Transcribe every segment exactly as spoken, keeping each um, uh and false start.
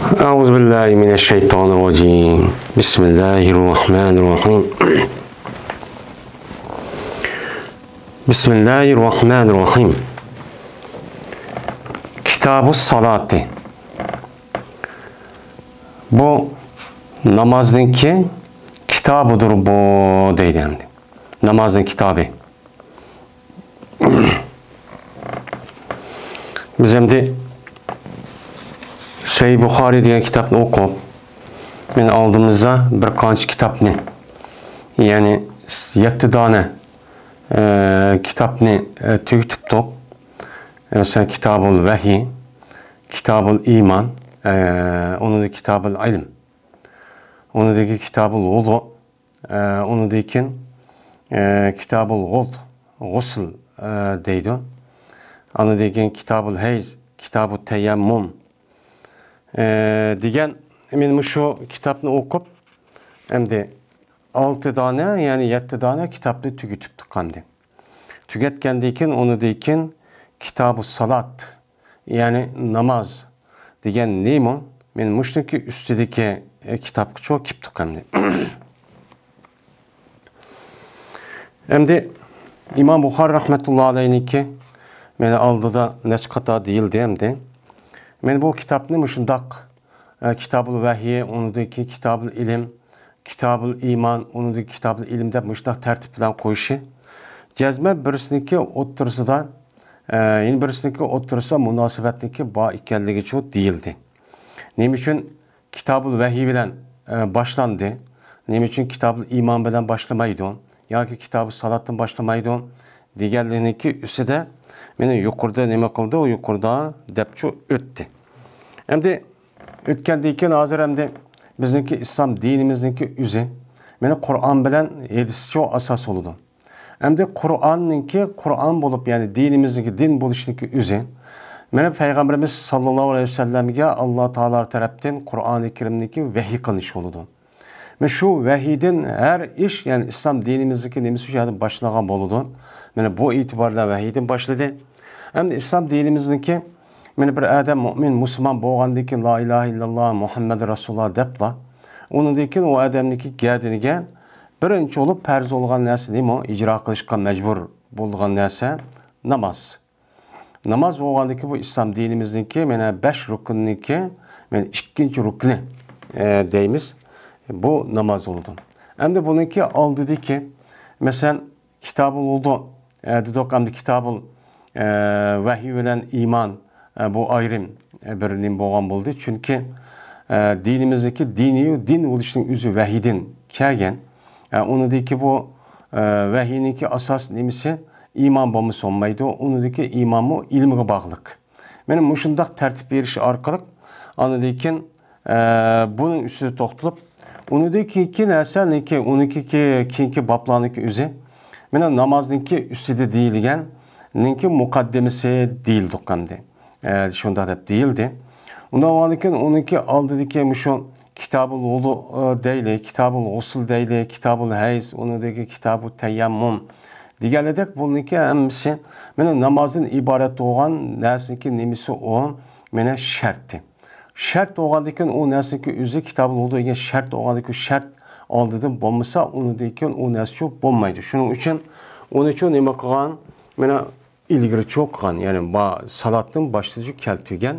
أعوذ بالله من الشيطان الرجيم. بسم الله الرحمن الرحيم. بسم الله الرحمن الرحيم. كتاب الصلاة. بۇ نامازنىڭكى كىتابىدۇر بۇ، دەيدۇ ئەمدى. نامازنىڭ كىتابى. بىز ئەمدى سەھىھ بۇخارىي دېگەن كىتابنى ئوقۇپ، مېنىڭ ئالدىمىزدا بىر قانچە كىتابنى، يەنى يەتتە دانە، ئە، كىتابنى، ئە، تۈگىتىپتۇق. مەسىلەن، كىتابۇل ۋەھىي، كىتابۇل ئىمان، ئە، ئۇنىڭدىن كىتابۇل ئىلم، ئۇنىڭدىن كىتابۇل ۋۇزۇ، ئە، ئۇنىڭدىن كېيىن، ئە، كىتابۇل غۇز-، غۇسل، ئە، دەيدۇ. ئاندىن كېيىن كىتابۇل ھەيز، كىتابۇت تەيەممۇم، ئە، دېگەن، مەن مۇشۇ كىتابنى ئوقۇپ، ئەمدى ئالتە دانە، يەنى يەتتە دانە كىتابنى تۈگىتىپتۇق ئەمدى. تۈگەتكەندىن كېيىن، ئۇنىڭدىن كېيىن كىتابۇ سالات، يەنى ناماز دېگەن نېمە؟ مەن مۇشۇنىڭكى ئۈستىدىكى، ئە، كىتابقىچۇ كېپتۇق ئەمدى. ئەمدى ئىمام بۇخارى رەھمەتۇللا ئەلەيھنىڭكى مېنىڭ ئالدىدا نەچچە قاتار دېيىلدى ئەمدى. مەن بۇ كىتابنى مۇشۇنداق، ئە، كىتابۇل ۋەھىي، ئۇنىڭدىن كېيىن كىتابۇل ئىلىم، كىتابۇل ئىمان، ئۇنىڭدىن كىتابۇل ئىلىم دەپ مۇشۇنداق تەرتىپ بىلەن قويۇشى جەزمەن بىرسىنىڭكى ئوتتۇرىسىدا، ئە، يەنە بىرسىنىڭكى ئوتتۇرىسىدا مۇناسىۋەتنىڭكى بار ئىكەنلىكىچۇ دېيىلدى. نېمە ئۈچۈن كىتابۇل ۋەھىي بىلەن، ئە، باشلاندى؟ نېمە ئۈچۈن كىتابۇل ئىمان بىلەن باشلىمايدۇ؟ ياكى كىتابۇ سالاتتىن باشلىمايدۇ؟ دېگەنلىكنىڭكى ئۈستىدە مېنى يۇقىرىدا نېمە قىلدى، ئۇ يۇقىرىدا دەپچۇ ئۆتتى. ئەمدى ئۆتكەندىن كېيىن ھازىر ئەمدى بىزنىڭكى ئىسلام دىنىمىزنىڭكى ئۆزى، مانا، قۇرئان بىلەن ھەدىسچۇ ئاساس بولىدۇ. ئەمدى قۇرئاننىڭكى قۇرئان بولۇپ، يەنى دىنىمىزنىڭكى دىن بولۇشىنىڭكى ئۆزى، مانا، پەيغەمبىرىمىز ساللاللاھۇ ئەلەيھى ۋەسەللەمگە ئاللا تائالا تەرەپتىن قۇرئانى كەرىمنىڭكى ۋەھىي قىلىنىشى بولىدۇ. مانا شۇ ۋەھىيدىن ھەر ئىش، يەنى ئىسلام دىنىمىزدىكى نېمىسى شۇ يەردىن باشلانغان بولىدۇ. مانا بۇ ئېتىبار بىلەن ۋەھىيدىن باشلىدى. ئەمدى ئىسلام دىنىمىزنىڭكى، مانا بىر ئادەم مۇئمىن، مۇسۇلمان بولغاندىن كېيىن، لا ئىلاھە ئىللاللا مۇھەممەد رەسۇلۇللا دەپلا، ئۇنىڭدىن كېيىن ئۇ ئادەمنىڭكى گەدىنىگە بىرىنچى بولۇپ پەرز بولغان نەرسە نېمە؟ ئىجرا قىلىشقا مەجبۇر بولغان نەرسە ناماز. ناماز بولغاندىكى بۇ ئىسلام دىنىمىزنىڭكى مانا بەش رۇكنىنىڭكى مانا ئىككىنچى رۇكنى، ئە، دەيمىز. بۇ ناماز بولىدۇ. ئەمدى بۇنىڭكى ئالدىدىكى، مەسىلەن، كىتابۇل ۋۇزۇ، ئە، دېدۇق، ئەمدى كىتابۇل، ئە، ۋەھىي بىلەن ئىمان، ئە، بۇ ئايرىم، ئە، بىر نېمە بولغان بولدى. چۈنكى، ئە، دىنىمىزدىكى دىنىيۇ دىن بولۇشنىڭ ئۆزى ۋەھىيدىن كەلگەن. ئە، ئۇنىڭدىكى بۇ، ئە، ۋەھىينىڭكى ئاساس نېمىسى؟ ئىمان بولمىسا بولمايدۇ. ئۇنىڭدىكى ئىمانمۇ ئىلىمغا باغلىق. مانا مۇشۇنداق تەرتىپ بېرىش ئارقىلىق ئاندىن كېيىن، ئە، بۇنىڭ ئۈستىدە توختىلىپ، ئۇنىڭدىن كېيىنكى نەرسە، نېكى، ئۇنىڭكى كېيىنكى بابلارنىڭكى ئۆزى، مانا نامازنىڭكى ئۈستىدە دېيىلگەن، نىڭكى مۇقەددىمىسى دېيىلدۇق ئەمدى. ئە، شۇنداق دەپ دېيىلدى. ئۇنداق بولغاندىكىن ئۇنىڭكى ئالدىدىكى مۇشۇ كىتابۇل ۋۇزۇ، ئە، دەيلى، كىتابۇل غۇسۇل دەيلى، كىتابۇل ھەيز، ئۇنىڭدىكى كىتابۇ تەيەممۇم دېگەنلىدەك، بۇنىڭكى ھەممىسى مانا نامازدىن ئىبارەت بولغان نەرسىنىڭكى نېمىسى ئۇ؟ مانا شەرتى. شەرت بولغاندىكىن ئۇ نەرسىنىڭكى ئۆزى كىتابۇل ۋۇزۇ دېگەن شەرت بولغاندىكىن شەرت ئالدىدىن بولمىسا، ئۇنىڭدىن كېيىن ئۇ نەرسىچۇ بولمايدۇ. شۇنىڭ ئۈچۈن ئۇنىچۇ نېمە قىلغان؟ مانا ئىلگىرىچۇ قىلغان، يەنى با-، سالاتتىن باشلىچۇ كەلتۈرگەن.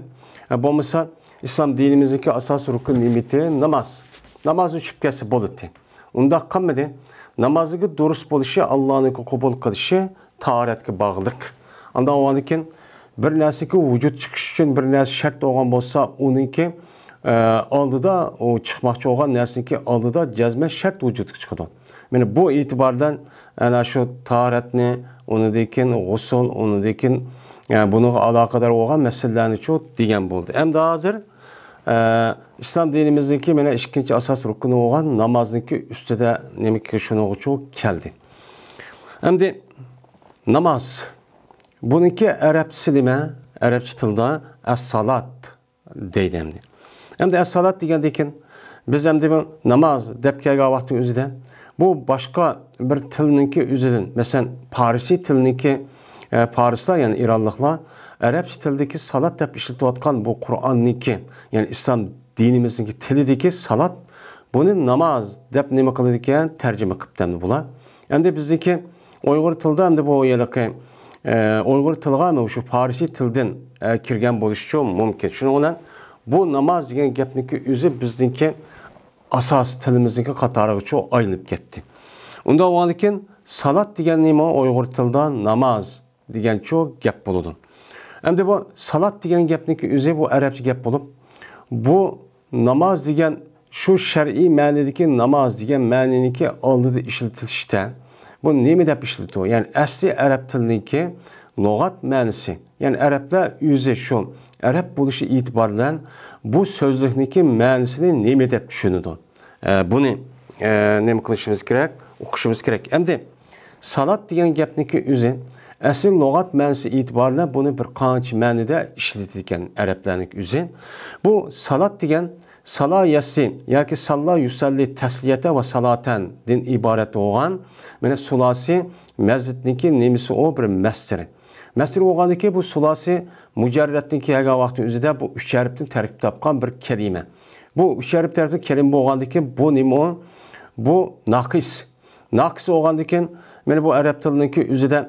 ئە، بولمىسا ئىسلام دىنىمىزنىڭكى ئاساسىي رۇكۇن نېمىتى ناماز. نامازنى چۈشۈپ كەتسە بولىدۇ. ئۇنداق قىلمىدى. نامازنىڭكى دۇرۇس بولۇشى، ئاللانىڭكى قوبۇل قىلىشى تاھارەتكە باغلىق. ئاندىن ئۇنىڭدىن كېيىن بىر نەرسىنىڭكى ۋۇجۇد چىقىش ئۈچۈن بىر نەرسە شەرت بولغان بولسا، ئۇنىڭكى، ئە، ئالدىدا، ئۇ چىقماقچى بولغان نەرسىنىڭكى ئالدىدا جەزمەن شەرت ۋۇجۇدقا چىقىدۇ. مانا بۇ ئېتىبار بىلەن ئەنە شۇ تاھارەتنى، ئۇنىڭدىن كېيىن غۇسۇل، ئۇنىڭدىن كېيىن، ئە، بۇنىڭغا ئالاقىدار بولغان مەسىلىلەرنىچۇ دېگەن بولدى. ئەمدى ھازىر، ئە، ئىسلام دىنىمىزنىڭكى مانا ئىككىنچى ئاساس رۇكنى بولغان نامازنىڭكى ئۈستىدە نېمىكى شۇنىڭغىچۇ كەلدى. ئەمدى ناماز. بۇنىڭكى ئەرەبچىسى نېمە؟ ئەرەبچە تىلدا ئەس-سالات دەيدۇ ئەمدى. ئەمدى ئەس-سالات دېگەندىن كېيىن، بىز ئەمدى بۇ ناماز دەپ كەلگەن ۋاقىتنىڭ ئۆزىدە، بۇ باشقا بىر تىلنىڭكى ئۆزىدىن، مەسىلەن، پارسىي تىلنىڭكى، ئە، پارسلار، يەنى ئىرانلىقلار ئەرەبچە تىلدىكى سالات دەپ ئىشلىتىۋاتقان بۇ قۇرئاننىڭكى، يەنى ئىسلام دىنىمىزنىڭكى تىلىدىكى سالات، بۇنى ناماز دەپ نېمە قىلىدىكەن؟ تەرجىمە قىپتۇ ئەمدى بۇلار. ئەمدى بىزنىڭكى ئۇيغۇر تىلىدا ئەمدى بۇ ھېلىقى، ئە، ئۇيغۇر تىلىغا مانا شۇ پارسىي تىلدىن، ئە، كىرگەن بولۇشىچۇ مۇمكىن. شۇنىڭ بىلەن بۇ ناماز دېگەن گەپنىڭكى ئۆزى بىزنىڭكى ئاساسىي تىلىمىزنىڭكى قاتارىغىچۇ ئايلىنىپ كەتتى. ئۇنداق بولغاندىكىن سالات دېگەن نېمە؟ ئۇيغۇر تىلىدا ناماز دېگەنچۇ گەپ بولىدۇ. ئەمدى بۇ سالات دېگەن گەپنىڭكى ئۆزى بۇ ئەرەبچە گەپ بولۇپ، بۇ ناماز دېگەن شۇ شەرئىي مەنىدىكى ناماز دېگەن مەنىنىڭكى ئالدىدا ئىشلىتىلىشتە، بۇ نېمە دەپ ئىشلىتىدۇ؟ يەنى ئەسلى ئەرەب تىلىنىڭكى لۇغەت مەنىسى، يەنى ئەرەبلەر ئۆزى شۇ ئەرەب بولۇشى ئېتىبارى بىلەن بۇ سۆزلۈكنىڭكى مەنىسىنى نېمە دەپ چۈشىنىدۇ؟ ئە، بۇنى، ئە، نېمە قىلىشىمىز كېرەك؟ ئوقۇشىمىز كېرەك. ئەمدى سالات دېگەن گەپنىڭكى ئۆزى، ئەسلى لۇغەت مەنىسى ئېتىبارى بىلەن بۇنى بىر قانچە مەنىدە ئىشلىتىدىكەن ئەرەبلەرنىڭكى ئۆزى. بۇ سالات دېگەن سالا ياسسى ياكى ساللا يۇسەللى تەسلىيەتە ۋە سالاتەن دىن ئىبارەت بولغان، مانا سۇلاسى مەزىدنىڭكى نېمىسى ئۇ بىر مەسدىرى. مەسدىر بولغاندىكىن بۇ سۇلاسى مۇجەررەتتىن كەلگەن ۋاقىتنىڭ ئۆزىدە بۇ ئۈچ ھەرپتىن تەركىب تاپقان بىر كەلىمە. بۇ ئۈچ ھەرپ تەركىبتىن كەلىمە بولغاندىكىن بۇ نېمە ئۇ؟ بۇ ناقىس. ناقىس بولغاندىكىن، مانا بۇ ئەرەب تىلىنىڭكى ئۆزىدە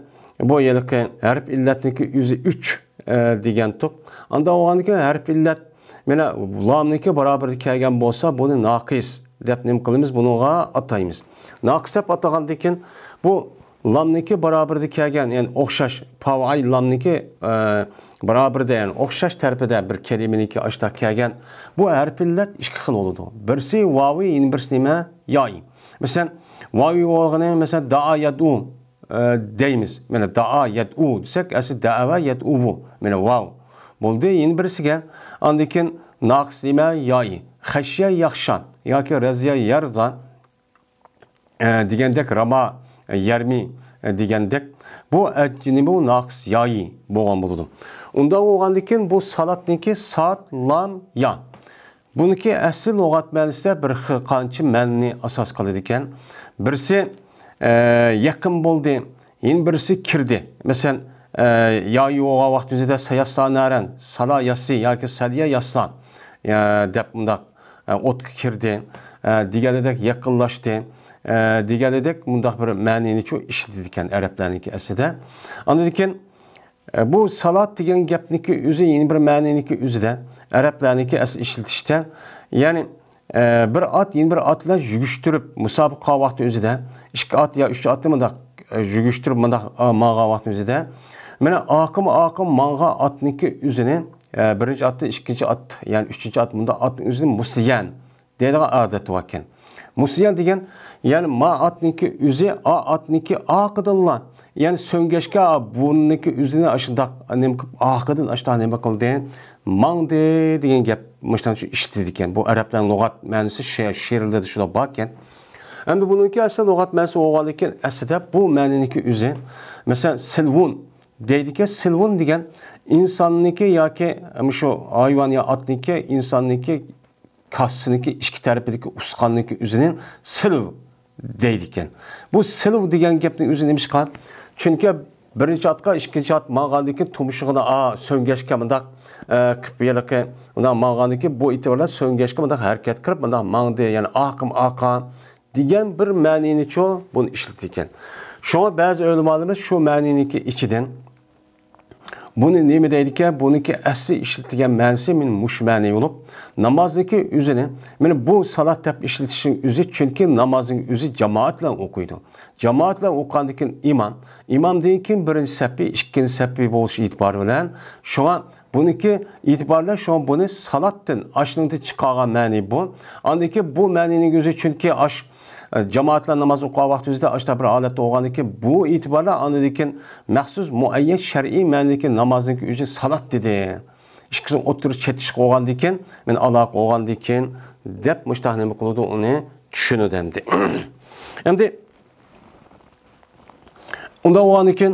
بۇ ھېلىقى ھەرپ ئىللەتنىڭكى ئۆزى ئۈچ، ئە، دېگەنتۇق. ئاندا بولغاندىكىن ھەرپ ئىللەت، مانا لامنىڭكى باراۋىرىدا كەلگەن بولسا، بۇنى ناقىس دەپ نېمە قىلىمىز؟ بۇنىڭغا ئاتايمىز. ناقىس دەپ ئاتىغاندىكىن، بۇ لامنىڭكى باراۋىرىدا كەلگەن، يەنى ئوخشاش، پاۋئاي لامنىڭكى، ئە، باراۋىرىدا، يەنى ئوخشاش تەرىپىدە بىر كەلىمىنىڭكى ئاشۇنداق كەلگەن. بۇ ھەرپ ئىللەت ئىككى خىل بولىدۇ. بىرسى ۋاۋى، يەنە بىرسى نېمە؟ يائى. مەسىلەن، ۋاۋى بولغىنى، مەسىلەن، دائا يەدئۇ، ئە، دەيمىز. مانا دائا يەدئۇ دېسەك، ئەسلى دەئەۋە يەدئۇۋۇ. مانا ۋاۋ. بولدى، يەنە بىرسىگە. ئاندىن كېيىن ناقىس نېمە؟ يائى. خەشيە يەخشا ياكى رەزىيە يەرزا، ئە، دېگەندەك، راما، ئە، يەرمى، ئە، دېگەندەك. بۇ ئەجنىمۇ ناقىس يائى بولغان بولىدۇ. ئۇنداق بولغاندىكىن بۇ سالاتنىڭكى ساد، لام، يا. بۇنىڭكى ئەسلى لۇغەت مەنىسىدە بىر خىل قانچە مەنىنى ئاساس قىلىدىكەن. بىرسى، ئە، يېقىن بولدى، يەنە بىرسى كىردى. مەسىلەن، ئە، يا يوغا ۋاقتىمىزدا ساياسلا نارەن، سالا ياسسى ياكى سەليە ياسلا، ئە، دەپ مۇنداق، ئە، ئوتقا كىردى، ئە، دېگەنىدەك يېقىنلاشتى، ئە، دېگەنىدەك مۇنداق بىر مەنىنىچۇ ئىشلىتىدىكەن ئەرەبلەرنىڭكى ئەسلىدە. ئاندىن كېيىن ئە، بۇ سالات دېگەن گەپنىڭكى ئۆزى يەنە بىر مەنىنىڭكى ئۆزىدە، ئەرەبلەرنىڭكى ئەسلى ئىشلىتىشتە، يەنى، ئە، بىر ئات يەنە بىر ئات بىلەن يۈگۈشتۈرۈپ مۇسابىقە قىلغان ۋاقتى ئۆزىدە، ئىككى ئات يا ئۈچ ئاتنى مۇنداق، ئە، يۈگۈشتۈرۈپ مۇنداق، ئە، ماڭغان ۋاقتى ئۆزىدە، مانا ئاقىم ئاقىم ماڭغان ئاتنىڭكى ئۆزىنى، ئە، بىرىنچى ئاتتىن ئىككىنچى ئات، يەنى ئۈچىنچى ئات مۇنداق ئاتنىڭ ئۆزىنى مۇسيەن دەيدىغان ئادەت باركەن. مۇسيەن دېگەن، يەنى ما ئاتنىڭكى ئۆزى، ئا ئاتنىڭكى ئارقىدىنلا، يەنى سۆڭگەچكە، ئا بۇنىڭكى ئۆزىنى ئاشۇنداق نېمە قىلىپ، ئارقىدىن ئاشۇنداق نېمە قىلدى، ماڭدى دېگەن گەپ مۇشۇنداق ئىشلىتىدىكەن. بۇ ئەرەبلەرنىڭ لۇغەت مەنىسى شې-، شېئىرلىرىدا شۇنداق باركەن. ئەمدى بۇنىڭكى ئەسلى لۇغەت مەنىسى بولغاندىكىن، ئەسلىدە بۇ مەنىنىڭكى ئۆزى، مەسىلەن، سىلۋۇن دەيدىكەن. سىلۋۇن دېگەن ئىنساننىڭكى ياكى مۇشۇ ھايۋان يا ئاتنىڭكى، ئىنساننىڭكى كاسىسىنىڭكى ئىككى تەرىپىدىكى ئۇسقاننىڭكى ئۆزىنى سىلۋ دەيدىكەن. بۇ سىلۋ دېگەن گەپنىڭ ئۆزى نېمىشقا؟ چۈنكى بىرىنچى ئاتقا ئىككىنچى ئات ماڭغاندىن كېيىن تۇمشۇقىنى، ئا، سۆڭگەچكە مۇنداق، ئە، قىلىپ ھېلىقى مۇنداق ماڭغاندىن كېيىن بۇ ئېتىبار بىلەن سۆڭگەچكە مۇنداق ھەرىكەت قىلىپ مۇنداق ماڭدى، يەنى ئاقىم ئاقا دېگەن بىر مەنىنىچۇ بۇنى ئىشلىتىدىكەن. شۇڭا بەزى ئۆلىمالىرىمىز شۇ مەنىنىڭكى ئىچىدىن بۇنى نېمە دەيدىكەن؟ بۇنىڭكى ئەسلى ئىشلىتىلگەن مەنىسى مېنىڭ مۇشۇ مەنە بولۇپ، نامازنىڭكى ئۆزىنى، مانا بۇ سالات دەپ ئىشلىتىشنىڭ ئۆزى، چۈنكى نامازنىڭ ئۆزى جامائەت بىلەن ئوقۇيدۇ. جامائەت بىلەن ئوقۇغاندىن كېيىن ئىمام، ئىمامدىن كېيىن بىرىنچى سەپى، ئىككىنچى سەپى بولۇش ئېتىبارى بىلەن، شۇڭا بۇنىڭكى ئېتىبارى بىلەن، شۇڭا بۇنى سالاتتىن، ئاشنىڭدىن چىقارغان مەنە بۇ. ئاندىن كېيىن بۇ مەنىنىڭ ئۆزى، چۈنكى ئاش ئە، جامائەت بىلەن ناماز ئوقۇغان ۋاقتىمىزدا ئاشۇنداق بىر ھالەتتە بولغاندىكىن، بۇ ئېتىباردا ئاندىن كېيىن مەخسۇس مۇئەييەن شەرئىي مەنىدىكى نامازنىڭكى ئۆزى سالات دېدى. ئىككىسىنىڭ ئوتتۇرىسى چېتىشىق بولغاندىكىن، مانا ئالاقە بولغاندىكىن دەپ مۇشۇنداق نېمە قىلىدۇ، ئۇنى چۈشىنىدۇ ئەمدى. ئەمدى ئۇنداق بولغاندىكىن،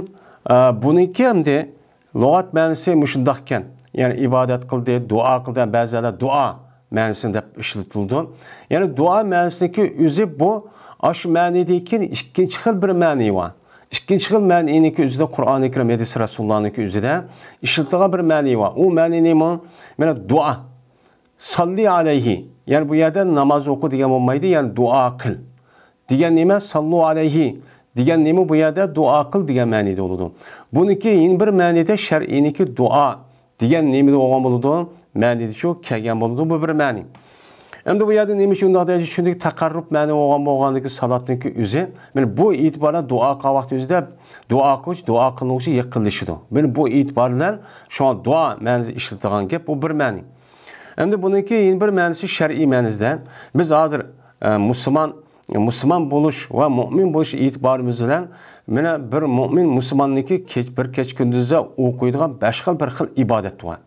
ئە، بۇنىڭكى ئەمدى لۇغەت مەنىسى مۇشۇنداقكەن. يەنى ئىبادەت قىلدى، دۇئا قىلدى. بەزىلەر دۇئا مەنىسىنى دەپ ئىشلىتىلىدۇ. يەنى دۇئا مەنىسىنىڭكى ئۆزى بۇ، ئاشۇ مەنىدىن كېيىن ئىككىنچى خىل بىر مەنى بار. ئىككىنچى خىل مەنىنىڭكى ئۆزىدە قۇرئانى كەرىم، ھەدىس رەسۇلۇللانىڭكى ئۆزىدە ئىشلىتىلغان بىر مەنى بار. ئۇ مەنى نېمە؟ مانا دۇئا. ساللى عليه، يەنى بۇ يەردە ناماز ئوقۇ دېگەن بولمايدۇ، يەنى دۇئا قىل دېگەن نېمە؟ ساللوا عليه دېگەن نېمە؟ بۇ يەردە دۇئا قىل دېگەن مەنىدە بولىدۇ. بۇنىڭكى يەنە بىر مەنىدە شەرئىينىڭكى دۇئا دېگەن نېمىدە بولغان بولىدۇ؟ مەنىدە شۇ كەلگەن بولىدۇ. بۇ بىر مەنى. ئەمدى بۇ يەردە نېمە ئۈچۈن ئۇنداق دەيدۇ؟ چۈنكى تەقەررۇب مەنە بولغان، بولغاندىكى سالاتنىڭكى ئۆزى، مانا بۇ ئېتىبار بىلەن دۇئا قىلغان ۋاقتى ئۆزىدە دۇئا قىلغۇچى، دۇئا قىلىنغۇچى يېقىنلىشىدۇ. مانا بۇ ئېتىبار بىلەن شۇڭا دۇئا مەنىسى ئىشلىتىدىغان گەپ، بۇ بىر مەنى. ئەمدى بۇنىڭكى يەنە بىر مەنىسى شەرئىي مەنىسىدە. بىز ھازىر، ئە، مۇسۇلمان، مۇسۇلمان بولۇش ۋە مۆمىن بولۇش ئېتىبارىمىز بىلەن، مانا بىر مۆمىن مۇسۇلماننىڭكى كەچ-، بىر كەچ كۈندۈزدە ئوقۇيدىغان بەش خىل، بىر خىل ئىبادەت بار.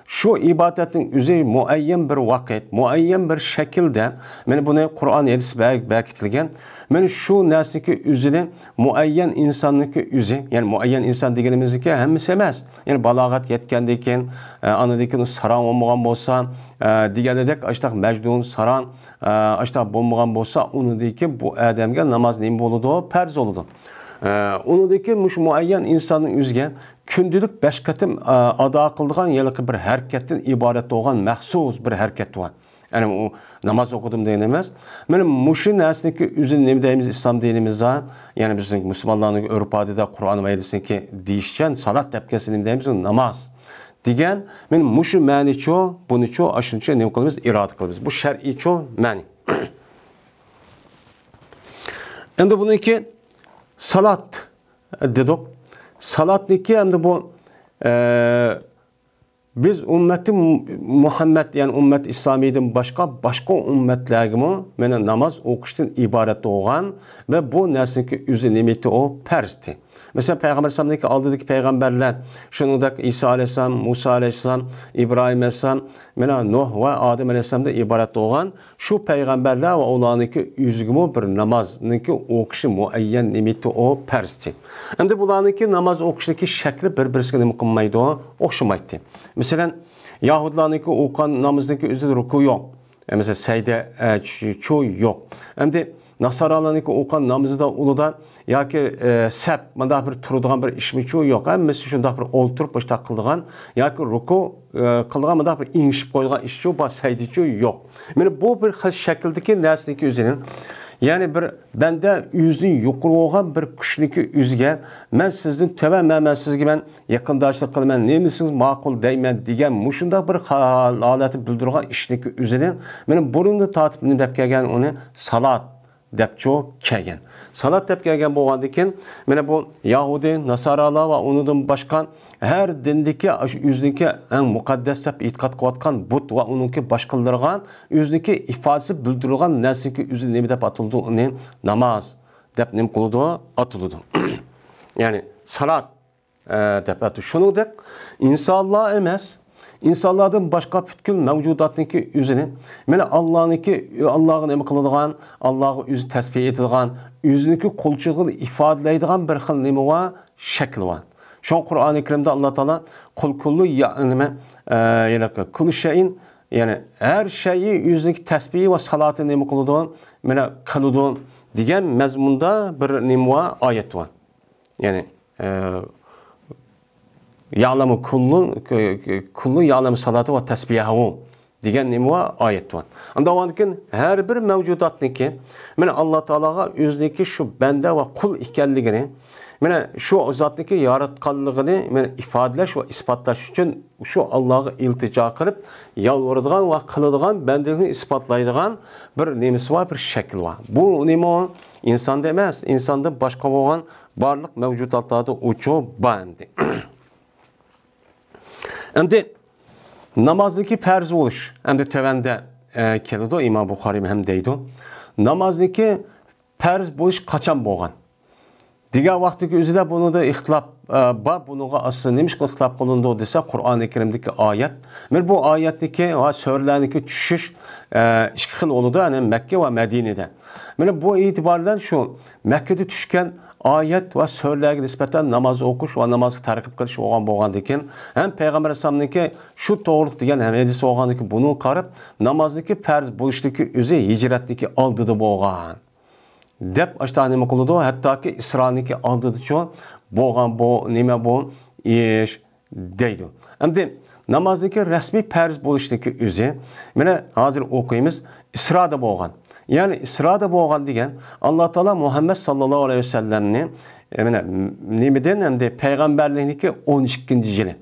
شۇ ئىبادەتنىڭ ئۆزى مۇئەييەن بىر ۋاقىت، مۇئەييەن بىر شەكىلدە، مانا بۇنى قۇرئان ھەدىس بە-، بەكىتىلگەن. مانا شۇ نەرسىنىڭكى ئۆزىنى مۇئەييەن ئىنساننىڭكى ئۆزى، يەنى مۇئەييەن ئىنسان دېگىنىمىزنىڭكى ھەممىسى ئەمەس. يەنى بالاغەت يەتكەندىن كېيىن، ئە، ئاندىن كېيىن ئۇ ساراڭ بولمىغان بولسا، ئە، دېگەندەك ئاشتاق مەجنۇن، ساراڭ، ئە، ئاشتاق بولمىغان بولسا، ئۇنىڭدىن كېيىن بۇ ئادەمگە ناماز نېمە بولىدۇ؟ پەرز بولىدۇ. ئە، ئۇنىڭدىن كېيىن مۇشۇ مۇئەييەن ئىنساننىڭ ئۆزىگە كۈندىلىك بەش قېتىم، ئە، ئادا قىلىدىغان ھېلىقى بىر ھەرىكەتتىن ئىبارەت بولغان مەخسۇس بىر ھەرىكەت بار. يەنى ئۇ ناماز ئوقۇدۇم دېگەن ئەمەس. مانا مۇشۇ نەرسىنىڭكى ئۆزىنى نېمە دەيمىز ئىسلام دىنىمىزدا؟ يەنى بىزنىڭ مۇسۇلمانلارنىڭ ئۆرپ-ئادىتىدە قۇرئان ۋە ھەدىسنىڭكى دېيىشىچە سالات دەپ كەلسە نېمە دەيمىز؟ ئۇ ناماز دېگەن. مانا مۇشۇ مەنىچۇ، بۇنىچۇ، ئاشۇنىچۇ نېمە قىلىمىز؟ ئىرادە قىلىمىز. بۇ شەرئىيچۇ مەنى. ئەمدى بۇنىڭكى سالات دېدۇق. سالاتنىڭكى ئەمدى بۇ، ئە، بىز ئۈممەتى مۇ-، مۇھەممەد، يەنى ئۈممەت ئىسلامىيدىن باشقا، باشقا ئۈممەتلەرگىمۇ مانا ناماز ئوقۇشتىن ئىبارەت بولغان ۋە بۇ نەرسىنىڭكى ئۆزى نېمىتى ئۇ پەرزتى. مەسىلەن، پەيغەمبەر ئەلەيھىسسالامدىكى ئالدىدىكى پەيغەمبەرلەر، شۇنىڭدەك ئىسا ئەلەيھىسسالام، مۇسا ئەلەيھىسسالام، ئىبراھىم ئەلەيھىسسالام، مانا نۇھ ۋە ئادەم ئەلەيھىسسالامدىن ئىبارەت بولغان شۇ پەيغەمبەرلەر ۋە ئۇلارنىڭكى ئۆزىگىمۇ بىر نامازنىڭكى ئوقۇشى مۇئەييەن نېمىتى ئۇ پەرزتى. ئەمدى بۇلارنىڭكى ناماز ئوقۇشىدىكى شەكلى بىر-، بىرسىگە نېمە قىلمايدۇ؟ ئوخشىمايتتى. مەسىلەن، يەھۇدلارنىڭكى ئوقۇغان نامىزىنىڭكى ئۆزىدە رۇكۇ يوق. ئە، مەسىلەن، سەجدە، ئە، چ-، چۇ يوق. ئەمدى ناسارالارنىڭكى ئوقۇغان نامىزىدا ئۇلىدا ياكى، ئە، سەپ، مۇنداق بىر تۇرىدىغان بىر ئىشمىچۇ يوق. ھەممىسى شۇنداق بىر ئولتۇرۇپ مۇشۇنداق قىلىدىغان ياكى رۇكۇ، ئە، قىلىدىغان مۇنداق بىر ئېڭىشىپ قويىدىغان ئىشچۇ بار، سەجدىچۇ يوق. مانا بۇ بىر خىل شەكىلدىكى نەرسىنىڭكى ئۆزىنى، يەنى بىر بەندە ئۆزىدىن يۇقىرى بولغان بىر كۈچنىڭكى ئۆزىگە، مەن سىزدىن تۆۋەن، مەن، مەن سىزگە مەن يېقىنداشلىق قىلىمەن، نېمە دېسىڭىز ماقۇل دەيمەن دېگەن مۇشۇنداق بىر ھال-، ھالەتنى بىلدۈرىدىغان ئىشنىڭكى ئۆزىنى، مانا بۇرۇندىن تارتىپ نېمە دەپ كەلگەن ئۇنى؟ سالات دەپچۇ كەلگەن. سالات دەپ كەلگەن بولغاندىن كېيىن، مانا بۇ يەھۇدىي، ناسارالار ۋە ئۇنىڭدىن باشقا ھەر دىندىكى ئاشۇ ئۆزىنىڭكى ئەڭ مۇقەددەس دەپ ئېتىقاد قىلىۋاتقان بۇت ۋە ئۇنىڭكى باشقىلىرىغا ئۆزىنىڭكى ئىپادىسى بىلدۈرىدىغان نەرسىنىڭكى ئۆزى نېمە دەپ ئاتىلىدۇ؟ ئۇنى ناماز دەپ نېمە قىلىدۇ؟ ئاتىلىدۇ. يەنى سالات، ئە، دەپ ئاتىلىدۇ. شۇنىڭدەك ئىنسانلار ئەمەس، ئىنسانلاردىن باشقا پۈتكۈل مەۋجۇداتنىڭكى ئۆزىنى، مانا ئاللانىڭكى، ئاللاغا نېمە قىلىدىغان، ئاللاغا ئۆزى تەسبىھ ئېيتىدىغان، ئۆزىنىڭكى قولچىلىقىنى ئىپادىلەيدىغان بىر خىل نېمە بار؟ شەكلى بار. شۇڭا قۇرئانى كەرىمدە ئاللا تائالا قۇل كۇللۇ يا-، نېمە، ئە، يەنە كۇللۇ شەيئىن، يەنى ھەر شەيئى ئۆزىنىڭكى تەسبىھى ۋە سالاتىنى نېمە قىلىدۇ؟ مانا قىلىدۇ دېگەن مەزمۇندا بىر نېمە بار؟ ئايەت بار. يەنى، ئە، يەلەمۇ كۇللۇ، كۇللۇ يەلەمۇ سالاتە ۋە تەسبىھەھۇ دېگەن نېمە بار؟ ئايەت بار. ئاندىن كېيىن ھەر بىر مەۋجۇداتنىڭكى، مانا ئاللا تائالاغا ئۆزىنىڭكى شۇ بەندە ۋە قۇل ئىكەنلىكىنى، مانا شۇ زاتنىڭكى ياراتقانلىقىنى، مانا ئىپادىلەش ۋە ئىسپاتلاش ئۈچۈن شۇ ئاللاغا ئىلتىجا قىلىپ، يالۋۇرىدىغان ۋە قىلىدىغان بەندىلىكنى ئىسپاتلايدىغان بىر نېمىسى بار، بىر شەكلى بار. بۇ نېمە ئۇ؟ ئىنساندا ئەمەس، ئىنساندىن باشقا بولغان بارلىق مەۋجۇداتلاردا ئۇچۇ بار ئەمدى. ئەمدى نامازنىڭكى پەرز بولۇش، ئەمدى تۆۋەندە، ئە، كېلىدۇ، ئىمام بۇخارىي ھەم دەيدۇ. نامازنىڭكى پەرز بولۇش قاچان بولغان دېگەن ۋاقىتتىكى ئۆزىدە بۇنىڭدا ئىختىلاپ، ئە، بار. بۇنىڭغا ئاساسەن نېمىشقا ئىختىلاپ قىلىنىدۇ دېسە، قۇرئانى كەرىمدىكى ئايەت. مانا بۇ ئايەتنىكى ۋە سۈرىلەرنىڭكى چۈشۈش، ئە، ئىككى خىل بولىدۇ، يەنى مەككە ۋە مەدىنىدە. مانا بۇ ئېتىبار بىلەن شۇ مەككىدە چۈشكەن ئايەت ۋە سۈرىلەرگە نىسبەتەن ناماز ئوقۇش ۋە نامازغا تەرغىب قىلىش بولغان بولغاندىكىن، ھەم پەيغەمبەر ئەلەيھىسسالامنىڭكى شۇ توغرىلىق دېگەن ھەدىسى بولغاندىكىن، بۇنىڭغا قاراپ نامازنىڭكى پەرز بولۇشلۇقى ئۆزى ھىجرەتنىڭكى ئالدىدا بولغان دەپ ئاشتا نېمە قىلىدۇ؟ ھەتتاكى ئىسرانىڭكى ئالدىدىچۇ بولغان بۇ نېمە بۇ ئىش دەيدۇ. ئەمدى نامازنىڭكى رەسمىي پەرز بولۇشنىڭكى ئۆزى، مانا ھازىر ئوقۇيمىز، ئىسرادا بولغان. يەنى ئىسرادا بولغان دېگەن، ئاللا تائالا مۇھەممەد ساللاللاھۇ ئەلەيھى ۋەسەللەمنى، ئە، مانا نېمىدىن، ئەمدى پەيغەمبەرلىكنىڭكى ئون ئىككىنچى يىلى.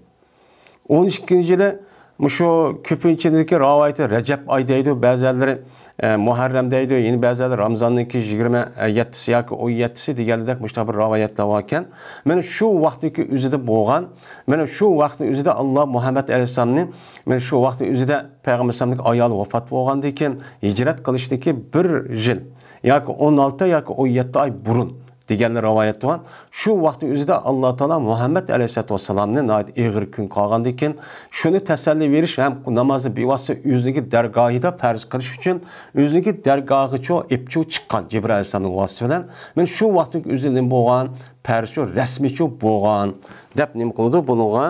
ئون ئىككىنچى يىلى، مۇشۇ كۆپىنچىلىكى راۋايىتى رەجەب ئاي دەيدۇ، بەزەنلىرى، ئە، مۇھەررەم دەيدۇ، يەنە بەزەنلىرى رامىزاننىڭكى يىگىرمە يەتتىسى ياكى ئون يەتتىسى دېگەندەك مۇشۇنداق بىر راۋايەتلەر باركەن. مانا شۇ ۋاقىتنىڭكى ئۆزىدە بولغان، مانا شۇ ۋاقىتنىڭ ئۆزىدە ئاللا مۇھەممەد ئەلەيھىسسالامنى، مانا شۇ ۋاقىتنىڭ ئۆزىدە پەيغەمبەر ئەلەيھىسسالامنىڭ ئايالى ۋاپات بولغاندىن كېيىن ھىجرەت قىلىشتىكى بىر يىل ياكى ئون ئالتە ياكى ئون يەتتە ئاي بۇرۇن دېگەنلەر راۋايەت بار. شۇ ۋاقىتنىڭ ئۆزىدە ئاللا تائالا مۇھەممەد ئەلەيھىسسالاتۇ ۋەسسالامنى ناھايىتى ئېغىر كۈن قالغاندىن كېيىن، شۇنى تەسەللى بېرىش ھەم نامازنى بىۋاسىتە ئۆزىنىڭكى دەرگاھىدا پەرز قىلىش ئۈچۈن، ئۆزىنىڭكى دەرگاھىچۇ ئېپچۇ چىققان جىبرىئىل ئەلەيھىسسالامنىڭ ۋاسىتىسى بىلەن، مانا شۇ ۋاقىتنىڭ ئۆزىدە نېمە بولغان؟ پەرزچۇ، رەسمىيچۇ بولغان، دەپ نېمە قىلىدۇ؟ بۇنىڭغا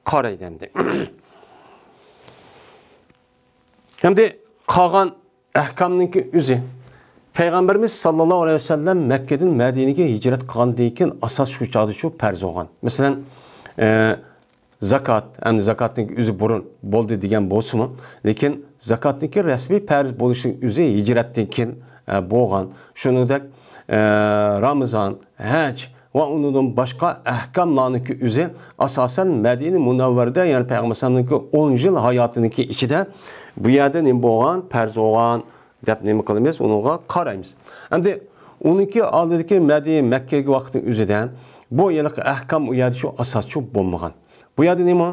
قارايدۇ ئەمدى. ئەمدى قالغان ئەھكامنىڭكى ئۆزى. پەيغەمبىرىمىز ساللاللاھۇ ئەلەيھى ۋەسەللەم مەككىدىن مەدىنىگە ھىجرەت قىلغاندىن كېيىن ئاساس شۇ چاغدا شۇ پەرز بولغان. مەسىلەن، ئە، زاكات، ئەمدى زاكاتنىڭ ئۆزى بۇرۇن بولدى دېگەن بولسىمۇ، لېكىن زاكاتنىڭكى رەسمىي پەرز بولۇشىنىڭ ئۆزى ھىجرەتتىن كېيىن، ئە، بولغان. شۇنىڭدەك، ئە، رامىزان، ھەج ۋە ئۇنىڭدىن باشقا ئەھكاملارنىڭكى ئۆزى ئاساسەن مەدىنە مۇنەۋۋەرىدە، يەنى پەيغەمبەر ئەلەيھىسسالامنىڭكى ئون يىل ھاياتىنىڭكى ئىچىدە بۇ يەردە نېمە بولغان، پەرز بولغان دەپ نېمە قىلىمىز، ئۇنىڭغا قارايمىز. ئەمدى ئۇنىڭكى ئالدىدىكى مەدىنە، مەككىگە ۋاقىتنىڭ ئۆزىدە بۇ ھېلىقى ئەھكام ئۇ يەردە شۇ ئاساسچۇ بولمىغان. بۇ يەردە نېمە؟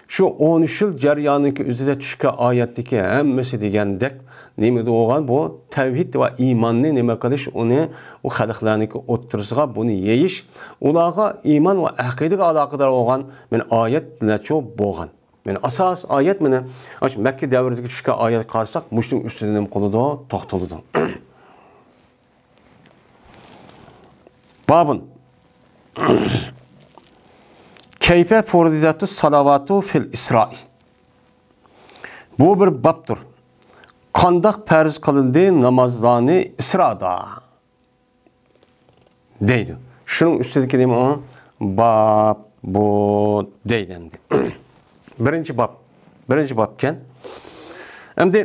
شۇ ئون ئۈچ يىل جەريانىدىكى ئۆزىدە چۈشكەن ئايەتتىكى ھەممىسى دېگەندەك نېمە بولغان؟ بۇ تەۋھىد ۋە ئىماننى نېمە قىلىش، ئۇنى ئۇ خەلقلەرنىڭكى ئوتتۇرىسىغا بۇنى يېيىش، ئۇلارغا ئىمان ۋە ئەقىدىگە ئالاقىدار بولغان مانا ئايەتلەرچۇ بولغان. مانا ئاساس ئايەت مانا ئاشۇ مەككە دەۋرىدىكى چۈشكەن ئايەتكە قارىساق، مۇشۇنىڭ ئۈستىدە نېمە قىلىدۇ؟ توختىلىدۇ. بابۇن. كەيفە فۇرىزەتۇ سالاۋاتۇ فىل ئىسرائى. بۇ بىر بابتۇر. قانداق پەرز قىلىندى نامازلارنى ئىسرادا؟ دەيدۇ. شۇنىڭ ئۈستىدىكى نېمە ئۇ؟ باب، بۇ دەيدۇ ئەمدى. بىرىنچى باب. بىرىنچى بابكەن. ئەمدى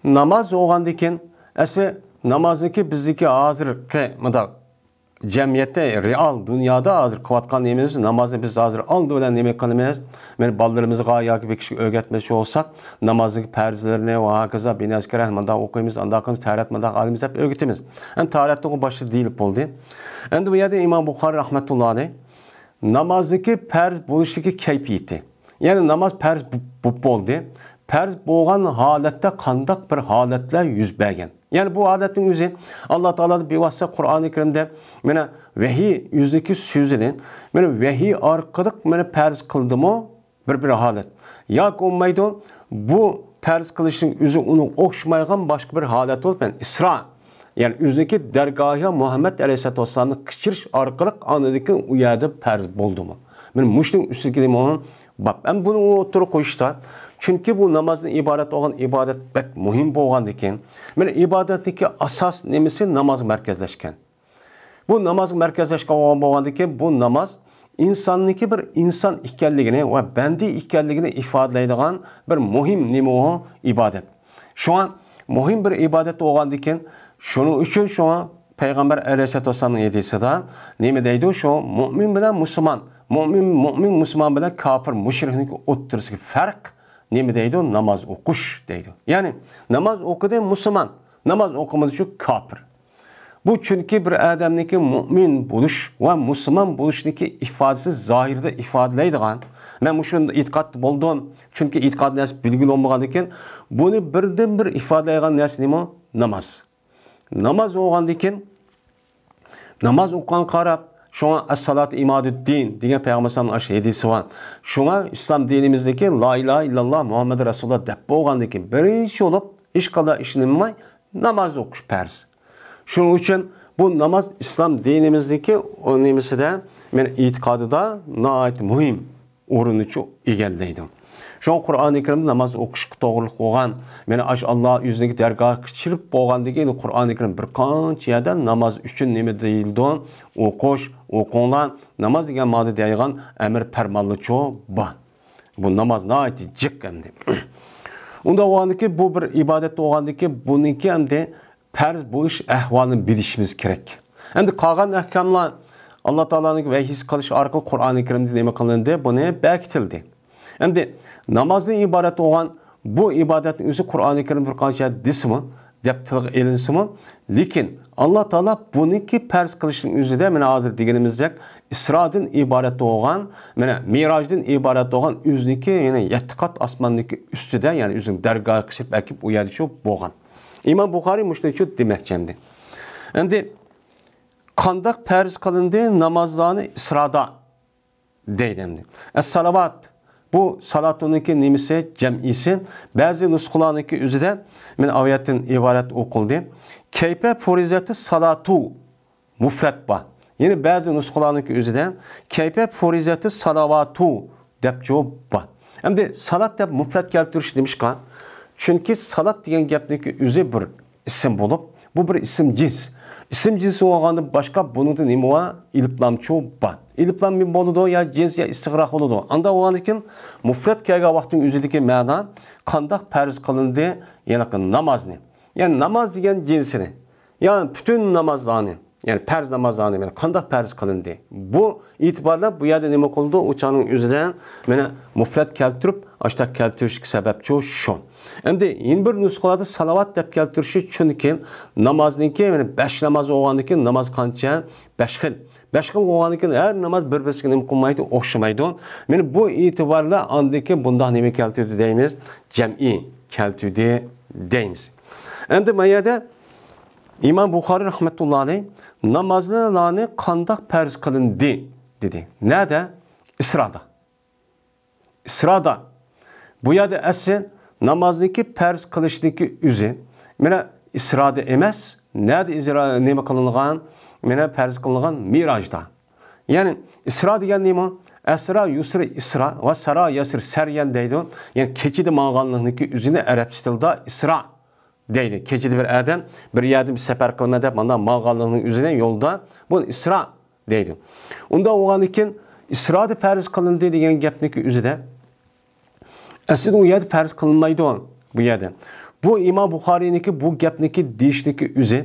ناماز بولغاندىن كېيىن، ئەسلى نامازنىڭكى بىزدىكى ھازىرقى مۇنداق جەمئىيەتتە، رېئال دۇنيادا ھازىر قىلىۋاتقان نېمىمىز، نامازنى بىز ھازىر ئالدى بىلەن نېمە قىلىمىز؟ مانا بالىلىرىمىزغا ياكى بىر كىشىگە ئۆگەتمەكچى بولساق، نامازنىڭ پەرزلىرىنى ۋە ھاكازا بىنەسكەرە مۇنداق ئوقۇيمىز، ئانداق قىلىمىز، تەھارەت مۇنداق ئالىمىز دەپ ئۆگىتىمىز. ئەمدى تەھارەتنىڭ باشتا دېيىلىپ بولدى. ئەمدى بۇ يەردە ئىمام بۇخارىي رەھمەتۇللا ئەلەيھ نامازنىڭكى پەرز بولۇشتىكى كەيپىيىتى. يەنى ناماز پەرز بو-، بولۇپ بولدى. پەرز بولغان ھالەتتە قانداق بىر ھالەتلەر يۈز بەرگەن؟ يەنى بۇ ھالەتنىڭ ئۆزى ئاللا تائالا بىۋاسىتە قۇرئانى كەرىمدە مانا ۋەھىي ئۆزىنىڭكى سۆزىنى مانا ۋەھىي ئارقىلىق مانا پەرز قىلدىمۇ بىر، بىر ھالەت. ياكى بولمايدۇ، بۇ پەرز قىلىشنىڭ ئۆزى ئۇنىڭغا ئوخشىمايدىغان باشقا بىر ھالەت بولۇپ، يەنى ئىسرا. يەنى ئۆزىنىڭكى دەرگاھىغا مۇھەممەد ئەلەيھىسسالاتۇ ۋەسسالامنى قېچىرىش ئارقىلىق ئاندىن كېيىن ئۇ يەردە پەرز بولدىمۇ؟ مانا مۇشۇنىڭ ئۈستىدىكى نېمە ئۇ؟ باب. ئەمدى بۇنى ئوتتۇرىغا قويۇشتا، چۈنكى بۇ نامازدىن ئىبارەت بولغان ئىبادەت بەك مۇھىم بولغاندىكىن، مانا ئىبادەتتىكى ئاساس نېمىسى؟ نامازغا مەركەزلەشكەن. بۇ نامازغا مەركەزلەشكەن بولغان، بولغاندىكىن، بۇ ناماز ئىنساننىڭكى بىر ئىنسان ئىكەنلىكىنى ۋە بەندە ئىكەنلىكىنى ئىپادىلەيدىغان بىر مۇھىم نېمە ئۇ؟ ئىبادەت. شۇڭا مۇھىم بىر ئىبادەت بولغاندىكىن، شۇنىڭ ئۈچۈن شۇڭا پەيغەمبەر ئەلەيھىسسالاتۇ ۋەسسالامنىڭ ھەدىسىدا نېمە دەيدۇ؟ شۇ مۇئمىن بىلەن مۇسۇلمان، مۇئمىن، مۇئمىن مۇسۇلمان بىلەن كاپىر مۇشرىكنىڭ ئوتتۇرىسىدىكى پەرق نېمە دەيدۇ؟ ناماز ئوقۇش دەيدۇ. يەنى ناماز ئوقۇدى مۇسۇلمان، ناماز ئوقۇمىدى شۇ كاپىر. بۇ چۈنكى بىر ئادەمنىڭكى مۇئمىن بولۇش ۋە مۇسۇلمان بولۇشنىڭكى ئىپادىسى، زاھىردا ئىپادىلەيدىغان، مەن مۇشۇ ئېتىقادتا بولدۇم، چۈنكى ئېتىقاد نەرسە بىلگىلى بولمىغاندىكىن، بۇنى بىردىنبىر ئىپادىلەيدىغان نەرسە نېمە؟ ناماز. ناماز بولغاندىكىن، ناماز ئوقۇغان قاراپ، شۇڭا «ئەسسالاتۇ ئىمادۇددىن» دېگەن پەيغەمبەر ئەلەيھىسسالامنىڭ ئاشۇ ھەدىسى بار. شۇڭا ئىسلام دىنىمىزدىكى لا ئىلاھە ئىللاللا مۇھەممەدۇر رەسۇلۇللا دەپ بولغاندىن كېيىن، بىرىنچى بولۇپ ھېچقانداق ئىش نېمە؟ ناماز ئوقۇش پەرز. شۇنىڭ ئۈچۈن بۇ ناماز ئىسلام دىنىمىزدىكى ئۇ نېمىسىدە، مانا ئېتىقادىدا ناھايىتى مۇھىم ئورۇننى ئىگىلەيدۇ. شۇڭا قۇرئانى كەرىمدە ناماز ئوقۇشقا توغرىلىق بولغان، مانا ئاشۇ ئاللا ئۆزىنىڭكى دەرگاھىغا كېچىرىپ بولغاندىن كېيىن، قۇرئانى كەرىم بىر قانچە يەردە ناماز ئۈچۈن نېمە دېيىلىدۇ؟ ئوقۇش، ئوقۇڭلار، ناماز دېگەن مانا دەيدىغان ئەمر پەرمانلىرىچۇ بار. بۇ ناماز ناھايىتى جىق ئەمدى. ئۇنداق بولغاندىكىن، بۇ بىر ئىبادەت بولغاندىكىن، بۇنىڭكى ئەمدى پەرز بولۇش ئەھۋالىنى بىلىشىمىز كېرەك. ئەمدى قالغان ئەھكاملار ئاللا تائالانىڭ ۋەھىيسى قىلىش ئارقىلىق قۇرئانى كەرىمدە نېمە قىلىندى؟ بۇنى بېكىتىلدى. ئەمدى نامازدىن ئىبارەت بولغان بۇ ئىبادەتنىڭ ئۆزى قۇرئانى كەرىم بىر قانچە دېسىمۇ، دەپ تىلغا ئېلىنسىمۇ، لېكىن ئاللا تائالا بۇنىڭكى پەرز قىلىشنىڭ ئۆزىدە، مانا ھازىر دېگىنىمىزدەك، ئىسرادىن ئىبارەت بولغان، مانا مىراجدىن ئىبارەت بولغان ئۆزىنىڭكى، يەنى يەتتە قات ئاسماننىڭكى ئۈستىدە، يەنى ئۆزىنىڭ دەرگاھىغا قىلىپ ئەكىپ ئۇ يەردە شۇ بولغان. ئىمام بۇخارىي مۇشۇنى شۇ دېمەكچى ئەمدى. ئەمدى قانداق پەرز قىلىندى نامازلارنى ئىسرادا؟ دەيدۇ ئەمدى. ئەس-سالاۋات، بۇ سالاتۇنىڭكى نېمىسى؟ جەمئىسى. بەزى نۇسخىلارنىڭكى ئۆزىدە، مانا ئايەتتىن ئىبارەت ئوقۇلدى. كەيپە فۇرىزەتى سالاتۇ مۇفرەت بار. يەنە بەزى نۇسخىلارنىڭكى ئۆزىدە كەيپە فۇرىزەتى سالاۋاتۇ دەپ جاۋاب بار. ئەمدى سالات دەپ مۇفرەت كەلتۈرۈش نېمىشقا؟ چۈنكى سالات دېگەن گەپنىڭكى ئۆزى بىر ئىسىم بولۇپ، بۇ بىر ئىسىم جىنس. ئىسىم جىنس بولغاندىن باشقا بۇنىڭدا نېمە بار؟ ئېلىپلامچۇ بار. ئېلىپلام مىم بولىدۇ، يا جىنس، يا ئىستىغراق بولىدۇ. ئاندا بولغاندىكىن مۇفرەت كەلگەن ۋاقىتنىڭ ئۆزىدىكى مەنا قانداق پەرز قىلىندى؟ يەنى نامازنى. يەنى ناماز دېگەن جىنسىنى. يەنى پۈتۈن نامازلارنى. يەنى پەرز نامازلارنى مانا قانداق پەرز قىلىندى؟ بۇ ئېتىباردا بۇ يەردە نېمە قىلىدۇ؟ ئۇ چاغنىڭ ئۆزىدە مانا مۇفرەت كەلتۈرۈپ، ئاشتاق كەلتۈرۈشكە سەۋەبچۇ شۇ. ئەمدى يەنە بىر نۇسخىلاردا سالاۋات دەپ كەلتۈرۈشى، چۈنكى نامازنىڭكى، مانا بەش ناماز بولغاندىكىن ناماز قانچە؟ بەش خىل. بەش خىل بولغاندىكىن ھەر ناماز بىر-بىرسىگە نېمە قىلمايدۇ؟ ئوخشىمايدۇ. مانا بۇ ئېتىباردا ئاندىكىن بۇنداق نېمە كەلتۈردى دەيمىز؟ جەمئىي كەلتۈردى دەيمىز. ئەمدى ما يەردە ئىمام بۇخارىي رەھمەتۇللا ئەلەيھ نامازلارنى قانداق پەرز قىلىندى دېدى. نەدە؟ ئىسرادا. ئىسرادا. بۇ يەردە ئەسلى نامازنىڭكى پەرز قىلىشنىڭكى ئۆزى مانا ئىسرادا ئەمەس، نەدە ئىزرا-، نېمە قىلىنغان؟ مانا پەرز قىلىنغان مىراجدا. يەنى ئىسرا دېگەن نېمە؟ ئەسرا يۇسرى ئىسرا ۋە سارا يەسرى سەريەن دەيدۇ. يەنى كېچىدە ماڭغانلىقنىڭكى ئۆزىنى ئەرەبچە تىلدا ئىسرا دەيدۇ. كېچىدە بىر ئادەم بىر يەردىن بىر سەپەر قىلىمەن دەپ مانداق ماڭغانلىقنىڭ ئۆزىنى يولدا، بۇ ئىسرا دەيدۇ. ئۇنداق بولغاندىكىن ئىسرادى پەرز قىلىندى دېگەن گەپنىڭكى ئۆزىدە ئەسلىدە ئۇ يەردە پەرز قىلىنمايدۇ بۇ يەردە. بۇ ئىمام بۇخارىينىڭكى بۇ گەپنىڭكى دېيىشنىڭكى ئۆزى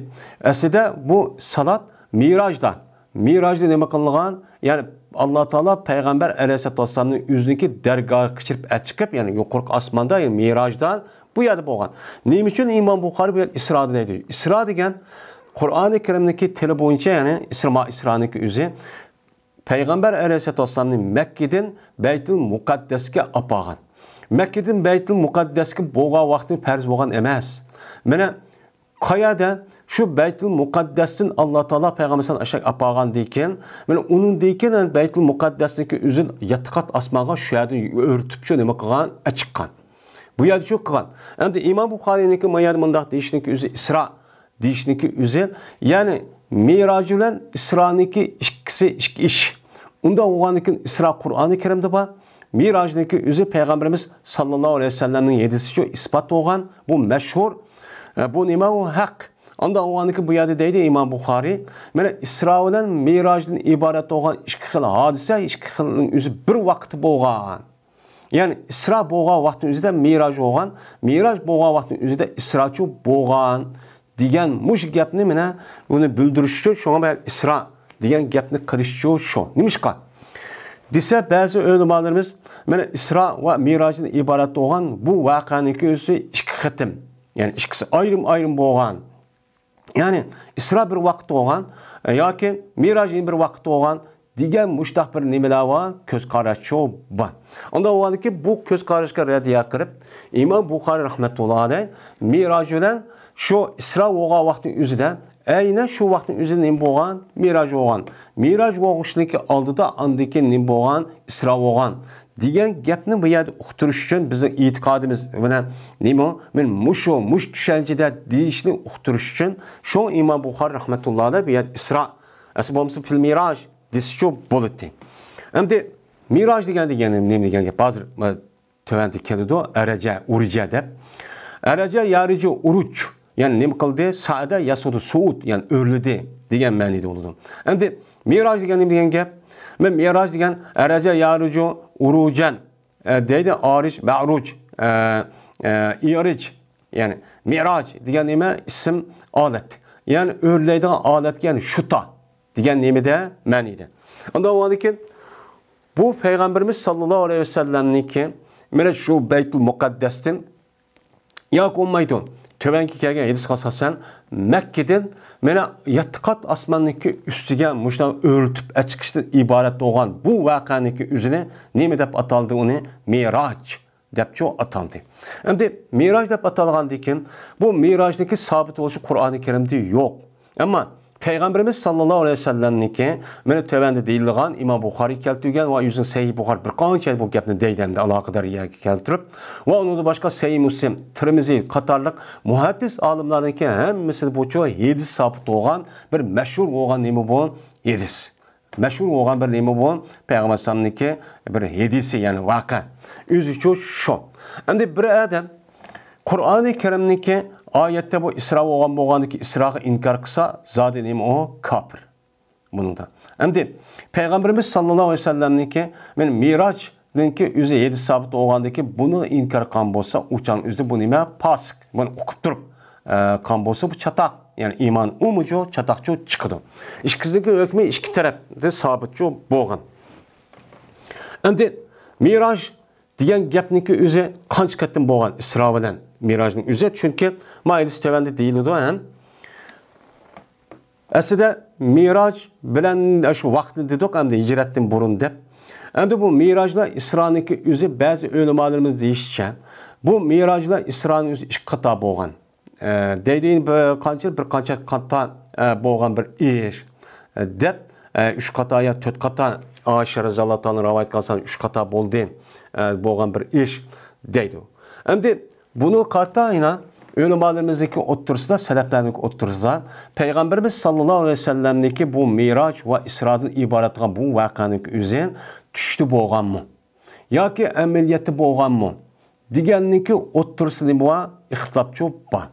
ئەسلىدە بۇ سالات مىراجدا، مىراجدا نېمە قىلىنغان؟ يەنى ئاللا تائالا پەيغەمبەر ئەلەيھىسسالاتۇ ۋەسسالامنى ئۆزىنىڭكى دەرگاھىغا چىقىرىپ ئەچىقىپ، يەنى يۇقىرىقى ئاسماندا، يەنى مىراجدا بۇ يەردە بولغان. نېمە ئۈچۈن ئىمام بۇخارىي بۇ يەردە ئىسرا دەيدۇ؟ ئىسرا دېگەن قۇرئانى كەرىمنىڭكى تىلى بويىچە، يەنى ئىسرا، ما ئىسرانىڭكى ئۆزى پەيغەمبەر ئەلەيھىسسالاتۇ ۋەسسالامنى مەككىدىن بەيتۇل مۇقەددەسكە ئاپارغان. مەككىدىن بەيتۇل مۇقەددەسكە بولغان ۋاقتى پەرز بولغان ئەمەس. مانا قايەردە شۇ بەيتۇل مۇقەددەستىن ئاللا تائالا پەيغەمبەر ئەلەيھىسسالام ئاشاق ئاپارغاندىن كېيىن، مانا ئۇنىڭدىن كېيىن بەيتۇل مۇقەددەسنىڭكى ئۆزى يەتتە قات ئاسمانغا شۇ يەردىن ئۆرتۈپ شۇ نېمە قىلغان؟ ئەچىققان. بۇ يەردە شۇ قىلغان. ئەمدى ئىمام بۇخارىينىڭكى ما يەردە مۇنداق دېيىشنىڭكى ئۆزى ئىسرا دېيىشنىڭكى ئۆزى، يەنى مىراج بىلەن ئىسرانىڭكى ئىككىسى ئىككى ئىش. ئۇنداق بولغاندىكىن ئىسرا قۇرئانى كەرىمدە بار، مىراجنىڭكى ئۆزى پەيغەمبىرىمىز ساللاللاھۇ ئەلەيھى ۋەسەللەمنىڭ ھەدىسى شۇ ئىسپات بولغان، بۇ مەشھۇر. ئە، بۇ نېمە؟ ئۇ ھەق. ئۇنداق بولغاندىكىن بۇ يەردە دەيدۇ ئىمام بۇخارىي، مانا ئىسرا بىلەن مىراجدىن ئىبارەت بولغان ئىككى خىل ھادىسە، ئىككى خىلنىڭ ئۆزى بىر ۋاقىتتا بولغان. يەنى ئىسرا بولغان ۋاقىتنىڭ ئۆزىدە مىراج بولغان، مىراج بولغان ۋاقىتنىڭ ئۆزىدە ئىسراچۇ بولغان دېگەن مۇشۇ گەپنى مانا ئۇنى بىلدۈرۈش ئۈچۈن شۇڭا مەن ئىسرا دېگەن گەپنى قىلىشچۇ شۇ. نېمىشقا؟ دېسە، بەزى ئۆلىمالىرىمىز مانا ئىسرا ۋە مىراجدىن ئىبارەت بولغان بۇ ۋەقەنىڭكى ئۆزى ئىككى قېتىم، يەنى ئىككىسى ئايرىم-ئايرىم بولغان. يەنى ئىسرا بىر ۋاقىتتا بولغان، ئە، ياكى مىراج يەنە بىر ۋاقىتتا بولغان دېگەن مۇشتاق بىر نېمىلەر بار، كۆز قاراشچۇ بار. ئۇنداق بولغاندىكىن بۇ كۆز قاراشقا رەددىيە قىلىپ، ئىمام بۇخارىي رەھمەتۇللا ئەلەيھ مىراج بىلەن شۇ ئىسرا بولغان ۋاقىتنىڭ ئۆزىدە، ئەينەن شۇ ۋاقىتنىڭ ئۆزىدە نېمە بولغان؟ مىراج بولغان. مىراج بولغۇچنىڭكى ئالدىدا ئاندىن كېيىن نېمە بولغان؟ ئىسرا بولغان. دېگەن گەپنى بۇ يەردە ئۇقتۇرۇش ئۈچۈن بىزنىڭ ئېتىقادىمىز بىلەن نېمە؟ مەن مۇشۇ، مۇشۇ چۈشەنچىدە دېيىشنى ئۇقتۇرۇش ئۈچۈن شۇ ئىمام بۇخارىي رەھمەتۇللا ئەلەيھ بۇ يەردە ئىسرا، ئەسلى بولمىسا فىل مىراج دېسىچۇ بولاتتى. ئەمدى مىراج دېگەن، دېگەن نېمە دېگەن گەپ؟ ھازىر، تۆۋەندە كېلىدۇ، ئەرەجە، ئۇرۇجە دەپ. ئەرەجە يارىجۇ ئۇرۇج، يەنى نېمە قىلدى؟ سائىدە ياسۇدۇ سۇئۇد، يەنى ئۆرلىدى دېگەن مەنىدە بولىدۇ. ئەمدى مىراج دېگەن نېمە دېگەن گەپ؟ مەن مىراج دېگەن ئەرەجە يارىجۇ ئۇرۇجەن، ئە، دەيدۇ، ئارىج، مەرۇج، ئە، ئە، ئىرىج، يەنى مىراج دېگەن نېمە؟ ئىسىم ئالەت. يەنى ئۆرلەيدىغان ئالەتكە، يەنى شۇتا دېگەن نېمىدە مەنىدە. ئۇنداق بولغاندىكىن بۇ پەيغەمبىرىمىز ساللاللاھۇ ئەلەيھى ۋەسەللەمنىڭكى مانا شۇ بەيتۇل مۇقەددەستىن ياكى بولمايدۇ. تۆۋەنكى كەلگەن ھەدىسكە ئاساسەن، مەككىدىن مانا يەتتە قات ئاسماننىڭكى ئۈستىگە مۇشۇنداق ئۆرلىتىپ ئەچىقىشتىن ئىبارەت بولغان بۇ ۋەقەنىڭكى ئۆزىنى نېمە دەپ ئاتالدى؟ ئۇنى مىراج دەپچۇ ئاتالدى. ئەمدى مىراج دەپ ئاتالغاندىن كېيىن، بۇ مىراجنىڭكى سابىت بولۇشى قۇرئانى كەرىمدە يوق. ئەمما پەيغەمبىرىمىز ساللاللاھۇ ئەلەيھى ۋەسەللەمنىڭكى مانا تۆۋەندە دېيىلغان، ئىمام بۇخارىي كەلتۈرگەن ۋە ئۆزىنىڭ سەھىھ بۇخارى بىر قانچە بۇ گەپنى دەيدۇ ئەمدى ئالاقىدار يەرگە كەلتۈرۈپ، ۋە ئۇنىڭدىن باشقا سەھىھ مۇسلىم، تىرمىزى قاتارلىق مۇھەددىس ئالىملارنىڭكى ھەممىسىدە بۇچۇ ھەدىس سابىت بولغان بىر مەشھۇر بولغان نېمە بۇ؟ ھەدىس. مەشھۇر بولغان بىر نېمە بۇ؟ پەيغەمبەر ئەلەيھىسسالامنىڭكى بىر ھەدىسى، يەنى ۋەقە. ئۆزىچۇ شۇ. ئەمدى بىر ئادەم قۇرئانى كەرىمنىڭكى ئايەتتە بۇ ئىسرا بولغان بولغاندىكى ئىسراغا ئىنكار قىلسا، زادى نېمە ئۇ؟ كاپىر. بۇنىڭدا. ئەمدى پەيغەمبىرىمىز ساللاللاھۇ ئەلەيھى ۋەسەللەمنىڭكى مانا مىراجنىڭكى ئۆزى ھەدىس سابىت بولغاندىكى بۇنى ئىنكار قىلغان بولسا، ئۇ چاغنىڭ ئۆزىدە بۇ نېمە؟ پاسىق. بۇنى ئۇقۇپ تۇرۇپ، ئە، قىلغان بولسا، بۇ چاتاق. يەنى ئىمان ئۇمۇچۇ، چاتاقچۇ چىقىدۇ. ئىككىسىنىڭكى ھۆكمى ئىككى تەرەپتە سابىتچۇ بولغان. ئەمدى مىراج دېگەن گەپنىڭكى ئۆزى قانچە قېتىم بولغان ئىسرا بىلەن مىراجنىڭ ئۆزى؟ چۈنكى مايىلىسى تۆۋەندە دېيىلىدۇ ھەم. ئەسلىدە مىراج بىلەن شۇ ۋاقىتنى دېدۇق، ئەمدى ھىجرەتتىن بۇرۇن دەپ. ئەمدى بۇ مىراجلا ئىسرانىڭكى ئۆزى بەزى ئۆلىمالىرىمىز دېيىشىچە، بۇ مىراجلا ئىسرانىڭ ئۆزى ئىككى قاتا بولغان. ئە، دەيدۇ، بىر قانچە، بىر قانچە قاتا، ئە، بولغان بىر ئىش، ئە، دەپ، ئە، ئۈچ قاتا يا تۆت قاتا، ئائىشە رەزىياللاھۇ تائالا رىۋايەت قىلسا، ئۈچ قاتا بولدى، ئە، بولغان بىر ئىش دەيدۇ. ئەمدى بۇنى قارىتا يەنە ئۆلىمالىرىمىزنىڭكى ئوتتۇرىسىدا، سەلەپلەرنىڭكى ئوتتۇرىسىدا پەيغەمبىرىمىز ساللاللاھۇ ئەلەيھى ۋەسەللەمنىڭكى بۇ مىراج ۋە ئىسرادىن ئىبارەت بولغان بۇ ۋەقەنىڭكى ئۆزى چۈشتە بولغانمۇ؟ ياكى ئەمەلىيەتتە بولغانمۇ دېگەننىڭكى ئوتتۇرىسىدا نېمە بار؟ ئىختىلاپچۇ بار.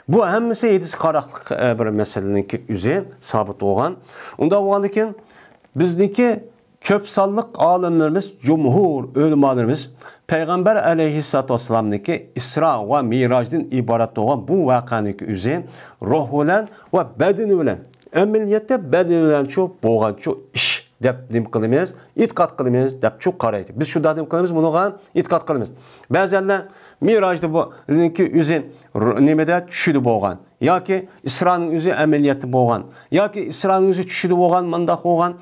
بۇ ھەممىسى ھەدىسكە قاراقلىق، ئە، بىر مەسىلىنىڭكى ئۆزى سابىت بولغان. ئۇنداق بولغاندىكىن بىزنىڭكى كۆپ سانلىق ئالىملىرىمىز، جۇمھۇر ئۆلىمالىرىمىز پەيغەمبەر ئەلەيھىسسالاتۇ ۋەسسالامنىڭكى ئىسرا ۋە مىراجدىن ئىبارەت بولغان بۇ ۋەقەنىڭكى ئۆزى روھ بىلەن ۋە بەدىنى بىلەن، ئەمەلىيەتتە بەدىنى بىلەنچۇ بولغانچۇ ئىش دەپ نېمە قىلىمىز؟ ئېتىقاد قىلىمىز دەپچۇ قارايدۇ. بىز شۇنداق نېمە قىلىمىز؟ بۇنىڭغا ئېتىقاد قىلىمىز. بەزەنلەر مىراجدا بۇنىڭكى ئۆزى ر-، نېمىدە، چۈشىدە بولغان ياكى ئىسرانىڭ ئۆزى ئەمەلىيەتتە بولغان ياكى ئىسرانىڭ ئۆزى چۈشىدە بولغان، مۇنداق بولغان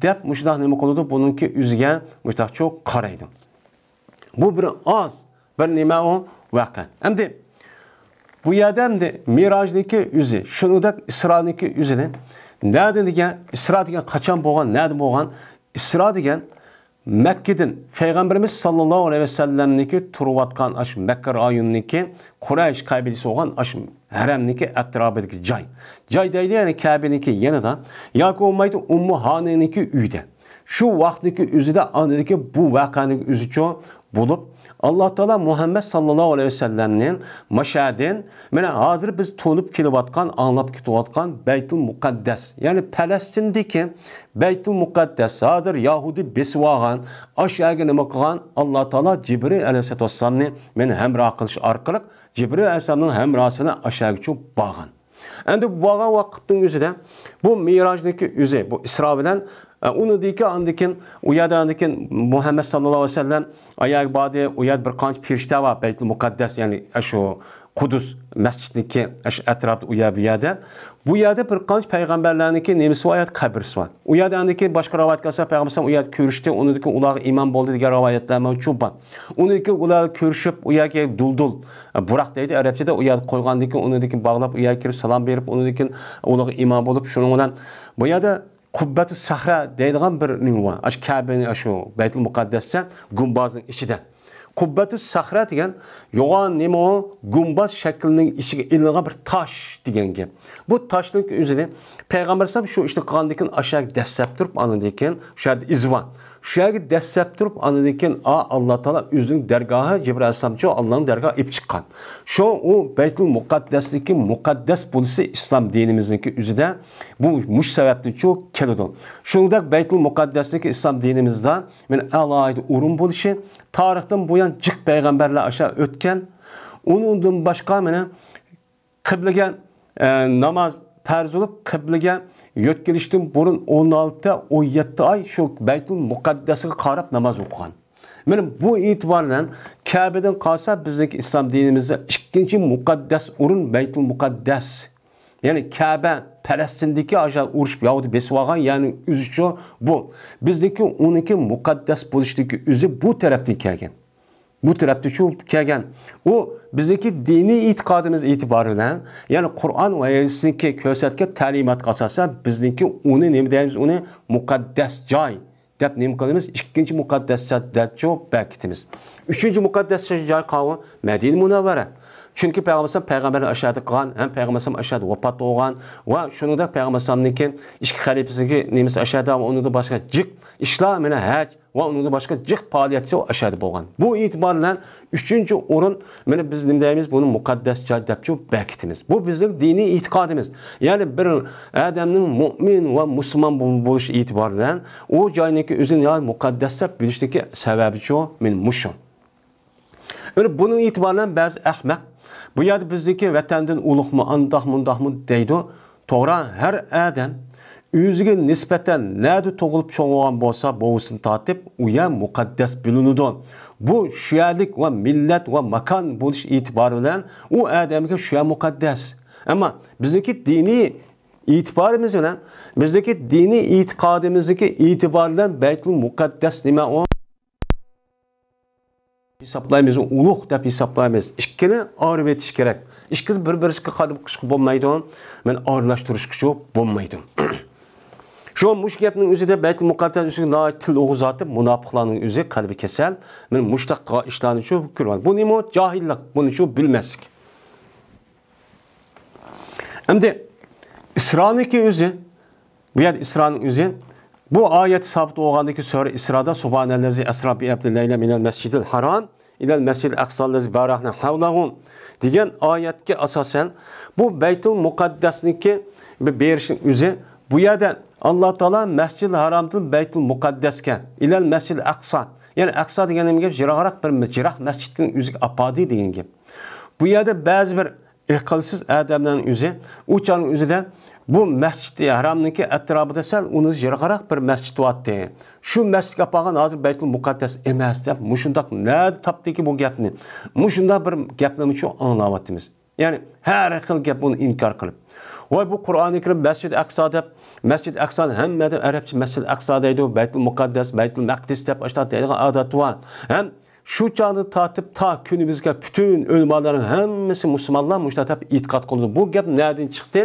دەپ مۇشۇنداق نېمە قىلىدۇ؟ بۇنىڭكى ئۆزىگە مۇشۇنداقچۇ قارايدۇ. بۇ بىر ئاز بىر نېمە ئۇ ۋەقە. ئەمدى بۇ يەردە ئەمدى مىراجنىڭكى ئۆزى، شۇنىڭدەك ئىسرانىڭكى ئۆزىنى نەدىن دېگەن، ئىسرا دېگەن قاچان بولغان، نەدە بولغان؟ ئىسرا دېگەن مەككىدىن پەيغەمبىرىمىز ساللاللاھۇ ئەلەيھى ۋەسەللەمنىڭكى تۇرۇۋاتقان ئاش مەككە رايونىنىڭكى قۇرەيش قەبىلىسى بولغان ئاش ھەرەمنىڭكى ئەتراپىدىكى جاي. جاي دەيدۇ، يەنى كەبىنىڭكى يېنىدا ياكى بولمايدۇ ئۇممۇ ھانىنىڭكى ئۆيىدە. شۇ ۋاقىتنىڭكى ئۆزىدە ئاندىكى بۇ ۋەقەنىڭ ئۆزىچۇ بولۇپ، ئاللا تائالا مۇھەممەد ساللاللاھۇ ئەلەيھى ۋەسەللەمنى مەشەدىن، مانا ھازىر بىز تونۇپ كېلىۋاتقان، ئاڭلاپ كېتىۋاتقان بەيتۇل مۇقەددەس، يەنى پەلەستىندىكى بەيتۇل مۇقەددەس، ھازىر يەھۇدىي بېسىۋالغان، ئاشۇ يەرگە نېمە قىلغان؟ ئاللا تائالا جىبرىل ئەلەيھىسسالاتۇ ۋەسسالامنى مېنى ھەمراھ قىلىش ئارقىلىق جىبرىل ئەلەيھىسسالامنىڭ ھەمراھى بىلەن ئاشۇ يەرگىچۇ بارغان. ئەمدى بۇ بارغان ۋاقىتنىڭ ئۆزىدە بۇ مىراجنىڭكى ئۆزى، بۇ ئىسرا بىلەن، ئە، ئۇنىڭدىن كېيىن، ئاندىن كېيىن ئۇ يەردە، ئاندىن كېيىن مۇھەممەد ساللاللاھۇ ئەلەيھى ۋەسەللەم ئاياغى باردى، ئۇ يەردە بىر قانچە پەرىشتە بار، بەيتۇل مۇقەددەس، يەنى ئاشۇ قۇدۇس مەسچىتنىڭكى ئاشۇ ئەتراپىدا، ئۇ يەر، بۇ يەردە. بۇ يەردە بىر قانچە پەيغەمبەرلەرنىڭكى نېمىسى بار؟ يەردە قەبرىسى بار. ئۇ يەردە ئاندىن كېيىن باشقا رىۋايەتكە ئاساسەن، پەيغەمبەر ئۇ يەردە كۆرۈشتى، ئۇنىڭدىن كېيىن ئۇلارغا ئىمام بولدى دېگەن رىۋايەتلەر مەۋجۇت بار. ئۇنىڭدىن كېيىن ئۇلار كۆرۈشۈپ، ئۇ يەرگە دۇلدۇل، بۇراق دەيدۇ ئەرەبچىدە، ئۇ يەرگە قويغاندىن كېيىن، ئۇنىڭدىن كېيىن باغلاپ، ئۇ يەرگە كىرىپ سالام بېرىپ، ئۇنىڭدىن كېيىن ئۇلارغا ئىمام بولۇپ، شۇنىڭ بىلەن بۇ يەردە قۇببەتۇ سەخرا دەيدىغان بىر نېمە بار. ئاشۇ كەبىنى، ئاشۇ بەيتۇل مۇقەددەستە گۇمبازنىڭ ئىچىدە. قۇببەتۇ سەخرا دېگەن يوغان نېمە ئۇ؟ گۇمباز شەكلىنىڭ ئىچىگە ئېلىنغان بىر تاش دېگەن گەپ. بۇ تاشنىڭ ئۆزىنى پەيغەمبەر ئەلەيھىسسالام شۇ ئىشنى قىلغاندىن كېيىن ئاشۇ يەرگە دەسسەپ تۇرۇپ، ئاندىن كېيىن شۇ يەردە ئىزى بار. شۇ يەرگە دەسسەپ تۇرۇپ، ئاندىن كېيىن، ئا، ئاللا تائالا ئۆزىنىڭ دەرگاھى، جىبرىئىل ئەلەيھىسسالامچۇ ئاللانىڭ دەرگاھىغا ئېلىپ چىققان. شۇ، ئۇ بەيتۇل مۇقەددەسنىڭكى مۇقەددەس بولۇشى ئىسلام دىنىمىزنىڭكى ئۆزىدە بۇ مۇشۇ سەۋەبتىنچۇ كېلىدۇ. شۇنىڭدەك بەيتۇل مۇقەددەسنىڭكى ئىسلام دىنىمىزدا مانا ئالاھىدە ئورۇن بولۇشى، تارىختىن بۇيان جىق پەيغەمبەرلەر ئاشۇ ئۆتكەن. ئۇنىڭدىن باشقا مانا قىبلىگە، ئە، ناماز پەرز بولۇپ، قىبلىگە يۆتكىلىشتىن بۇرۇن ئون ئالتە، ئون يەتتە ئاي شۇ بەيتۇل مۇقەددەسكە قاراپ ناماز ئوقۇغان. مانا بۇ ئېتىبار بىلەن كەبىدىن قالسا، بىزنىڭكى ئىسلام دىنىمىزدە ئىككىنچى مۇقەددەس ئورۇن بەيتۇل مۇقەددەس. يەنى كەبە پەلەستىندىكى ئاشۇ ئۇرۇشۇپ ياھۇدىي بېسىۋالغان يەرنىڭ ئۆزىچۇ بۇ. بىزنىڭكى ئۇنىڭكى مۇقەددەس بولۇشتىكى ئۆزى بۇ تەرەپتىن كەلگەن. بۇ تەرەپتىچۇ كەلگەن. ئۇ بىزنىڭكى دىنىي ئېتىقادىمىز ئېتىبارى بىلەن، يەنى قۇرئان ۋە ھەدىسنىڭكى كۆرسەتكەن تەلىماتقا ئاساسەن، بىزنىڭكى ئۇنى نېمە دەيمىز، ئۇنى مۇقەددەس جاي دەپ نېمە قىلىمىز؟ ئىككىنچى مۇقەددەس جاي دەپچۇ بەكىتىمىز. ئۈچىنچى مۇقەددەس جاي قاۋۇ مەدىنە مۇنەۋۋەرە. چۈنكى پەيغەمبەر پەيغەمبەرنى ئاشۇ يەردە قىلغان، ھەم پەيغەمبەر ئاشۇ يەردە ۋاپات بولغان ۋە شۇنىڭدەك پەيغەمبەرنىڭكى ئىككى خەلىپىسىنىڭكى نېمىسى ئاشۇ يەردە ۋە ئۇنىڭدىن باشقا جىق ئىشلار مانا ھەج ۋە ئۇنىڭدىن باشقا جىق پائالىيەتچى ئاشۇ يەردە بولغان. بۇ ئېتىبار بىلەن ئۈچىنچى ئورۇن، مانا بىز نېمە دەيمىز؟ بۇنى مۇقەددەس جاي دەپچۇ بەكىتىمىز. بۇ بىزنىڭ دىنىي ئېتىقادىمىز. يەنى بىر ئادەمنىڭ مۇئمىن ۋە مۇسۇلمان بول-، بولۇش ئېتىبارى بىلەن ئۇ جاينىڭكى ئۆزىنى يا مۇقەددەس دەپ بىلىشتىكى سەۋەبىچۇ مانا مۇشۇ. ئەمدى بۇنىڭ ئېتىبارى بىلەن بەزى ئەخمەق، بۇ يەردە بىزنىڭكى ۋەتەندىن ئۇلۇغمۇ، ئانداقمۇ، مۇنداقمۇ دەيدۇ. توغرا، ھەر ئادەم ئۆزىگە نىسبەتەن نەدە تۇغۇلۇپ چوڭ بولغان بولسا، بوۋىسىنى تارتىپ، ئۇ يەر مۇقەددەس بىلىنىدۇ. بۇ شۇ يەرلىك ۋە مىللەت ۋە ماكان بولۇش ئېتىبارى بىلەن ئۇ ئادەمگە شۇ يەر مۇقەددەس. ئەمما بىزنىڭكى دىنىي ئېتىبارىمىز بىلەن، بىزنىڭكى دىنىي ئېتىقادىمىزدىكى ئېتىبار بىلەن بەيتۇل مۇقەددەس نېمە ئۇ؟ ھېسابلايمىز، ئۇلۇغ دەپ ھېسابلايمىز. ئىككىنى ئايرىۋېتىش كېرەك. ئىككىسى بىر-بىرىگە قارىمۇ قىلىشقا بولمايدۇ. مانا ئارىلاشتۇرۇشقىچۇ بولمايدۇ. شۇ مۇشۇ گەپنىڭ ئۆزىدە بەيتۇل مۇقەددەس ئۈستىگە ناھايىتى تىل ئوغۇزاتىپ، مۇناپىقلارنىڭ ئۆزى قەلبى كېسەل. مانا مۇشۇنداق ئىشلارنىچۇ كۆرۈۋاتىدۇ. بۇ نېمە؟ جاھىللىق. بۇنىچۇ بىلمەسلىك. ئەمدى ئىسرانىڭكى ئۆزى، بۇ يەردە ئىسرانىڭ ئۆزى، بۇ ئايەت سابىت بولغاندىكى سۈرە ئىسرادا سۇبھانەللەزى ئەسرا بىئەبدىھى لەيلەن مىنەل مەسجىدىل ھارام ئىلەل مەسجىدىل ئەقسەللەزى بارەكنا ھەۋلەھۇ دېگەن ئايەتكە ئاساسەن، بۇ بەيتۇل مۇقەددەسنىڭكى بېرىشنىڭ ئۆزى، بۇ يەردە ئاللا تائالا مەسجىدىل ھارامدىن بەيتۇل مۇقەددەسكە، ئىلەل مەسجىدىل ئەقسا، يەنى ئەقسا دېگەن نېمە گەپ؟ يىراقراق بىر يىراق مەسچىتنىڭ ئۆزىگە ئاپاردى دېگەن گەپ. بۇ يەردە بەزى بىر ئەقىلسىز ئادەملەرنىڭ ئۆزى، ئۇ چاغنىڭ ئۆزىدە بۇ مەسچىتى ھارامنىڭكى ئەتراپىدا سەل ئۇنىڭ يىراقراق بىر مەسچىت بارتى. شۇ مەسچىتكە ئاپارغان ھازىر بەيتۇل مۇقەددەس ئەمەس دەپ، مۇشۇنداق نەدە تاپتىكى بۇ گەپنى؟ مۇشۇنداق بىر گەپنىمۇ شۇ ئاڭلاۋاتىمىز. يەنى ھەر خىل گەپ ئۇنى ئىنكار قىلىپ. ۋاي بۇ قۇرئانى كەرىم مەسچىدى ئەقسا دەپ، مەسچىدى ئەقسانى ھەممە ئادەم ئەرەبچە مەسچىدى ئەقسا دەيدۇ، بەيتۇل مۇقەددەس، بەيتۇل مەقدىس دەپ ئاشۇنداق دەيدىغان ئادەت بار. ھەم شۇ چاغدىن تارتىپ تا كۈنىمىزگە پۈتۈن ئۆلىمالارنىڭ ھەممىسى مۇسۇلمانلار مۇشۇنداق دەپ ئېتىقاد قىلىدۇ. بۇ گەپ نەدىن چىقتى؟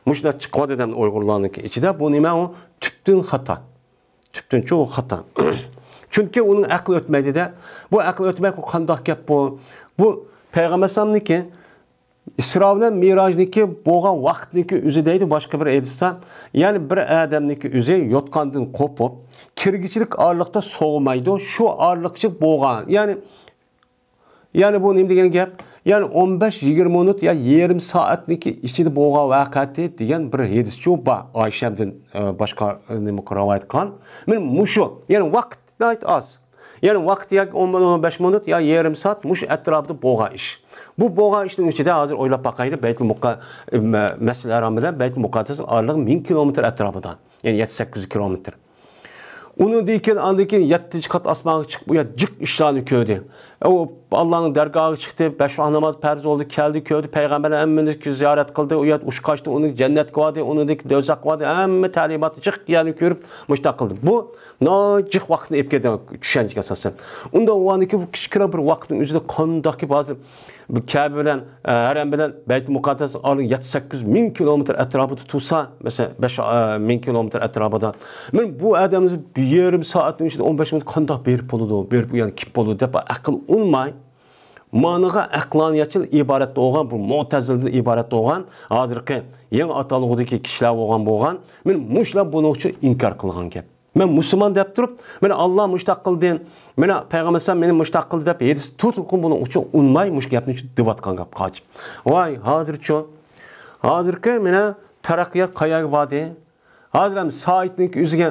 مۇشۇنداق چىقىۋاتىدۇ ئەمدى ئۇيغۇرلارنىڭكى ئىچىدە. بۇ نېمە ئۇ؟ تۈپتىن خاتا. تۈپتىنچۇ خاتا. چۈنكى ئۇنىڭ ئەقلى ئۆتمەيدۇ-دە. بۇ ئەقلى ئۆتمەي، بۇ قانداق گەپ بۇ؟ بۇ پەيغەمبەر ئەلەيھىسسالامنىڭكى ئىسرا بىلەن مىراجنىڭكى بولغان ۋاقىتنىڭكى ئۆزى دەيدۇ باشقا بىر ھەدىستە. يەنى بىر ئادەمنىڭكى ئۆزى يوتقاندىن قوپۇپ، كىرگۈچىلىك ئارىلىقتا سوۋۇمايدۇ. شۇ ئارىلىقچە بولغان. يەنى يەنى بۇ نېمە دېگەن گەپ؟ يەنى ئون بەش يىگىرمە مىنۇت يا يېرىم سائەتنىڭكى ئىچىدە بولغان ۋەقەتى دېگەن بىر ھەدىسچۇ بار. ئايشەمدىن، ئە، باشقا، ئە، نېمە رىۋايەت قىلغان. مانا مۇشۇ. يەنى ۋاقىت ناھايىتى ئاز. يەنى ۋاقىت ياكى ئون مىنۇت، ئون بەش مىنۇت يا يېرىم سائەت مۇشۇ ئەتراپىدا بولغان ئىش. بۇ بولغان ئىشنىڭ ئىچىدە ھازىر ئويلاپ باقايلى، بەيتۇل مۇقا-، ئە، مە-، مەسجىدىل ھارام بىلەن بەيتۇل مۇقەددەسنىڭ ئارىلىقى مىڭ كىلومېتىر ئەتراپىدا. يەنى يەتتە سەككىز يۈز كىلومېتىر. ئۇنىڭدىن كېيىن، ئاندىن كېيىن يەتتىنچى قات ئاسمانغا چىقىپ، ئۇ يەردە جىق ئىشلارنى كۆردى. ئۇ ئاللانىڭ دەرگاھىغا چىقتى، بەش ۋاق ناماز پەرز بولدى، كەلدى، كۆردى، پەيغەمبەرنى ھەممىنى زىيارەت قىلدى، ئۇ يەردە ئۇچقاچتى، ئۇنىڭ جەننەتكە باردى، ئۇنىڭدىن كېيىن دوزاخقا باردى، ھەممە تەلىماتنى جىق يەرنى كۆرۈپ، مۇشۇنداق قىلدى. بۇ ناھايىتى جىق ۋاقىتنى ئېلىپ كەلدى چۈشەنچىگە ئاساسەن. ئۇنداق بولغاندىن كېيىن بۇ كىچىككىنە بىر ۋاقىتنىڭ ئۆزىدە قانداق گەپ ھازىر بۇ كەبە بىلەن، ئە، ھەرەم بىلەن بەيتۇل مۇقەددەس ئارىلىق يەتتە سەككىز مىڭ كىلومېتىر ئەتراپىدا تۇرسا، مەسىلەن، بەش، ئە، مىڭ كىلومېتىر ئەتراپىدا، مەن بۇ ئادەمنى بىر يېرىم سائەتنىڭ ئىچىدە ئون بەش مىنۇت قانداق بېرىپ بولىدۇ، بېرىپ ئۇ يەرگە كېلىپ بولىدۇ دەپ ئەقىل ئۇنىماي، مانىغا ئەقلانىيەتچىل ئىبارەت بولغان، بۇ مۇئتەزىلىدىن ئىبارەت بولغان، ھازىرقى يېڭى ئاتالغۇدىكى كىشىلەر بولغان، بولغان، مەن مۇشۇلار بۇنىڭ ئۈچۈن ئىنكار قىلغان گەپ. مەن مۇسۇلمان دەپ تۇرۇپ، مېنى ئاللا مۇشتاق قىلدى، مېنى پەيغەمبەر ئەلەيھىسسالام مېنى مۇشتاق قىلدى دەپ ھەدىس تۇتقۇن بۇنىڭ ئۈچۈن ئۇنىماي مۇشۇ گەپنى دېۋاتقان گەپ قاچىپ. ۋاي، ھازىرچۇ، ھازىرقى مېنە تەرەققىيات قەيەرگە باردى؟ ھازىر ھەم سائەتنىڭكى ئۆزىگە،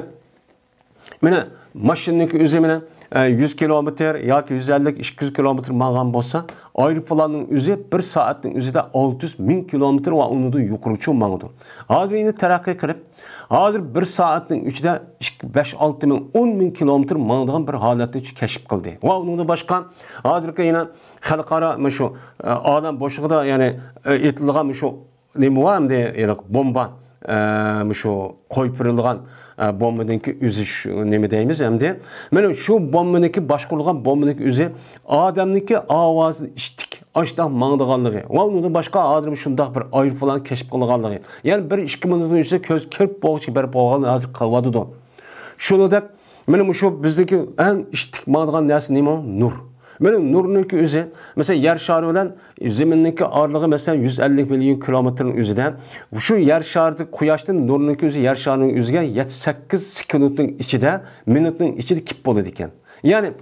مېنە ماشىنىنىڭكى ئۆزى مېنە، ئە، يۈز كىلومېتىر ياكى يۈز ئەللىك، ئىككى يۈز كىلومېتىر ماڭغان بولسا، ئايروپىلاننىڭ ئۆزى بىر سائەتنىڭ ئۆزىدە ئالتە يۈز، مىڭ كىلومېتىر ۋە ئۇنىڭدىن يۇقىرىچۇ ماڭىدۇ. ھازىر ئەمدى تەرەققىي قىلىپ، ھازىر بىر سائەتنىڭ ئىچىدە ئىككى، بەش، ئالتە مىڭ، ئون مىڭ كىلومېتىر ماڭىدىغان بىر ھالەتنى كەشىپ قىلدى. ۋە ئۇنىڭدىن باشقا، ھازىرقى يەنە خەلقئارا مۇشۇ، ئە، ئالەم بوشلۇقىدا، يەنى، ئە، ئېيتىلىدىغان مۇشۇ نېمە بار ئەمدى، يەنە بومبا، ئە، مۇشۇ قويۇپ بېرىلغان، ئە، بومبىنىڭكى ئۆزى شۇ نېمە دەيمىز ئەمدى. مانا شۇ بومبىنىڭكى، باشقۇرۇلغان بومبىنىڭكى ئۆزى ئادەمنىڭكى ئاۋازىنى ئىشىتتىك، ئاشۇنداق ماڭىدىغانلىقى ۋە ئۇنىڭدىن باشقا ئادەم شۇنداق بىر ئايروپىلان كەشىپ قىلغانلىقى. يەنى بىر ئىككى مىنۇتنىڭ ئىچىدە كۆز كىرىپ بولغۇچە بېرىپ قالغان ھازىر قىلىۋاتىدۇ. شۇنىڭدەك، مانا مۇشۇ بىزدىكى ئەڭ ئىشتىك ماڭىدىغان نەرسە نېمە؟ نۇر. مانا نۇرنىڭكى ئۆزى، مەسىلەن، يەر شارى بىلەن زېمىننىڭكى ئارىلىقى، مەسىلەن، يۈز ئەللىك مىليون كىلومېتىرنىڭ ئۆزىدە، شۇ يەر شارىدىكى قۇياشتىن نۇرنىڭكى ئۆزى يەر شارىنىڭ ئۆزىگە يەتتە، سەككىز سېكۇنتنىڭ ئىچىدە، مىنۇتنىڭ ئىچىدە كېلىپ بولىدىكەن. يەنى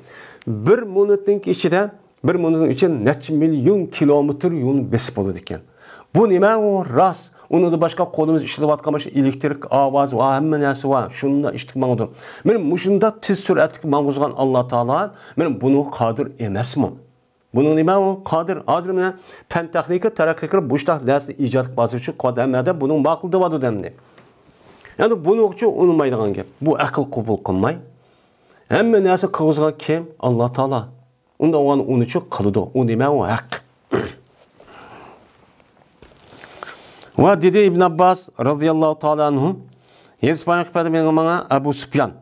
بىر مىنۇتنىڭ ئىچىدە، بىر مىنۇتنىڭ ئىچىدە نەچچە مىليون كىلومېتىر يولنى بېسىپ بولىدىكەن. بۇ نېمە ئۇ؟ راست. ئۇنىڭدىن باشقا قولىمىز ئىشلىتىۋاتقان ماشىنا ئېلېكتىك ئاۋازى ۋە ھەممە نەرسە بار. شۇنداق ئىشتىك ماڭىدۇ. مانا مۇشۇنداق تېز سۈرئەتلىك ماڭغۇزغان ئاللا تائالا مانا بۇنىڭغا قادىر ئەمەسمۇ؟ بۇنىڭ نېمە ئۇ؟ قادىر. ھازىر مانا پەن تېخنىكا تەرەققىي قىلىپ، مۇشۇنداق نەرسىنى ئىجاد قىلىپ بازىرى ئۈچۈن قادىر ئەمەدە بۇنىڭ ماقۇل دەۋاتىدۇ ئەمدى. يەنى بۇنىڭ ئۈچۈن ئۇنىمايدىغان گەپ. بۇ ئەقىل قوبۇل قىلماي. ھەممە نەرسە قىلغۇزغان كىم؟ ئاللا تائالا. ئۇندا ئۇنى ئۇنىچۇ قىلىدۇ. ئۇ نېمە ئۇ؟ ھەق. ۋە دېدى ئىبن ئابباس رازىياللاھۇ تائالا ئەنھۇ، ھېدىس بايان قىلىپ بەردى ماڭا ئەبۇ سۇپيان.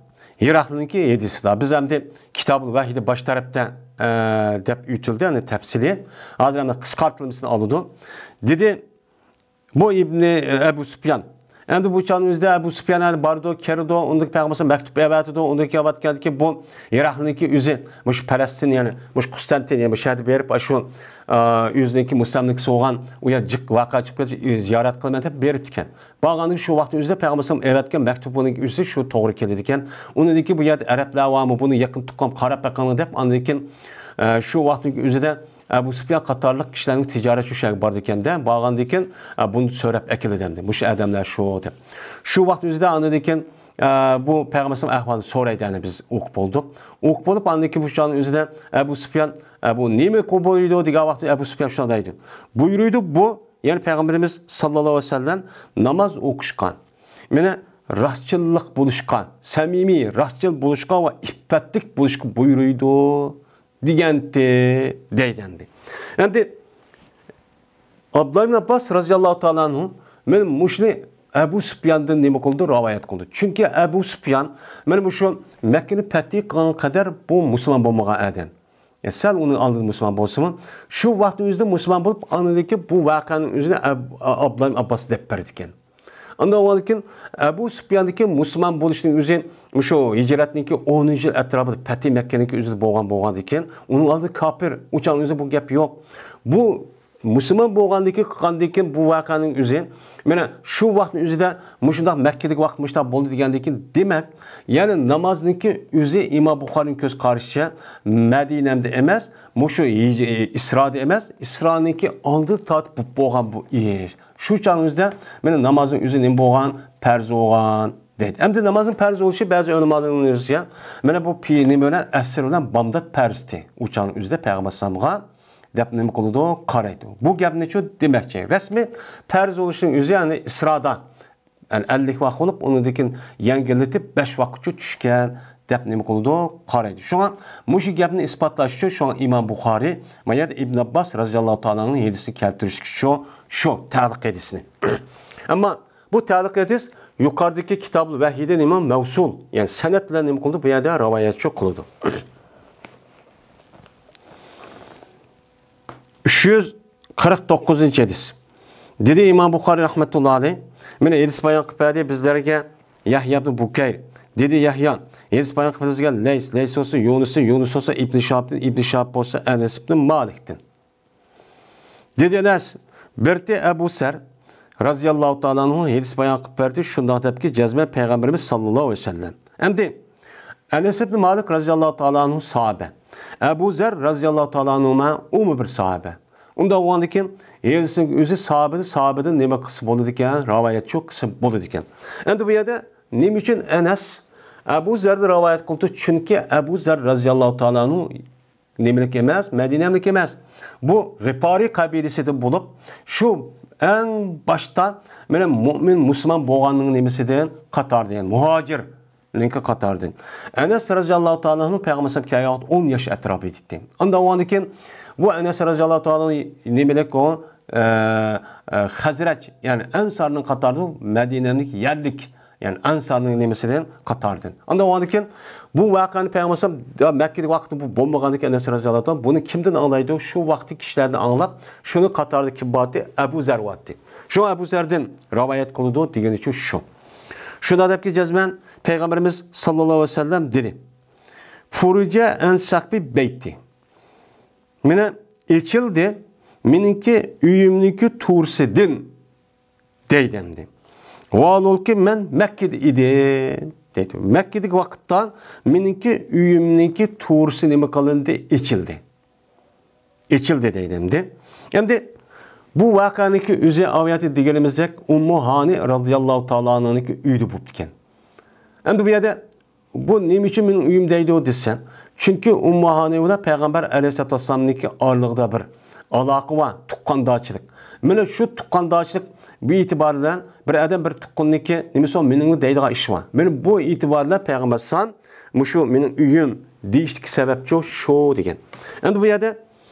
ھېراقلنىڭكى ھېدىسىدا. بىز ئەمدى كىتابۇل ۋەھىدە باش تەرەپتە، ئە، دەپ ئۆتۈلدى، يەنى تەپسىلىي. ھازىر ئەمدى قىسقارتىلمىسىنى ئالىدۇ. دېدى، بۇ ئىبنى، ئە، ئەبۇ سۇپيان. ئەمدى بۇ چاغنىڭ ئۆزىدە ئەبۇ سۇپيان ھەم بارىدۇ، كېلىدۇ، ئۇندىن پەيغەمبەر مەكتۇپ ئەۋەتىدۇ، ئۇندىن كېلىۋاتقاندىكىن بۇ ئىراقنىڭكى ئۆزى، مۇشۇ پەلەستىن، يەنى مۇشۇ قۇستەنتىن، يەنى مۇشۇ يەردە بېرىپ، شۇ، ئا، ئۆزىنىڭكى مۇستەملىكىسى بولغان ئۇ يەر جىق ۋەقە چىقىپ كەتتى، زىيارەت قىلىمەن دەپ بېرىپتىكەن. بارغاندىكىن شۇ ۋاقىتنىڭ ئۆزىدە پەيغەمبەر ئەۋەتكەن مەكتۇبنىڭ ئۆزى شۇ توغرا كېلىدىكەن. ئۇنىڭدىن كېيىن بۇ يەردە ئەرەبلەر بارمۇ، بۇنى يېقىن تۇغقان قاراپ بېقىڭلار دەپ، ئاندىن كېيىن، ئە، شۇ ۋاقىتنىڭ ئۆزىدە ئەبۇ سۇپيان قاتارلىق كىشىلەرنىڭ تىجارەت شۇ يەرگە بارىدىكەن-دە، بارغاندىكىن، ئە، بۇنى سۆرەپ ئەكېلىدۇ ئەمدى. مۇشۇ ئادەملەر شۇ دەپ. شۇ ۋاقىت ئۆزىدە ئاندىن كېيىن، ئە، بۇ پەيغەمبەرنىڭ ئەھۋالىنى سورايدۇ، يەنى بىز ئوقۇپ بولدۇق. ئوقۇپ بولۇپ، ئاندىن كېيىن بۇ چاغنىڭ ئۆزىدە ئەبۇ سۇپيان، ئە، بۇ نېمە بۇيرۇيدۇ دېگەن ۋاقىتتا ئەبۇ سۇپيان شۇنداق دەيدۇ. بۇيرۇيدۇ، بۇ، يەنى پەيغەمبىرىمىز ساللاللاھۇ ئەلەيھى ۋەسەللەم ناماز ئوقۇشقا، مانا راستچىللىق بولۇشقا، سەمىمىي، راستچىل بولۇشقا ۋە ئىپپەتلىك بولۇشقا بۇيرۇيدۇ. دېگەنتى دەيدۇ ئەمدى. ئەمدى ئابدۇللا ئىبن ئابباس رازىياللاھۇ تائالا ئەنھۇ مانا مۇشۇنى ئەبۇ سۇپياندىن نېمە قىلدى؟ رىۋايەت قىلدى. چۈنكى ئەبۇ سۇپيان مانا مۇشۇ مەككىنى پەتھى قىلغان قەدەر بۇ مۇسۇلمان بولمىغان ئادەم. يا سەل ئۇنىڭ ئالدىدا مۇسۇلمان بولسىمۇ، شۇ ۋاقىتنىڭ ئۆزىدە مۇسۇلمان بولۇپ، ئاندىن كېيىن بۇ ۋەقەنىڭ ئۆزىنى ئەب-، ئابدۇللا ئىبن ئابباس دەپ بەردىكەن. ئاندىن ئۇنىڭدىن كېيىن ئەبۇ سۇپياندىكى مۇسۇلمان بولۇشنىڭ ئۆزى مۇشۇ ھىجرەتنىڭكى ئونىنچى يىل ئەتراپىدا پەتھى مەككەنىڭكى ئۆزىدە بولغان، بولغاندىكىن ئۇنىڭ ئالدىدا كاپىر، ئۇ چاغنىڭ ئۆزىدە بۇ گەپ يوق. بۇ مۇسۇلمان بولغاندىكى، قىلغاندىكىن بۇ ۋەقەنىڭ ئۆزى، مانا شۇ ۋاقىتنىڭ ئۆزىدە مۇشۇنداق مەككىدىكى ۋاقىت مۇشۇنداق بولدى دېگەندىكىن، دېمەك، يەنى نامازنىڭكى ئۆزى ئىمام بۇخارىنىڭ كۆز قارىشىچە مەدىنەمدە ئەمەس، مۇشۇ ھىج-، ئىسرادا ئەمەس، ئىسرانىڭكى ئالدىدا تارتىپ بولۇپ بولغان بۇ ئىش. شۇ چاغنىڭ ئۆزىدە مانا نامازنىڭ ئۆزى نېمە بولغان؟ پەرز بولغان دەيدۇ. ئەمدى نامازنىڭ پەرز بولۇشى بەزى ئۆلىمالارنىڭ ئۆزىچە، مانا بۇ پى-، نېمە بىلەن؟ ئەسىر بىلەن بامدات پەرزتى. ئۇ چاغنىڭ ئۆزىدە پەيغەمبەر ئەلەيھىسسالامغا دەپ نېمە قىلىدۇ؟ قارايدۇ. بۇ گەپنىچۇ دېمەكچى. رەسمىي پەرز بولۇشنىڭ ئۆزى، يەنى ئىسرادا، يەنى ئەللىك ۋاق بولۇپ، ئۇنىڭدىن كېيىن يەڭگىللىتىپ بەش ۋاققىچۇ چۈشكەن دەپ نېمە قىلىدۇ؟ قارايدۇ. شۇڭا مۇشۇ گەپنى ئىسپاتلاش ئۈچۈن شۇڭا ئىمام بۇخارىي ما يەردە ئىبن ئابباس رازىياللاھۇ تائالا ئەنھۇنىڭ ھەدىسىنى كەلتۈرۈشكە شۇ، شۇ تەلىق ھەدىسىنى. ئەمما بۇ تەلىق ھەدىس يۇقىرىدىكى كىتابۇل ۋەھىيدە نېمە؟ مەۋسۇل، يەنى سەنەد بىلەن نېمە قىلىدۇ؟ بۇ يەردە رىۋايەتچى قىلىدۇ. ئۈچ يۈز قىرىق توققۇزىنچى ھەدىس. دېدى ئىمام بۇخارىي رەھمەتۇللا ئەلەيھ، مانا ھەدىس بايان قىلىپ بەردى بىزلەرگە يەھيا ئىبن بۇكەير. دېدى يەھيا، ھەدىس بايان قىلىپ بەرگەن لەيس، لەيس بولسا يۇنۇستىن، يۇنۇس بولسا ئىبن شىھابتىن، ئىبن شىھاب بولسا ئەنەس ئىبن مالىكتىن. دېدى ئەنەس، بىرتى ئەبۇ سەر رازىياللاھۇ تائالا ئەنھۇ ھەدىس بايان قىلىپ بەردى، شۇنداق دەپكى، جەزمەن پەيغەمبىرىمىز ساللاللاھۇ ئەلەيھى ۋەسەللەم. ئەمدى ئەنەس ئىبن مالىك رەزىياللاھۇ تائالا ئەنھۇ ساھابە. ئەبۇ زەر رەزىياللاھۇ تائالا ئەنھۇما ئۇمۇ بىر ساھابە. ئۇنداق بولغاندىكىن، ھەدىسنىڭ ئۆزى ساھابىدىن، ساھابىدىن نېمە قىلسا بولىدىكەن؟ رىۋايەتچى قىلسا بولىدىكەن. ئەمدى بۇ يەردە نېمە ئۈچۈن ئەنەس ئەبۇ زەردىن رىۋايەت قىلدى؟ چۈنكى ئەبۇ زەر رەزىياللاھۇ تائالا ئەنھۇ نېمىلىك ئەمەس، مەدىنەملىك ئەمەس. بۇ غىپارىي قەبىلىسىدىن بولۇپ، شۇ ئەڭ باشتا مانا مۇئمىن، مۇسۇلمان بولغاننىڭ نېمىسىدىن، قاتارىدىن، مۇھاجىرنىڭكى قاتارىدىن. ئەنەس رەزىياللاھۇ تائالا ئەنھۇ پەيغەمبەر ئەلەيھىسسالام كەلگەن ۋاقىت ئون ياش ئەتراپى ئىدى. ئاندىن ئاۋۋالدىن كېيىن بۇ ئەنەس رەزىياللاھۇ تائالا ئەنھۇ نېمىلىك ئۇ، ئە، ئە، خەزرەج، يەنى ئەنسارنىڭ قاتارىدىن، مەدىنەنىڭ يەرلىك، يەنى ئەنسارنىڭ نېمىسىدىن، قاتارىدىن. ئاندىن ئاۋۋالدىن كېيىن بۇ ۋەقەنى پەيغەمبەر ئەلەيھىسسالام مەككىدىكى ۋاقىتتا بۇ بولمىغاندىكىن، ئەنەس رەزىياللاھۇ تائالا بۇنى كىمدىن ئاڭلايدۇ؟ شۇ ۋاقىتتىكى كىشىلەردىن ئاڭلاپ، شۇنىڭ قاتارىدا كىم بارتى؟ ئەبۇ زەر بارتى. شۇڭا ئەبۇ زەردىن رىۋايەت قىلىدۇ دېگىنى شۇ. شۇنداق دەپكى جەزمەن پەيغەمبىرىمىز ساللاللاھۇ ئەلەيھى ۋەسەللەم دېدى: فۇرىجە ئەن سەقفى بەيتى. مانا ئېچىلدى مېنىڭكى ئۆيۈمنىڭكى تۇرسىدىن دەيدۇ ئەمدى. ۋاھالبۇلكى مەن مەككىدە ئىدىم دەيدۇ. مەككىدىكى ۋاقىتتا مېنىڭكى ئۆيۈمنىڭكى تۇرسى نېمە قىلىندى؟ ئېچىلدى. ئېچىلدى دەيدۇ ئەمدى. ئەمدى بۇ ۋەقەنىڭكى ئۆزى ئاۋۇ يەردە دېگىنىمىزدەك ئۇممۇ ھانى رەزىياللاھۇ تائالا ئەنھانىڭكى ئۆيىدە بوپتىكەن. ئەمدى بۇ يەردە بۇ نېمە ئۈچۈن مېنىڭ ئۆيۈم دەيدۇ دېسە، چۈنكى ئۇممۇ ھانى بىلەن پەيغەمبەر ئەلەيھىسسالاتۇ ۋەسسالامنىڭكى ئارىلىقىدا بىر ئالاقە بار، تۇغقاندارچىلىق. مانا شۇ تۇغقاندارچىلىق بۇ ئېتىبار بىلەن بىر ئادەم بىر تۇغقىنىنىڭكى نېمىسى بار، مېنىڭ دەيدىغان ئىشى بار. مانا بۇ ئېتىبار بىلەن پەيغەمبەر ئەلەيھىسسالام مۇشۇ مېنىڭ ئۆيۈم دېيىشتىكى سەۋەبچۇ شۇ دېگەن. ئەمدى بۇ يەردە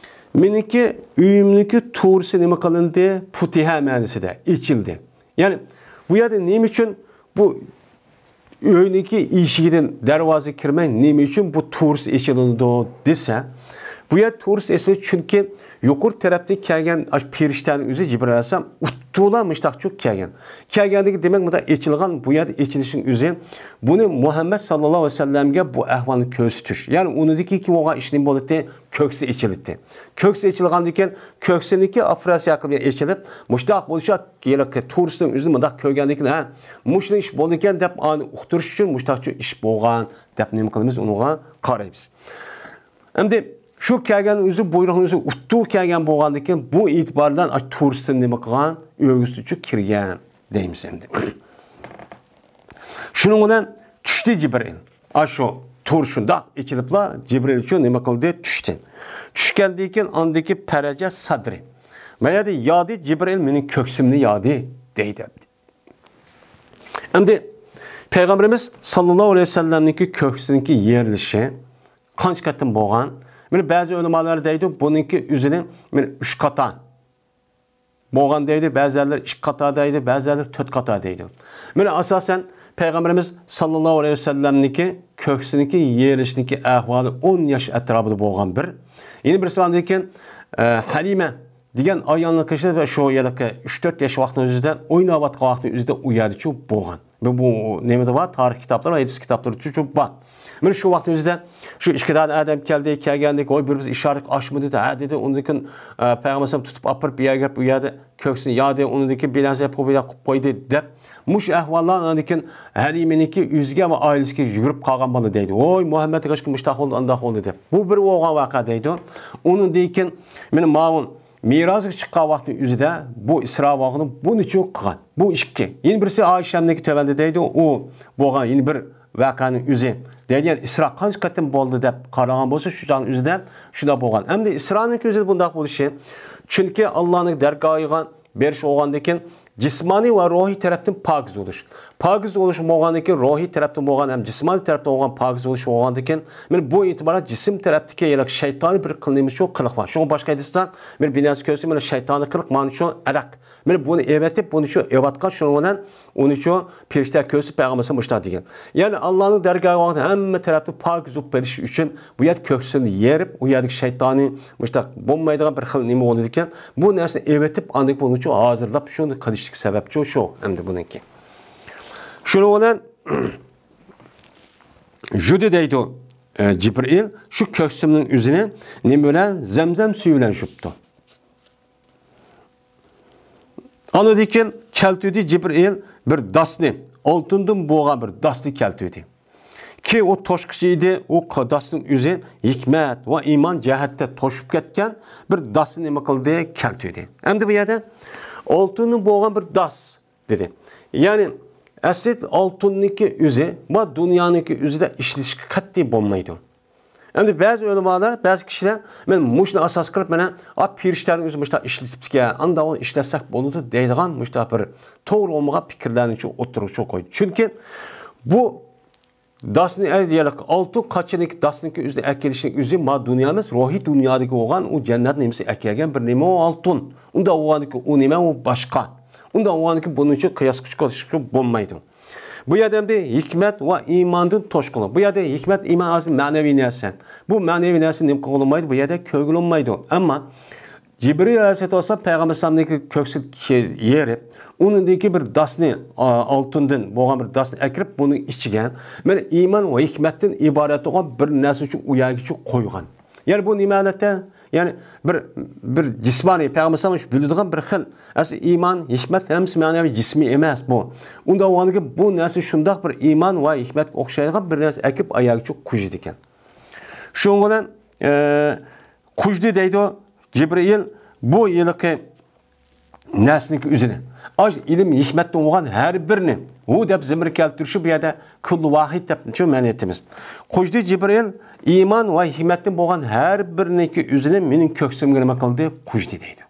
مېنىڭكى ئۆيۈمنىڭكى تۇرسى نېمە قىلىندى؟ پۇتىھە مەنىسىدە ئېچىلدى. يەنى بۇ يەردە نېمە ئۈچۈن بۇ ئۆينىڭكى ئىشىكىدىن دەرۋازا كىرمەي نېمە ئۈچۈن بۇ تۇرس ئېچىلىدۇ دېسە، بۇ يەر تۇرس ئېچىلىدۇ، چۈنكى يۇقىرى تەرەپتىن كەلگەن ئاشۇ پېرىشتەنىڭ ئۆزى جىبرىئىل ئەلەيھىسسالام ئۇتتۇلا مۇشتاقچۇ كەلگەن. كەلگەندىكى دېمەك مۇنداق ئېچىلغان، بۇ يەردە ئېچىلىشنىڭ ئۆزى بۇنى مۇھەممەد ساللاللاھۇ ئەلەيھى ۋەسەللەمگە بۇ ئەھۋالنى كۆرسىتىش. يەنى ئۇنىڭدىن كېيىن بولغان ئىش نېمە بولاتتى؟ كۆكسى ئېچىلاتتى. كۆكسى ئېچىلغاندىن كېيىن كۆكسىنىڭكى ئوپېراتسىيە قىلىپ ئېچىلىپ، مۇشتاق بولۇشى ھېلىقى تۇرسنىڭ ئۆزىنى مۇنداق كۆرگەندىن كېيىن، ھە، مۇشۇنى ئىش بولىدىكەن دەپ ئانى ئۇقتۇرۇش ئۈچۈن مۇشتاقچۇ ئىش بولغان دەپ نېمە قىلىمىز، ئۇنىڭغا قارايمىز. ئەمدى شۇ كەلگەن ئۆزى بۇيرۇقنى ئۆزى ئۇتتۇ كەلگەن بولغاندىن كېيىن بۇ ئېتىبار بىلەن ئاشۇ تۇرسنى نېمە قىلغان، ئۆگزىتىچۇ كىرگەن دەيمىز ئەمدى. شۇنىڭ بىلەن چۈشتى جىبرىئىل. ئاشۇ تۇر شۇنداق ئېچىلىپلا جىبرىئىل شۇ نېمە قىلدى؟ چۈشتى. چۈشكەندىن كېيىن ئاندىكى پەرەجە سەدرى. ما يەردە يادى، جىبرىئىل مېنىڭ كۆكسۈمنى يادى دەيدۇ ئەمدى. ئەمدى پەيغەمبىرىمىز ساللاللاھۇ ئەلەيھى ۋەسەللەمنىڭكى كۆكسىنىڭكى يېرىلىشى قانچە قېتىم بولغان؟ مانا بەزى ئۆلىمالار دەيدۇ، بۇنىڭكى ئۆزىنى مانا ئۈچ قاتا بولغان دەيدۇ، بەزىلەر ئىككى قاتا دەيدۇ، بەزىلەر تۆت قاتا دەيدۇ. مانا ئاساسەن پەيغەمبىرىمىز ساللاللاھۇ ئەلەيھى ۋەسەللەمنىڭكى كۆكسىنىڭكى يېرىلىشىنىڭكى ئەھۋالى ئون ياش ئەتراپىدا بولغان بىر. يەنە بىرسى ئاندىن كېيىن، ئە، ھەلىمە دېگەن ئايالنىڭ قېشىدا شۇ ھېلىقى ئۈچ تۆت ياش ۋاقتىنىڭ ئۆزىدە ئويناۋاتقان ۋاقتىنىڭ ئۆزىدە ئۇ يەردىچۇ بولغان. بۇ، بۇ نېمىدە بار؟ تارىخ كىتابلار، ھەدىس كىتابلىرىچۇ بار. مانا شۇ ۋاقىتنىڭ ئۆزىدە شۇ ئىككى دانە ئادەم كەلدى، كەلگەندىن كېيىن، ۋاي، بىر بىز ئىشارەت ئاشمىدى، ھە، دېدى. ئۇنىڭدىن كېيىن، ئە، پەيغەمبەر ئەلەيھىسسالام تۇتۇپ ئاپىرىپ بۇ يەرگە، بۇ يەردە كۆكسىنى يادى، ئۇنىڭدىن كېيىن بىر نەرسە يەپ قويۇپ، قويدى دەپ. مۇشۇ ئەھۋاللار ئاندىن كېيىن ھەلىمىنىڭكى ئۆزىگە ۋە ئائىلىسىگە يۈگۈرۈپ قالغان بالا دەيدۇ. ۋوي، مۇھەممەد ئاكاشقا مۇشتاق بولدى، ئانداق بولدى دەپ. بۇ بىر بولغان ۋەقە دەيدۇ. ئۇنىڭدىن كېيىن مانا ماۋۇ مىرازغا چىققان ۋاقتىنىڭ ئۆزىدە بۇ ئىسرا ۋاقتىنى بۇنىچۇ قىلغان. بۇ ئىككى. يەنە بىرسى ئائىشەمنىڭكى تۆۋەندە دەيدۇ. ئۇ بولغان يەنە بىر ۋەقەنىڭ ئۆزى دەيدۇ، يەنى ئىسرا قانچە قېتىم بولدى دەپ قارىغان بولسا، شۇ چاغنىڭ ئۆزىدە شۇنداق بولغان. ئەمدى ئىسرانىڭكى ئۆزى بۇنداق بولۇشى، چۈنكى ئاللانىڭ دەرگاھىغا بېرىش بولغاندىن كېيىن جىسمانىي ۋە روھىي تەرەپتىن پاكىز بولۇش. پاكىز بولۇش بولغاندىن كېيىن روھىي تەرەپتىن بولغان ھەم جىسمانىي تەرەپتىن بولغان پاكىز بولۇش بولغاندىن كېيىن، مانا بۇ ئېتىبارەن جىسىم تەرەپتىكى ھېلىقى شەيتانىي بىر قىلمىش شۇ قىلىق بار. شۇڭا باشقا ھەدىستە بىر بىناسى كۆرسە، مانا شەيتانىي قىلىق، مانا شۇ ئەرەق. مانا بۇنى ئېۋەتىپ، بۇنى شۇ ئېۋەتقان، شۇنىڭ بىلەن ئۇنى شۇ پەرىشتە كۆرسە، پەيغەمبەر مۇشۇنداق دېگەن. يەنى ئاللانىڭ دەرگاھىغا ھەممە تەرەپتىن پاكىز بولۇپ بېرىش ئۈچۈن بۇ يەردە كۆكسىنى يېرىپ، ئۇ يەردىكى شەيتانىي مۇشۇنداق بولمايدىغان بىر خىل نېمە بولىدىكەن. بۇ نەرسىنى ئېۋېتىپ، ئاندىن كېيىن ئۇنى شۇ ھازىرلاپ، شۇنى قىلىشتىكى سەۋەبچۇ شۇ ئەمدى بۇنىڭكى. شۇنىڭ بىلەن يۇدى دەيدۇ، ئە، جىبرىئىل شۇ كۆكسۈمنىڭ ئۆزىنى نېمە بىلەن؟ زەمزەم سۈيى بىلەن يۇپتۇ. ئاندىن كېيىن كەلتۈردى جىبرىئىل بىر داسنى، ئالتۇندىن بولغان بىر داسنى كەلتۈردى. ئۇ توشقۇچى ئىدى، ئۇ داسنىڭ ئۆزى ھېكمەت ۋە ئىمان جەھەتتە توشۇپ كەتكەن بىر داسنى نېمە قىلدى؟ كەلتۈردى. ئەمدى بۇ يەردە ئالتۇندىن بولغان بىر داس دېدى. يەنى ئەسلى ئالتۇننىڭكى ئۆزى ۋە دۇنيانىڭكى ئۆزىدە ئىشلىتىشكە قەتئىي بولمايدۇ. ئەمدى بەزى ئۆلىمالار، بەزى كىشىلەر، مەن مۇشۇنى ئاساس قىلىپ، مانا، ئا، پېرىشتەنىڭ ئۆزى مۇشۇنداق ئىشلىتىپتىكەن، ئانداق ئۇنى ئىشلەتسەك بولىدۇ دەيدىغان مۇشۇنداق بىر توغرا بولمىغان پىكىرلەرنى شۇ ئوتتۇرىغا شۇ قويدى. چۈنكى بۇ داسنى، ئەي، دېيەرلىك، ئالتۇن قاچىنىڭكى داسنىڭكى ئۆزىنى ئەكېلىشنىڭ ئۆزى ما دۇنيا ئەمەس، روھىي دۇنيادىكى بولغان ئۇ جەننەت نېمىسى ئەكەلگەن بىر نېمە ئۇ ئالتۇن. ئۇنداق بولغاندىكى ئۇ نېمە ئۇ باشقا. ئۇنداق بولغاندىكى بۇنىڭ ئۈچۈن قىياسقا چىقىرىشقا بولمايدۇ. بۇ يەردە ئەمدى ھېكمەت ۋە ئىماندىن توشقۇنلۇق. بۇ يەردە ھېكمەت، ئىمان ئاساسەن مەنىۋى نەرسە. بۇ مەنىۋى نەرسە نېمە قىلغىلىمايدۇ؟ بۇ يەردە كۆرگىلىمايدۇ. ئەمما جىبرىل ئەلەيھىسسالام پەيغەمبەر ئەلەيھىسسالامنىڭكى كۆكسىگە يېرىپ، ئۇنىڭدىكى بىر داسنى، ئا، ئالتۇندىن بولغان بىر داسنى ئەكىرىپ، بۇنىڭ ئىچىگە مانا ئىمان ۋە ھېكمەتتىن ئىبارەت بولغان بىر نەرسىنى شۇ ئۇ يەرگە شۇ قويغان. يەنى بۇ نېمە ھالەتتە؟ يەنى بىر، بىر جىسمانىي، پەيغەمبەر ئەلەيھىسسالام شۇ بىلىدىغان بىر خىل. ئەسلى ئىمان، ھېكمەت ھەممىسى مەنىۋى جىسمىي ئەمەس بۇ. ئۇنداق بولغاندىكىن بۇ نەرسە شۇنداق بىر ئىمان ۋە ھېكمەتكە ئوخشايدىغان بىر نەرسە ئەكىپ ئاياغىچە قويىدىكەن. شۇنىڭ بىلەن، ئە، قويدى دەيدۇ جىبرىئىل بۇ ھېلىقى نەرسىنىڭكى ئۆزىنى. ئاش ئىلىم ھېكمەتتىن بولغان ھەر بىرنى ھۇ دەپ زېمىرگە كەلتۈرۈشى بۇ يەردە كۈللى ۋاھىد دەپ شۇ مەنىدە ئېيتىمىز. قويدى جىبرىئىل ئىمان ۋە ھېكمەتتىن بولغان ھەر بىرنىڭكى ئۆزىنى مېنىڭ كۆكسۈمگە نېمە قىلدى؟ قويدى دەيدۇ.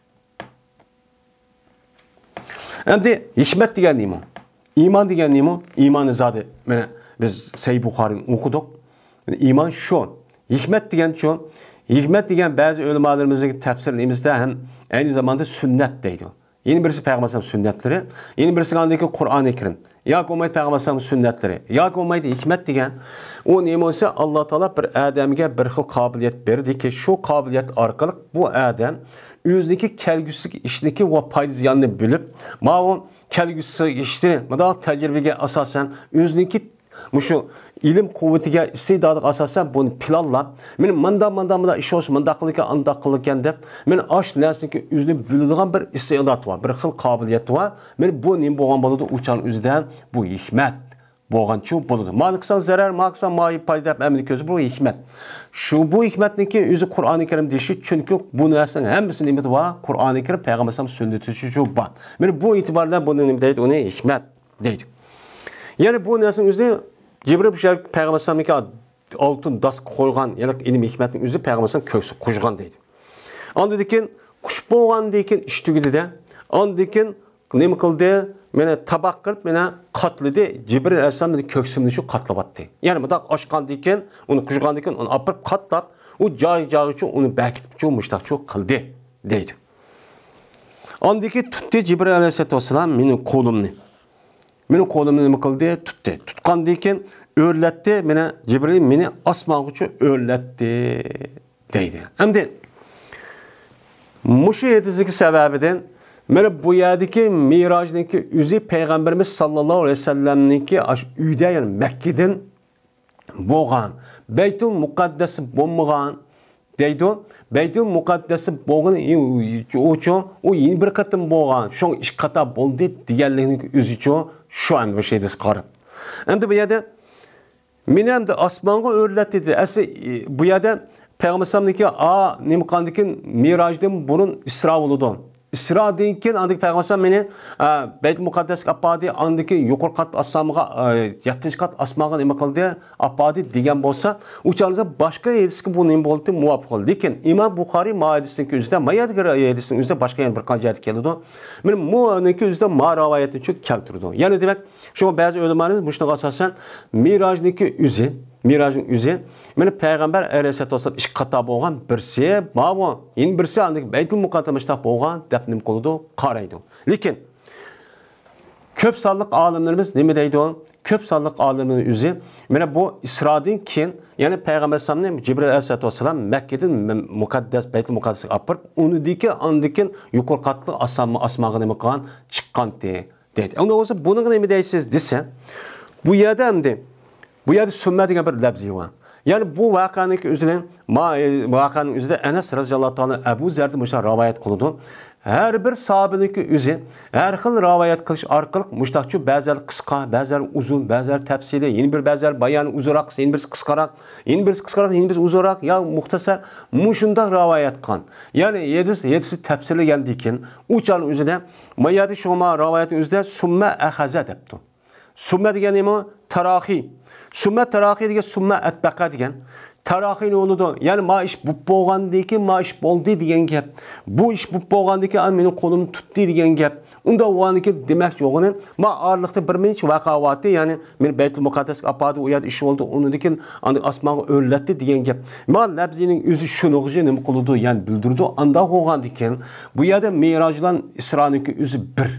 ئەمدى ھېكمەت دېگەن نېمە؟ ئىمان دېگەن نېمە؟ ئىماننى زادى، مانا، بىز سەھىھ بۇخارىنى ئوقۇدۇق. ئىمان شۇ. ھېكمەت دېگەن شۇ. ھېكمەت دېگەن بەزى ئۆلىمالىرىمىزنىڭ تەپسىر نېمىسىدە ھەم ئەينى زاماندا سۈننەت دەيدۇ. يەنە بىرسى پەيغەمبەر ئەلەيھىسسالام سۈننەتلىرى، يەنە بىرسى ئاندىكى قۇرئانى كەرىم. ياكى بولمايدۇ پەيغەمبەر ئەلەيھىسسالام سۈننەتلىرى. ياكى بولمايدۇ ھېكمەت دېگەن. ئۇ نېمە بولسا، ئاللا تائالا بىر ئادەمگە بىر خىل قابىلىيەت بېرىدىكى، شۇ قابىلىيەت ئارقىلىق بۇ ئادەم ئۆزىنىڭكى كەلگۈسىدىكى ئىشنىكى ۋە پايدا زىيانىنى بىلىپ، ماۋۇ كەلگۈسى ئىشنى مۇنداق تەجرىبىگە ئاساسەن ئۆزىنىڭكى مۇشۇ ئىلىم قۇۋۋىتىگە، ئىستىدادىغا ئاساسەن بۇنى پىلانلاپ، مېنى مۇنداق، مۇنداق، مۇنداق ئىش بولسا مۇنداق قىلىدىكەن، ئانداق قىلىدىكەن دەپ، مېنى ئاش نەرسىنىڭكى ئۆزىنى بىلىدىغان بىر ئىستىدات بار، بىر خىل قابىلىيەت بار. مېنى بۇ نېمە بولغان بولىدۇ؟ ئۇ چاغنىڭ ئۆزىدە بۇ ھېكمەت بولغانچۇ بولىدۇ. مانا قىلساڭ زەرەر، مانا قىلساڭ ما پايدا دەپ ئەمەلىي كۆزى بۇ ھېكمەت. شۇ بۇ ھېكمەتنىڭكى ئۆزى قۇرئانى كەرىم دېيىشى، چۈنكى بۇ نەرسىنىڭ ھەممىسى نېمىدە بار؟ قۇرئانى كەرىم پەيغەمبەر ئەلەيھىسسالام سۈننىتىچۇ بار. مېنى بۇ ئېتىبار بىلەن بۇنى نېمە دەيدۇ؟ ئۇنى ھېكمەت دەيدۇ. يەنى بۇ نەرسىنىڭ ئۆزىنى جىبرىل بۇ شەرىپ پەيغەمبەر ئەلەيھىسسالامنىڭكى ئالتۇن داسقا قويغان، يەنى ئىلىم ھېكمەتنىڭ ئۆزى پەيغەمبەر ئەلەيھىسسالام كۆكسىگە قوشقان دەيدۇ. ئاندىن كېيىن قۇش بولغاندىن كېيىن ئىش تۈگىدى-دە. ئاندىن كېيىن نېمە قىلدى؟ مېنى تاباق قىلىپ، مېنى قاتلىدى. جىبرىل ئەلەيھىسسالام مېنى كۆكسۈمنى شۇ قاتلىۋاتتى. يەنى مۇنداق ئاچقاندىن كېيىن، ئۇنى قۇژغاندىن كېيىن، ئۇنى ئاپىرىپ قاتلاپ، ئۇ جاي-جايىچۇ ئۇنى بەكىتىپچۇ، مۇشتاقچۇ قىلدى دەيدۇ. ئاندىن كېيىن تۇتتى جىبرىل ئەلەيھىسسالاتۇ ۋەسسالام مېنىڭ قولۇمنى. مېنىڭ قولۇمنى نېمە قىلدى؟ تۇتتى. تۇتقاندىن كېيىن ئۆرلەتتى. مېنى جىبرىل مېنى ئاسمانغىچۇ ئۆرلەتتى دەيدۇ. ئەمدى مۇشۇ ھەدىسنىڭكى سەۋەبىدىن مانا بۇ يەردىكى مىراجنىڭكى ئۆزى پەيغەمبىرىمىز ساللاللاھۇ ئەلەيھى ۋەسەللەمنىڭكى ئاشۇ ئۆيدە، يەنى مەككىدىن بولغان، بەيتۇل مۇقەددەس بولمىغان دەيدۇ. بەيتۇل مۇقەددەس بولغىنى ئۇچۇ، ئۇ يەنە بىر قېتىم بولغان، شۇڭا ئىككى قاتا بولدى دېگەنلىكنىڭ ئۆزىچۇ شۇ ئەمدى بۇ ھەدىسكە قاراپ. ئەمدى بۇ يەردە مېنى ئەمدى ئاسمانغا ئۆرلەتتى دېدى. ئەسلى، ئى، بۇ يەردە پەيغەمبەر ئەلەيھىسسالامنىڭكى ئا، نېمە قىلغاندىكىن مىراجدىن بۇرۇن ئىسرا بولىدۇ. ئىسرادىن كېيىن ئاندىن پەيغەمبەر ئەلەيھىسسالام مېنى، ئە، بەيتۇل مۇقەددەسكە ئاپاردى، ئاندىن كېيىن يۇقىرى قات ئاسمانغا، ئە، يەتتىنچى قات ئاسمانغا نېمە قىلدى؟ ئاپاردى دېگەن بولسا، ئۇ چاغدا باشقا ھەدىسكە بۇ نېمە بولدى؟ مۇۋاپىق بولدى. لېكىن ئىمام بۇخارىي ما ھەدىسنىڭكى ئۆزىدە، ما يادىكى ھەدىسنىڭ ئۆزىدە باشقا يەنە بىر قانچە ھەدىس كېلىدۇ. مانا بۇنىڭكى ئۆزىدە ما رىۋايەتنى شۇ كەلتۈرىدۇ. يەنى دېمەك، شۇڭا بەزى ئۆلىمالىرىمىز مۇشۇنىڭغا ئاساسەن مىراجنىڭكى ئۆزى، مىراجنىڭ ئۆزى، مانا پەيغەمبەر ئەلەيھىسسالاتۇ ۋەسسالام ئىككى قاتا بولغان، بىرسى ماۋۇ، يەنە بىرسى ئاندىكى بەيتۇل مۇقەددەس مۇشتاق بولغان دەپ نېمە قىلىدۇ؟ قارايدۇ. لېكىن كۆپ سانلىق ئالىملىرىمىز نېمە دەيدۇ؟ كۆپ سانلىق ئالىملىرىمىز ئۆزى، مانا بۇ ئىسرادىن كېيىن، يەنى پەيغەمبەر ئەلەيھىسسالامنى جىبرىل ئەلەيھىسسالاتۇ ۋەسسالام مەككىدىن مە-، مۇقەددەس، بەيتۇل مۇقەددەسكە ئاپىرىپ، ئۇنىڭدىن كېيىن ئاندىن كېيىن يۇقىرى قاتلىق ئاسمان-، ئاسمانغا نېمە قىلغان؟ چىققانتى. دەيدۇ. ئۇندا بولسا بۇنىڭغا نېمە دەيسىز دېسە، بۇ يەردە ئەمدى، بۇ يەردە سۈممە دېگەن بىر لەپزى بار. يەنى بۇ ۋەقەنىڭكى ئۆزىنى، ما-، ۋەقەنىڭ ئۆزىدە ئەنەس رەزىياللاھۇ تائالا ئەبۇ زەردىن مۇشۇنداق رىۋايەت قىلىدۇ. ھەر بىر ساھابىنىڭكى ئۆزى ھەر خىل رىۋايەت قىلىش ئارقىلىق مۇشتاقچۇ بەزىلەر قىسقا، بەزىلەر ئۇزۇن، بەزىلەر تەپسىلىي، يەنە بىر بەزىلەر بايانى ئۇزۇنراق، يەنە بىرسى قىسقىراق، يەنە بىرسى قىسقىراق، يەنە بىرسى ئۇزۇنراق يا مۇختەسەر، مۇشۇنداق رىۋايەت قىلغان. يەنى ھەدىس، ھەدىسى تەپسىللىگەندىن كېيىن ئۇ چاغنىڭ ئۆزىدە ما يەردە شۇڭا رىۋايەتنىڭ ئۆزىدە سۇممە ئەخەزە دەپتۇ. سۇممە دېگەن نېمە؟ تاراخىي. سۇممە تاراخىي دېگەن سۇممە ئەتبەقە دېگەن. تاراخىي نېمە بولىدۇ؟ يەنى ما ئىش بوپ بولغاندىن كېيىن ما ئىش بولدى دېگەن گەپ. بۇ ئىش بوپ بولغاندىن كېيىن ئەنە مېنىڭ قولۇمنى تۇتتى دېگەن گەپ. ئۇنداق بولغاندىن كېيىن دېمەكچى بولغىنى، ما ئارىلىقتا بىر نەچچە ۋەقە بارتى، يەنى مېنى بەيتۇل مۇقەددەسكە ئاپاردى، ئۇ يەردە ئىش بولدى، ئۇنىڭدىن كېيىن ئاندىن ئاسمانغا ئۆرلەتتى دېگەن گەپ. ما لەپزىنىڭ ئۆزى شۇنىڭغا نېمە قىلىدۇ؟ يەنى بىلدۈرىدۇ. ئانداق بولغاندىن كېيىن بۇ يەردە مىراج بىلەن ئىسرانىڭكى ئۆزى بىر.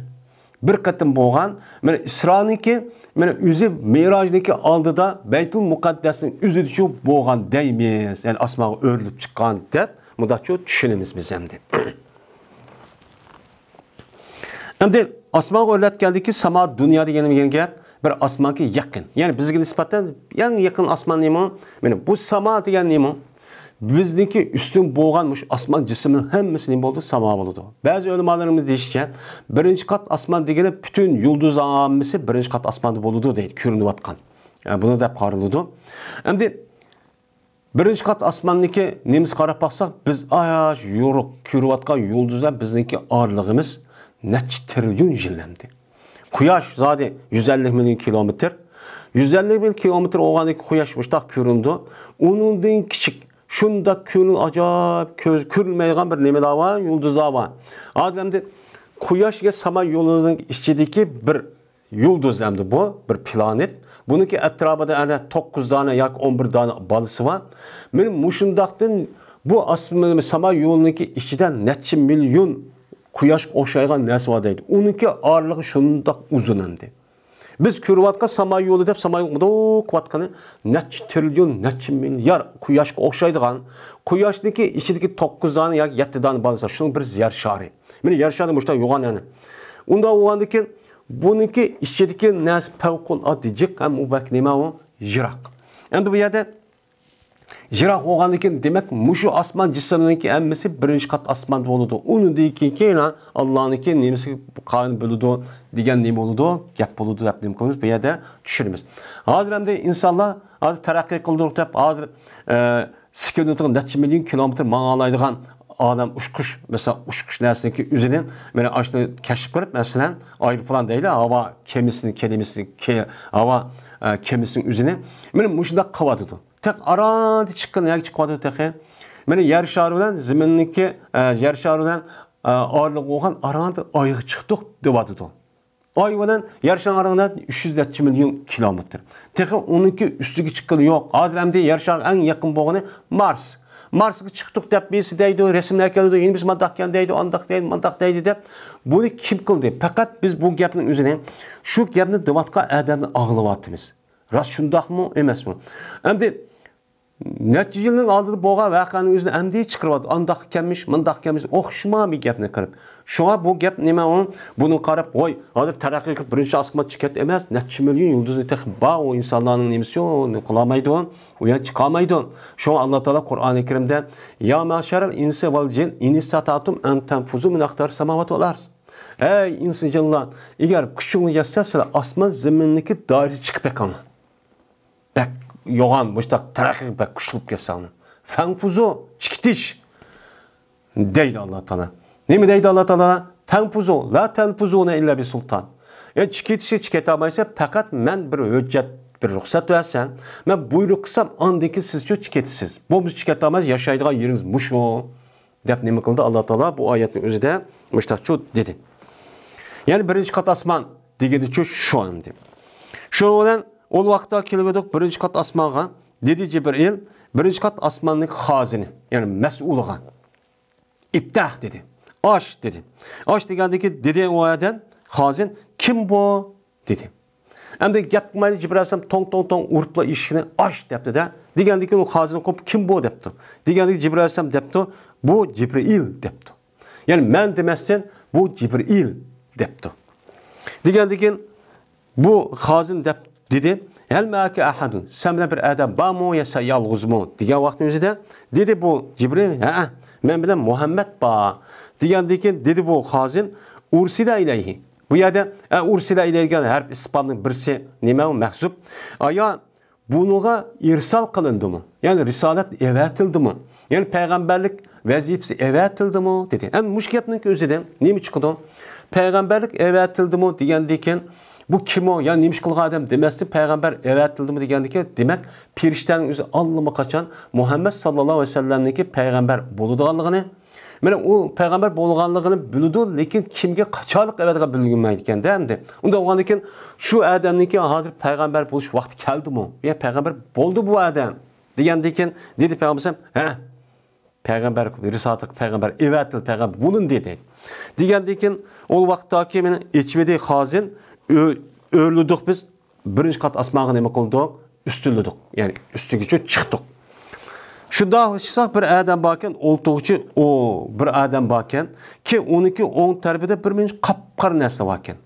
بىر قېتىم بولغان، مانا ئىسرانىڭكى، مانا ئۆزى مىراجنىڭكى ئالدىدا بەيتۇل مۇقەددەسنىڭ ئۆزىدىچۇ بولغان دەيمىز. يەنى ئاسمانغا ئۆرۈلۈپ چىققان دەپ مۇنداقچۇ چۈشىنىمىز بىز ئەمدى. ئەمدى ئاسمانغا ئۆرلەتكەندىكى ساما دۇنيا دېگەن، دېگەن گەپ بىر ئاسمانغا يېقىن. يەنى بىزگە نىسبەتەن ئەڭ يېقىن ئاسمان نېمە؟ مانا بۇ ساما دېگەن نېمە؟ بىزنىڭكى ئۈستۈن بولغان مۇشۇ ئاسمان جىسمىنىڭ ھەممىسى نېمە بولىدۇ؟ ساما بولىدۇ. بەزى ئۆلىمالىرىمىز دېيىشىچە، بىرىنچى قات ئاسمان دېگىلى پۈتۈن يۇلدۇز ھەممىسى بىرىنچى قات ئاسماندا بولىدۇ دەيدۇ، كۆرۈنۈۋاتقان. ئە، بۇنى دەپ قارىلىدۇ. ئەمدى بىرىنچى قات ئاسماننىڭكى نېمىسى قاراپ باقساق، بىز ئاياش يورۇق كۆرۈۋاتقان يۇلدۇزلار بىزنىڭكى ئارىلىقىمىز نەچچە تىرىليون يىل ئەمدى. قۇياش زادى يۈز ئەللىك مىليون كىلومېتىر. يۈز ئەللىك مىليون كىلومېتىر بولغاندىن كېيىن قۇياش مۇشتاق كۆرۈنىدۇ. ئۇنىڭدىن كىچىك، شۇنداق كۆڭۈل ئاجايىپ كۆز كۆرۈلمەيدىغان بىر نېمىلەر بار، يۇلدۇزلار بار. ھازىر ئەمدى قۇياش دېگەن ساما يۇلدۇزىنىڭ ئىچىدىكى بىر يۇلدۇز ئەمدى بۇ، بىر پلانېت. بۇنىڭكى ئەتراپىدا ئەنە توققۇز دانە ياكى ئون بىر دانە بالىسى بار. مانا مۇشۇنداقتىن بۇ ئاسمان، ساما يولىنىڭكى ئىچىدە نەچچە مىليون قۇياشقا ئوخشايدىغان نەرسە بار دەيدۇ. ئۇنىڭكى ئارىلىقى شۇنداق ئۇزۇن ئەمدى. بىز كۆرۈۋاتقان ساما يولى دەپ ساما يولى مۇدۇققىۋاتقىنى نەچچە تىرىليون، نەچچە مىليار قۇياشقا ئوخشايدىغان، قۇياشنىڭكى ئىچىدىكى توققۇز دانە ياكى يەتتە دانە بالىسى، شۇنىڭ بىر يەر شارى. مانا يەر شارى مۇشۇنداق يوغان يەنى. ئۇنداق بولغاندىكىن بۇنىڭكى ئىچىدىكى نەرسە پەۋقۇلئاددە جىق ھەم ئۇ بەك نېمە ئۇ؟ يىراق. ئەمدى بۇ يەردە يىراق بولغاندىكىن، دېمەك، مۇشۇ ئاسمان جىسىمنىڭكى ھەممىسى بىرىنچى قات ئاسماندا بولىدۇ. ئۇنىڭدىن كېيىن، كېيىن ئاللانىڭكى نېمىسى قايىل بولىدۇ دېگەن نېمە بولىدۇ؟ گەپ بولىدۇ دەپ نېمە قىلىمىز؟ بۇ يەردە چۈشۈرىمىز. ھازىر ئەمدى ئىنسانلار ھازىر تەرەققىي قىلدۇق دەپ، ھازىر، ئە، سېكۇنتىغا نەچچە مىليون كىلومېتىر ماڭالايدىغان ئادەم ئۇچقۇچ، مەسىلەن، ئۇچقۇچ نەرسىنىڭكى ئۆزىنى، مانا، ئاشۇنى كەشىپ قىلىپ، مەسىلەن، ئايروپىلان دەيلى، ھاۋا كېمىسىنى، كېمىسىنى، كې-، ھاۋا، ئە، كېمىسىنىڭ ئۆزىنى، مانا، مۇشۇنداق قىلىۋاتىدۇ. تېخى ئاراندا چىققىنى نەگە چىقىۋاتىدۇ تېخى؟ مانا، يەر شارى بىلەن زېمىننىڭكى، ئە، يەر شارى بىلەن، ئە، ئارىلىقى بولغان ئاراندا ئايغا چىقتۇق دەۋاتىدۇ. ئاي بىلەن يەر شارىنىڭ ئارىلىقى ئۈچ يۈز نەچچە مىليون كىلومېتىر. تېخى ئۇنىڭكى ئۈستىگە چىققىنى يوق. ھازىر ئەمدى يەر شارىغا ئەڭ يېقىن بولغىنى مارس. مارسقا چىقتۇق دەپ، بىرسى دەيدۇ، رەسىملەر كېلىدۇ، يەنە بىرسى مانداق ئىكەن دەيدۇ، ئانداق دەيدۇ، مانداق دەيدۇ دەپ. بۇنى كىم قىلدى؟ پەقەت بىز بۇ گەپنىڭ ئۆزىنى، شۇ گەپنى دەۋاتقان ئادەمنى ئاغلىۋاتىمىز. راست شۇنداقمۇ، ئەمەسمۇ؟ ئەمدى نەچچە يىلنىڭ ئالدىدا بولغان ۋەقەنىڭ ئۆزىنى ئەمدى چىقىرىۋاتىدۇ. ئانداق ئىكەنمىش، مۇنداق ئىكەنمىش، ئوخشىما بىر گەپنى قىلىپ. شۇڭا بۇ گەپ نېمە ئۇ؟ بۇنى قاراپ، ۋاي، ھازىر تەرەققىي قىلىپ بىرىنچى ئاسمان چىقىپ ئەمەس، نەچچە مىليون يۇلدۇزنى تېخى بار، ئۇ ئىنسانلارنىڭ نېمىسى يوق، قىلالمايدۇ، ئۇ يەر چىقالمايدۇ. شۇڭا ئاللا تائالا قۇرئانى كەرىمدە، يا مەشەرەل ئىنسى ۋەل جىن ئىن ئىستەتەتۇم ئەن تەنفۇزۇ مىن ئەقتارىس سەماۋاتى ۋەل ئەرز. ئەي ئىنسان جىنلار، ئەگەر كۈچۈڭلار يەتسە، سىلەر ئاسمان زېمىننىڭكى دائىرىسىگە چىقىپ بېقىڭلار. بەك يوغان، مۇشتاق تەرەققىي بەك كۈچلۈك بولۇپ كەتسەڭلار. فەنفۇزۇ، چىقىتىش، دەيدۇ ئاللا تائالا. نېمە دەيدۇ ئاللا تائالا؟ فەنفۇزۇ، لا تەنفۇزۇنە ئىللا بىسۇلتان. يەنى چىقىتىشكە چىقىتالمايسەن، پەقەت مەن بىر ھۆججەت، بىر رۇخسەت بەرسەم، مەن بۇيرۇق قىلسام، ئاندىن كېيىن سىزچۇ چىقىتىسىز. بولمىسا چىقىتالمايسىز، ياشايدىغان يېرىڭىز مۇشۇ. دەپ نېمە قىلدى؟ ئاللا تائالا بۇ ئايەتنىڭ ئۆزىدە مۇشتاقچۇ دېدى. يەنى بىرىنچى قات ئاسمان دېگىنىچۇ شۇ ئەمدى. شۇنىڭ بىلەن ئۇ ۋاقىتتا كېلىۋىدۇق بىرىنچى قات ئاسمانغا. دېدى جىبرىئىل، بىرىنچى قات ئاسماننىڭ خازىنى، يەنى مەسئۇلىغا، ئىپتەھ دېدى. ئاچ دېدى. ئاچ دېگەندىكى دېدى ئۇ ئادەم، خازىن، كىم بۇ؟ دېدى. ئەمدى گەپ قىلمايدۇ، جىبرىئىل ئەلەيھىسسالام توڭ، توڭ، توڭ ئۇرۇپلا ئىشىكنى، ئاچ دەپتۇ-دە. دېگەندىكىن ئۇ خازىن قوپۇپ، كىم بۇ دەپتۇ. دېگەندىكىن جىبرىئىل ئەلەيھىسسالام دەپتۇ، بۇ جىبرىئىل دەپتۇ. يەنى مەن دېمەستىن، بۇ جىبرىئىل دەپتۇ. دېگەندىكىن بۇ خازىن دەپ دېدى، ھەل مەئەكە ئەھەدۇن، سەن بىلەن بىر ئادەم بارمۇ يا سەن يالغۇزمۇ؟ دېگەن ۋاقىتنىڭ ئۆزىدە دېدى بۇ جىبرىئىل، ھەئە، مەن بىلەن مۇھەممەد بار. دېگەندىن كېيىن دېدى بۇ خازىن، «ئۇرسىلە ئىلەيھى.» بۇ يەردە، ئە، «ئۇرسىلە ئىلەيھى» دېگەن ھەرپ ئىستىپھامنىڭ بىرسى نېمە ئۇ؟ مەھزۇپ. ئايا، بۇنىڭغا ئىرسال قىلىندىمۇ؟ يەنى رىسالەت ئەۋەتىلدىمۇ؟ يەنى پەيغەمبەرلىك ۋەزىپىسى ئەۋەتىلدىمۇ؟ دېدى. ئەمدى مۇشۇ گەپنىڭ ئۆزىدىن نېمە چىقىدۇ؟ پەيغەمبەرلىك ئەۋەتىلدىمۇ دېگەندىن كېيىن، بۇ كىم ئۇ؟ يا نېمە ئىش قىلغان ئادەم دېمەستىن، پەيغەمبەر ئەۋەتىلدىمۇ دېگەندىن كېيىن، دېمەك، پېرىشتەنىڭ ئۆزى ئاللىماقاچان مۇھەممەد ساللاللاھۇ ئەلەيھى ۋەسەللەمنىڭكى پەيغەمبەر بولىدىغانلىقىنى، مانا ئۇ پەيغەمبەر بولغانلىقىنى بىلىدۇ، لېكىن كىمگە قاچانلىق ئەۋەتىدىغانلىقى بىلىنمەيدىكەن-دە ئەمدى. ئۇنداق بولغاندىن كېيىن، شۇ ئادەمنىڭكى ھازىر پەيغەمبەر بولۇش ۋاقتى كەلدىمۇ؟ يا پەيغەمبەر بولدى بۇ ئادەم دېگەندىن كېيىن، دېدى پەيغەمبەر ئەلەيھىسسالام، ھە، پەيغەمبەر، رىسالەتلىك پەيغەمبەر ئەۋەتىلدى، پەيغەمبەر بولۇندى دەيدۇ. دېگەندىن كېيىن، ئۇ ۋاقىتتاكى مېنى ئېچىۋىدى خازىن، ئۆ-، ئۆرلىدۇق بىز، بىرىنچى قات ئاسمانغا نېمە قىلدۇق؟ ئۈستۈنلىدۇق. يەنى ئۈستىگىچە چىقتۇق. شۇنداق قىلساق، بىر ئادەم باركەن، ئولتۇرغۇچى ئۇ بىر ئادەم باركەن، كى ئۇنىڭكى ئوڭ تەرىپىدە بىر مۇنچە قاپقارا نەرسە باركەن.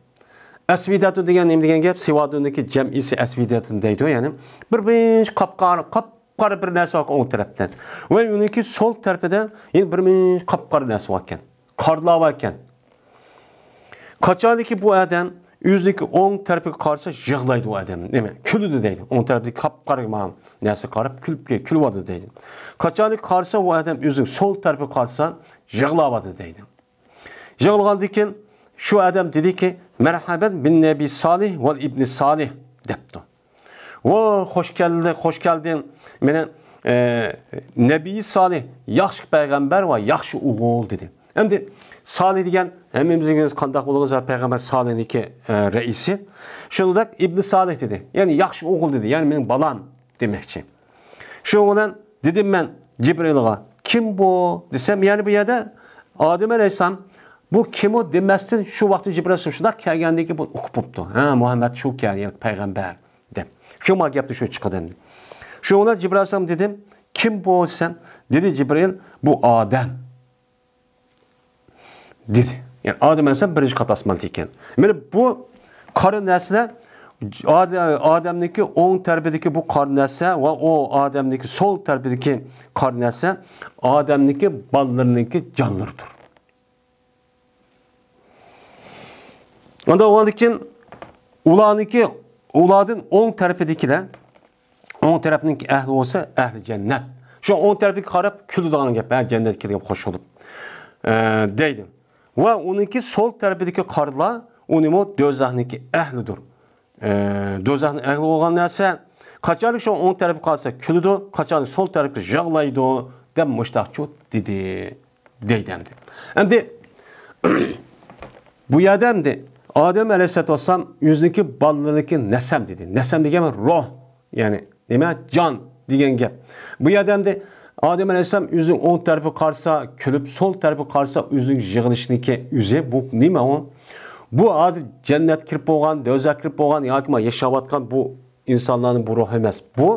ئەسۋىدەتۇ دېگەن نېمە دېگەن گەپ؟ سىۋادۇنىڭكى جەمئىسى ئەسۋىدەتۇ دەيدۇ، يەنى بىر مۇنچە قاپقارا، قاپقارا بىر نەرسە باركەن ئوڭ تەرەپتە. ۋە ئۇنىڭكى سول تەرىپىدە يەنە بىر مۇنچە قاپقارا نەرسە باركەن. قارلار باركەن. قاچانكى بۇ ئادەم ئۆزىنىڭكى ئوڭ تەرىپىگە قارىسا، يىغلايدۇ ئۇ ئادەم. نېمە؟ كۈلىدۇ دەيدۇ. ئوڭ تەرەپتىكى قاپقارا نەرسىگە قارىپ، كۈلۈپ، كۈلۈۋاتىدۇ دەيدۇ. قاچانكى قارىسا، ئۇ ئادەم ئۆزىنىڭ سول تەرىپىگە قارىسا، يىغلاۋاتىدۇ دەيدۇ. يىغلىغاندىن كېيىن شۇ ئادەم دېدىكى، «مەرھەبەن بىن نەبى سالىھ ۋەل ئىبنى سالىھ» دەپتۇ. «ۋو، خوش كەلدى، خوش كەلدىڭ، مېنىڭ، ئە، نەبىي سالىھ، ياخشى پەيغەمبەر ۋە ياخشى ئوغۇل» دېدى. ئەمدى سالىھ دېگەن ھەممىمىزنىڭ قانداق بولغان پەيغەمبەر سالىھنىڭكى، ئە، رەئىسى. شۇنداق ئىبنى سالىھ دېدى. يەنى ياخشى ئوغۇل دېدى. يەنى مېنىڭ بالام دېمەكچى. شۇنىڭ بىلەن دېدىم مەن جىبرىلغا، «كىم بۇ؟» دېسەم، يەنى بۇ يەردە ئادەم ئەلەيھىسسالام، «بۇ كىم ئۇ؟» دېمەستىن، شۇ ۋاقىتتا جىبرىل ئەلەيھىسسالام شۇنداق كەلگەندىن كېيىن بۇ ئۇقۇپ بوپتۇ. «ھە، مۇھەممەد شۇ كەلگەن پەيغەمبەر» دەپ. شۇ ما گەپتە شۇ چىقىدۇ ئەمدى. شۇنىڭ بىلەن جىبرىل ئەلەيھىسسالام دېدىم، «كىم بۇ؟» دېسەم، دېدى جىبرىل، «بۇ ئادەم» دېدى. يەنى ئادەم ئەلەيھىسسالام بىرىنچى قات ئاسماندا ئىكەن. مانا بۇ قارا نەرسىلەر، ئاد-، ئادەمنىڭكى ئوڭ تەرىپىدىكى بۇ قارا نەرسە ۋە ئۇ ئادەمنىڭكى سول تەرىپىدىكى قارا نەرسە ئادەمنىڭكى بالىلىرىنىڭكى جانلىرىدۇر. ئاندىن ئۇلاردىن، ئۇلاردىن ئوڭ تەرىپىدىكىلەر، ئوڭ تەرەپنىڭ ئەھلى بولسا ئەھلى جەننەت. شۇ ئوڭ تەرىپىگە قاراپ كۈلىدىغان گەپ، ھە، جەننەتكە كىرگەن خوش بولۇپ، ئە، دەيدۇ. ۋە ئۇنىڭكى سول تەرىپىدىكى قارىلار، ئۇنىمۇ دوزاخنىڭكى ئەھلىدۇر. ئە، دوزاخنىڭ ئەھلى بولغان نەرسە، قاچانلىق شۇ ئوڭ تەرەپكە قارىسا كۈلىدۇ، قاچانلىق سول تەرەپكە يىغلايدۇ، دەپ مۇشتاقچۇ دېدى. دەيدۇ ئەمدى. ئەمدى بۇ يەردە ئەمدى ئادەم ئەلەيھىسسالاتۇ ۋەسسالام ئۆزىنىڭكى بالىلىرىنىڭكى نەسەم دېدى. نەسەم دېگەن روھ، يەنى نېمە؟ جان دېگەن گەپ. بۇ يەردە ئەمدى ئادەم ئەلەيھىسسالام ئۆزىنىڭ ئوڭ تەرىپىگە قارىسا كۈلۈپ، سول تەرىپىگە قارىسا ئۆزىنىڭ يىغلىشىنىڭكى ئۆزى. بۇ نېمە ئۇ؟ بۇ ھازىر جەننەتكە كىرىپ بولغان، دوزاخقا كىرىپ بولغان ياكى ما ياشاۋاتقان بۇ ئىنسانلارنىڭ بۇ روھى ئەمەس. بۇ،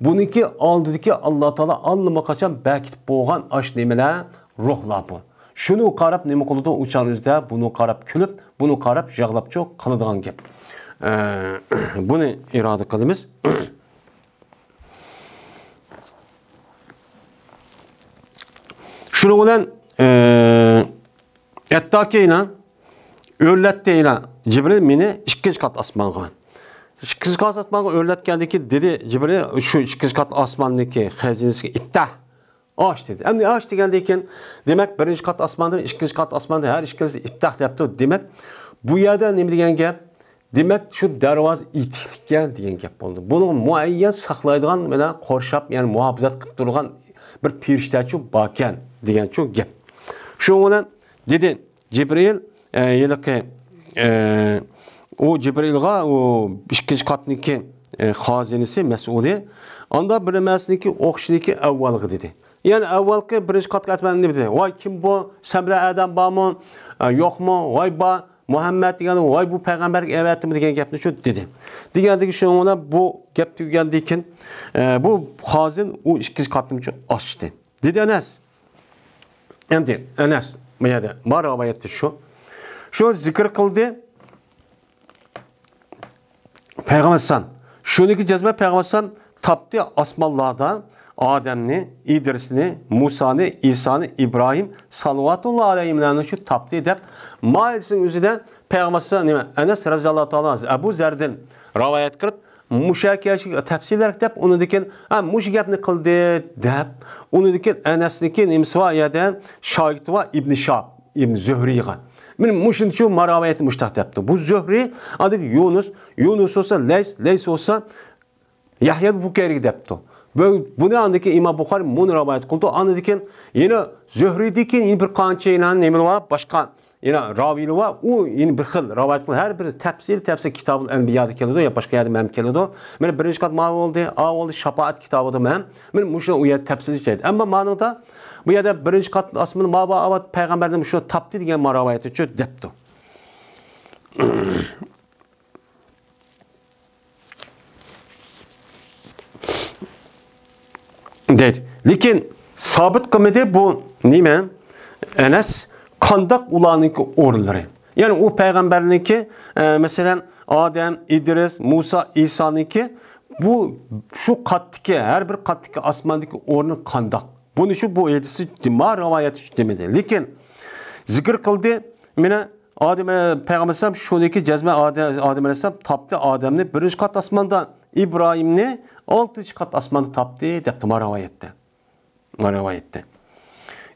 بۇنىڭكى ئالدىدىكى ئاللا تائالا ئاللىماقاچان بەركىتىپ بولغان ئاش نېمىلەر؟ روھلار بۇ. شۇنى قاراپ نېمە قىلىدۇ؟ ئۇ چاغنىڭ ئۆزىدە بۇنى قاراپ كۈلۈپ، بۇنى قاراپ يىغلاپچۇ قالىدىغان گەپ. ئە، بۇنى ئىرادە قىلىمىز. شۇنىڭ بىلەن، ئە، ھەتتاكى يەنە ئۆرلەتتى يەنە جىبرىل مېنى ئىككىنچى قات ئاسمانغا. ئىككىنچى قات ئاسمانغا ئۆرلەتكەندىن كېيىن دېدى جىبرىل، شۇ ئىككىنچى قات ئاسماننىڭكى خەزىنىسىگە ئىپتاھ، ئاچ دېدى. ئەمدى ئاچ دېگەندىن كېيىن، دېمەك، بىرىنچى قات ئاسماندىن ئىككىنچى قات ئاسماندا ھەر ئىككىلىسى ئىپتاھ دەپتۇ. دېمەك، بۇ يەردە نېمە دېگەن گەپ؟ دېمەك، شۇ دەرۋازا ئېتىكلىككەن دېگەن گەپ بولدى. بۇنىڭ مۇئەييەن ساقلايدىغان، مانا، قورشاپ، يەنى مۇھاپىزەت قىلىپ تۇرغان بىر پېرىشتەچۇ باركەن دېگەنچۇ گەپ. شۇنىڭ بىلەن دېدى جىبرىل، ئە، ھېلىقى، ئە، ئۇ جىبرىلغا ئۇ ئىككىنچى قاتنىڭكى، ئە، خازىنىسى، مەسئۇلى، ئاندا بىر نېمەسىنىڭكى ئوخشىشىنىڭكى ئەۋۋالغا دېدى. يەنى ئەۋۋەلقى بىرىنچى قاتقا ئەتمەن نېمە دېدى؟ «ۋاي، كىم بۇ؟ سەن بىلەن ئادەم بارمۇ؟ ئە، يوقمۇ؟ ۋاي، بار. مۇھەممەد دېگەن، ۋاي، بۇ پەيغەمبەرگە ئەۋەتتىمۇ؟» دېگەن گەپنى شۇ دېدى. دېگەندىكى شۇنىڭ بىلەن بۇ گەپ تۈگىگەندىن كېيىن، ئە، بۇ خازىن ئۇ ئىككىنچى قاتنىمۇ ئاچتى. دېدى ئەنەس. ئەمدى ئەنەس، بۇ يەردە بار رىۋايەتتە شۇ. شۇ زىكىر قىلدى. پەيغەمبەر ئەلەيھىسسالام، شۇنىڭكى جەزمە پەيغەمبەر ئەلەيھىسسالام تاپتى ئاسمانلاردا، ئادەمنى، ئىدرىسنى، مۇسانى، ئىسانى، ئىبراھىم سالىۋاتۇللا ئەلەيھىملەرنى شۇ تاپتى دەپ، ماھىيەتنىڭ ئۆزىدە پەيغەمبەر نېمە، ئەنەس رەزىياللاھۇ تائالا ئەبۇ زەردىن رىۋايەت قىلىپ، مۇشۇ يەرگە تەپسىلرەك دەپ، ئۇنىڭدىن كېيىن، ھە، مۇشۇ گەپنى قىلدى دەپ، ئۇنىڭدىن كېيىن ئەنەسنىڭكى نېمىسى بار، ئۇ يەردە شاگىرتى بار، ئىبنى شىھاب، ئىبن زۆھرىيغا. مانا مۇشۇنچە ما رىۋايەتنى مۇشۇنداق دەپتۇ. بۇ زۆھرى، ئاندىن يۇنۇس، يۇنۇس بولسا لەيس، لەيس بولسا يەھيا بۇكەيرىگە دەپتۇ. بۇ، بۇنى ئاندىن كېيىن ئىمام بۇخارى مۇنى رىۋايەت قىلدى. ئاندىن كېيىن يەنە زۆھرىدىن كېيىن يەنە بىر قانچە يەنە نېمىلەر بار، باشقا يەنە راۋىيلار بار. ئۇ يەنە بىر خىل رىۋايەت قىلغان. ھەر بىرى تەپسىلىي، تەپسىلىي كىتابۇل ئەنبىيادا كېلىدۇ، يا باشقا يەردە ھەم كېلىدۇ. مانا بىرىنچى قات ما بولدى، ئا بولدى، شاپائەت كىتابىدا ھەم. مانا مۇشۇ ئۇ يەردە تەپسىلىي ئىشلەيدۇ. ئەمما مانىڭدا بۇ يەردە بىرىنچى قات ئاسمىنى ما بار، پەيغەمبەرنى مۇشۇ تاپتى دېگەن ما رىۋايەتنى شۇ دەپتۇ. دەيدۇ. لېكىن سابىت قىلمىدى بۇ نېمە؟ ئەنەس قانداق ئۇلارنىڭكى ئورۇنلىرى؟ يەنى ئۇ پەيغەمبەرنىڭكى، ئە، مەسىلەن، ئادەم، ئىدرىس، مۇسا، ئىسانىڭكى بۇ شۇ قاتتىكى، ھەر بىر قاتتىكى ئاسماندىكى ئورنى قانداق؟ بۇنى شۇ بۇ ھەدىس ما رىۋايەت ئۈچۈن دېمىدى. لېكىن زىكىر قىلدى، مانا ئادەم، ئە، پەيغەمبەر ئەلەيھىسسالام شۇنىڭكى جەزمەن ئادەم، ئادەم ئەلەيھىسسالام تاپتى ئادەمنى بىرىنچى قات ئاسماندا، ئىبراھىمنى ئالتىنچى قات ئاسماندا تاپتى دەپتۇ ما رىۋايەتتە. ما رىۋايەتتە.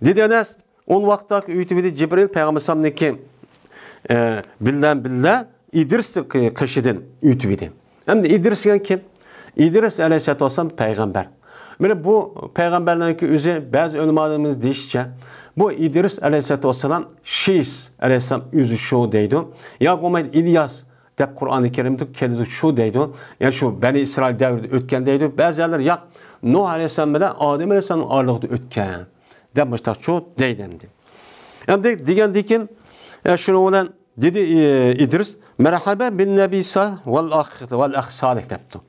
دېدى ئەنەس، ئۇ ۋاقىتتا ئۆتۈۋىدى جىبرىل پەيغەمبەر ئەلەيھىسسالامنىڭكى، ئە، بىلەن بىللە ئىدرىس قېشىدىن ئۆتۈۋىدى. ئەمدى ئىدرىس دېگەن كىم؟ ئىدرىس ئەلەيھىسسالاتۇ ۋەسسالام پەيغەمبەر. مانا بۇ پەيغەمبەرلەرنىڭكى ئۆزى، بەزى ئۆلىمالىرىمىز دېيىشىچە، بۇ ئىدرىس ئەلەيھىسسالاتۇ ۋەسسالام، شىس ئەلەيھىسسالام ئۆزى شۇ دەيدۇ. ياكى بولمايدۇ ئىلياس دەپ قۇرئانى كەرىمدە كېلىدۇ، شۇ دەيدۇ. يەنى شۇ بەنى ئىسرائىل دەۋرىدە ئۆتكەن دەيدۇ. بەزىلەر ياق، نۇھ ئەلەيھىسسالام بىلەن ئادەم ئەلەيھىسسالامنىڭ ئارىلىقىدا ئۆتكەن دەپ مۇشتاقچۇ دەيدۇ ئەمدى. ئەمدى دېگەندىن كېيىن، ئە، شۇنىڭ بىلەن دېدى، ئى، ئىدرىس، مەرھەبەن بىن نەبى سالىھ ۋەل ئەخ، ۋەل ئەخ سالىھ دەپتۇ.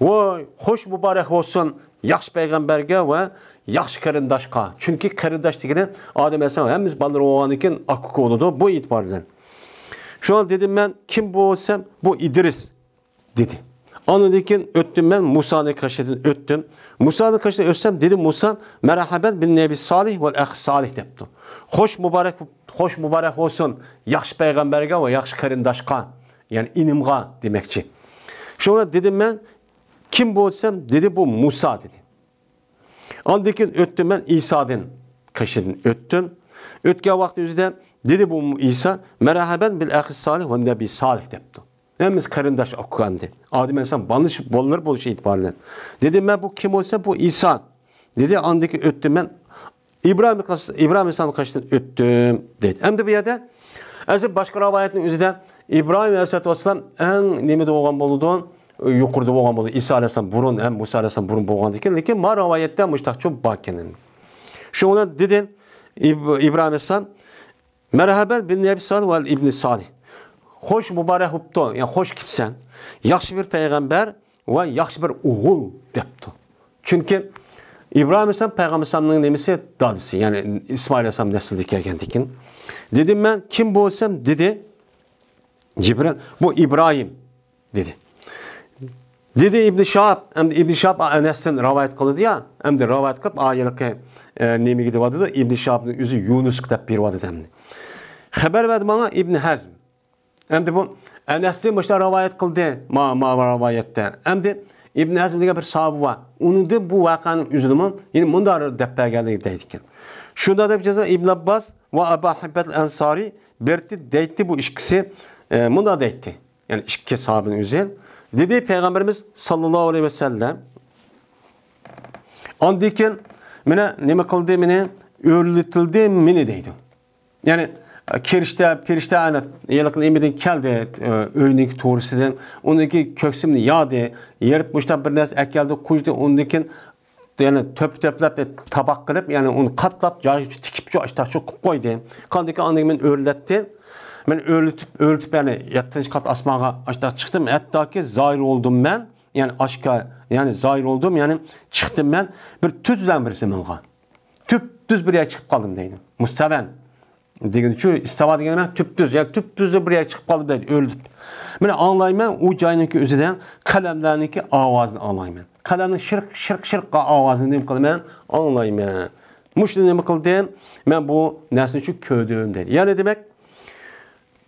ۋاي، خوش مۇبارەك بولسۇن ياخشى پەيغەمبەرگە ۋە ياخشى قېرىنداشقا. چۈنكى قېرىنداش دېگىنى ئادەم ئەلەيھىسسالام ھەممىسى بالىلار بولغاندىن كېيىن ئاكا-ئۇكا بولىدۇ، بۇ ئېتىبار بىلەن. شۇڭا دېدىم مەن، كىم بۇ دېسەم، بۇ ئىدرىس دېدى. ئاندىن كېيىن ئۆتتۈم مەن مۇسانىڭ قېشىدىن ئۆتتۈم. مۇسانىڭ قېشىدىن ئۆتسەم، دېدى مۇسا، مەرھەبەن بىن نەبى سالىھ ۋەل ئەخ سالىھ دەپتۇ. خوش مۇبارەك، خوش مۇبارەك بولسۇن ياخشى پەيغەمبەرگە ۋە ياخشى قېرىنداشقا، يەنى ئىنىمغا دېمەكچى. شۇڭا دېدىم مەن، كىم بۇ دېسەم، دېدى بۇ مۇسا دېدى. ئاندىن كېيىن ئۆتتۈم مەن ئىسادىن، قېشىدىن ئۆتتۈم. ئۆتكەن ۋاقىتنىڭ ئۆزىدە دېدى بۇ ئىسا، مەرھەبەن بىل ئەخىس سالىھ ۋە نەبىي سالىھ دەپتۇ. ھەممىسى قېرىنداش ئۇكا ئەمدى. ئادەم ئەلەيھىسسالام بالىنىش-، بالىلىرى بولۇشى ئېتىبارى بىلەن. دېدىم مەن، بۇ كىم بولسا، بۇ ئىسا. دېدى، ئاندىن كېيىن ئۆتتۈم مەن ئىبراھىم، ئىبراھىم ئەلەيھىسسالام قېشىدىن ئۆتتۈم دەيدۇ. ئەمدى بۇ يەردە ئەسلى باشقا رىۋايەتنىڭ ئۆزىدە ئىبراھىم ئەلەيھىسسالاتۇ ۋەسسالام ئەڭ نېمىدە بولغان بولىدۇ؟ يۇقىرىدا بولغان بولىدۇ. ئىسا ئەلەيھىسسالام بۇرۇن ھەم مۇسا ئەلەيھىسسالام بۇرۇن بولغاندىكىن، لېكىن ما رىۋايەتتە مۇشتاقچۇ باركەن. شۇنىڭ بىلەن دېدى ئىب-، ئىبراھىم ئەلەيھىسسالام، مەرھەبەن بىن نەبى سالىھ ۋەل ئىبنى سالىھ. خوش مۇبارەك بوپتۇ، يەنى خوش كېپسەن. ياخشى بىر پەيغەمبەر ۋە ياخشى بىر ئوغۇل دەپتۇ. چۈنكى ئىبراھىم ئەلەيھىسسالام پەيغەمبەر ئەلەيھىسسالامنىڭ نېمىسى، دادىسى، يەنى ئىسمائىل ئەلەيھىسسالام نەسلىدىن كەلگەندىكىن. دېدىم مەن، كىم بولسام، دېدى جىبرىل، بۇ ئىبراھىم دېدى. دېدى ئىبنى شىھاب، ئەمدى ئىبنى شىھاب ئەنەستىن رىۋايەت قىلىدۇ يا، ئەمدى رىۋايەت قىلىپ، ئايىلقى، ئە، نېمىگە دەۋاتىدۇ، ئىبنى شىھابنىڭ ئۆزى يۇنۇسقا دەپ بېرىۋاتىدۇ ئەمدى. خەۋەر بەردى ماڭا ئىبنى ھەزم. ئەمدى بۇ ئەنەستىن مۇشۇنداق رىۋايەت قىلدى، ما، ما رىۋايەتتە. ئەمدى ئىبنى ھەزم دېگەن بىر ساھابە بار. ئۇنىڭدىن بۇ ۋەقەنىڭ ئۆزىنىمۇ يەنە مۇنداق دەپ بەرگەنلىكى دەيدىكەن. شۇنداق دەپ جازا ئىبن ئابباس ۋە ئەبا ھەببەت ئەنسارى بېرىتتى دەيتتى بۇ ئىككىسى، ئە، مۇنداق دەيتتى. يەنى ئىككى ساھابىنىڭ ئۆزى. دېدى پەيغەمبىرىمىز ساللاللاھۇ ئەلەيھى ۋەسەللەم. ئاندىن كېيىن مېنى نېمە قىلدى، مېنى ئۆرلىتىلدى، مېنى دەيدۇ. يەنى، پېرىشتە، پېرىشتە ئەنە ھېلىقى نېمىدىن كەلدى، ئۆينىڭكى تورۇسىدىن. ئۇنىڭكى كۆكسۈمنى يادى، يېرىپ مۇشتاق بىر نەرسە ئەكەلدى، قۇيدى. ئۇندىن كېيىن يەنى تۆپە-تۆپلەپ، تاپاق قىلىپ، يەنى ئۇنى قاتلاپ، جايىغا تىكىپچۇ، ئاشتاقچۇ قىلىپ قويدى. قاندىكىن ئاندىن مېنى ئۆرلەتتى. مېنى ئۆرلىتىپ، ئۆرلىتىپ، يەنى يەتتىنچى قات ئاسمانغا ئاشتاق چىقتىم. ھەتتاكى زاھىر بولدۇم مەن، يەنى ئاشكارا، يەنى زاھىر بولدۇم، يەنى چىقتىم مەن بىر تۈز بىلەن بىر زېمىنغا. تۈپتۈز بىر يەرگە چىقىپ قالدىم دەيدۇ. مۇستەۋەن. دېگىنىچۇ، ئىستاۋا دېگەن نېمە؟ تۈپتۈز. يەنى تۈپتۈزدە بىر يەرگە چىقىپ قالدىم دەيدۇ، ئۆرلىتىپ. مانا ئاڭلايمەن، ئۇ جاينىڭكى ئۆزىدە قەلەملەرنىڭكى ئاۋازىنى ئاڭلايمەن. قەلەمنىڭ شىرق، شىرق، شىرق قىلغان ئاۋازىنى نېمە قىلىمەن؟ ئاڭلايمەن. مۇشۇنى نېمە قىلدىم؟ مەن بۇ نەرسىنى شۇ كۆردۈم دەيدۇ. يەنى دېمەك،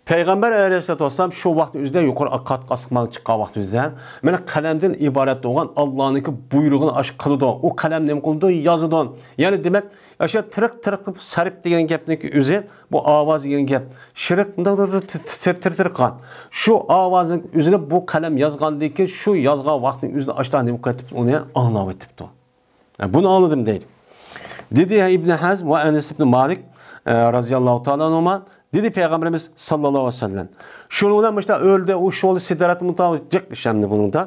پەيغەمبەر ئەلەيھىسسالاتۇ ۋەسسالام شۇ ۋاقىتنىڭ ئۆزىدە يۇقىرى قاتتىق ئاسمانغا چىققان ۋاقىتنىڭ ئۆزىدە، مانا قەلەمدىن ئىبارەت بولغان ئاللانىڭكى بۇيرۇقىنى ئاشۇ قىلىدۇ. ئۇ قەلەم نېمە قىلىدۇ؟ يازىدۇ. يەنى دېمەك، ئاشۇ تىرىق، تىرىق قىلىپ سەرپ دېگەن گەپنىڭكى ئۆزى، بۇ ئاۋاز دېگەن گەپ. شىرىق، تىر، تىر، تىر، تىر، تىر قىلغان. شۇ ئاۋازنىڭ ئۆزىنى بۇ قەلەم يازغاندىن كېيىن، شۇ يازغان ۋاقىتنىڭ ئۆزىدە ئاشۇنداق نېمە قىلىۋېتىپتۇ، ئۇنى ئاڭلاۋېتىپتۇ. بۇنى ئاڭلىدىم دەيدۇ. دېدى ئىبن ھەزم ۋە ئەنەس ئىبن مالىك، ئە، رازىياللاھۇ تائالا ئەنھۇما، دېدى پەيغەمبىرىمىز ساللاللاھۇ ئەلەيھى ۋەسەللەم. شۇنىڭ بىلەن مۇشۇنداق ئۆلدى، ئۇ شۇ سىدرەت مۇنتاھا جىق ئىشەندى بۇنىڭدا.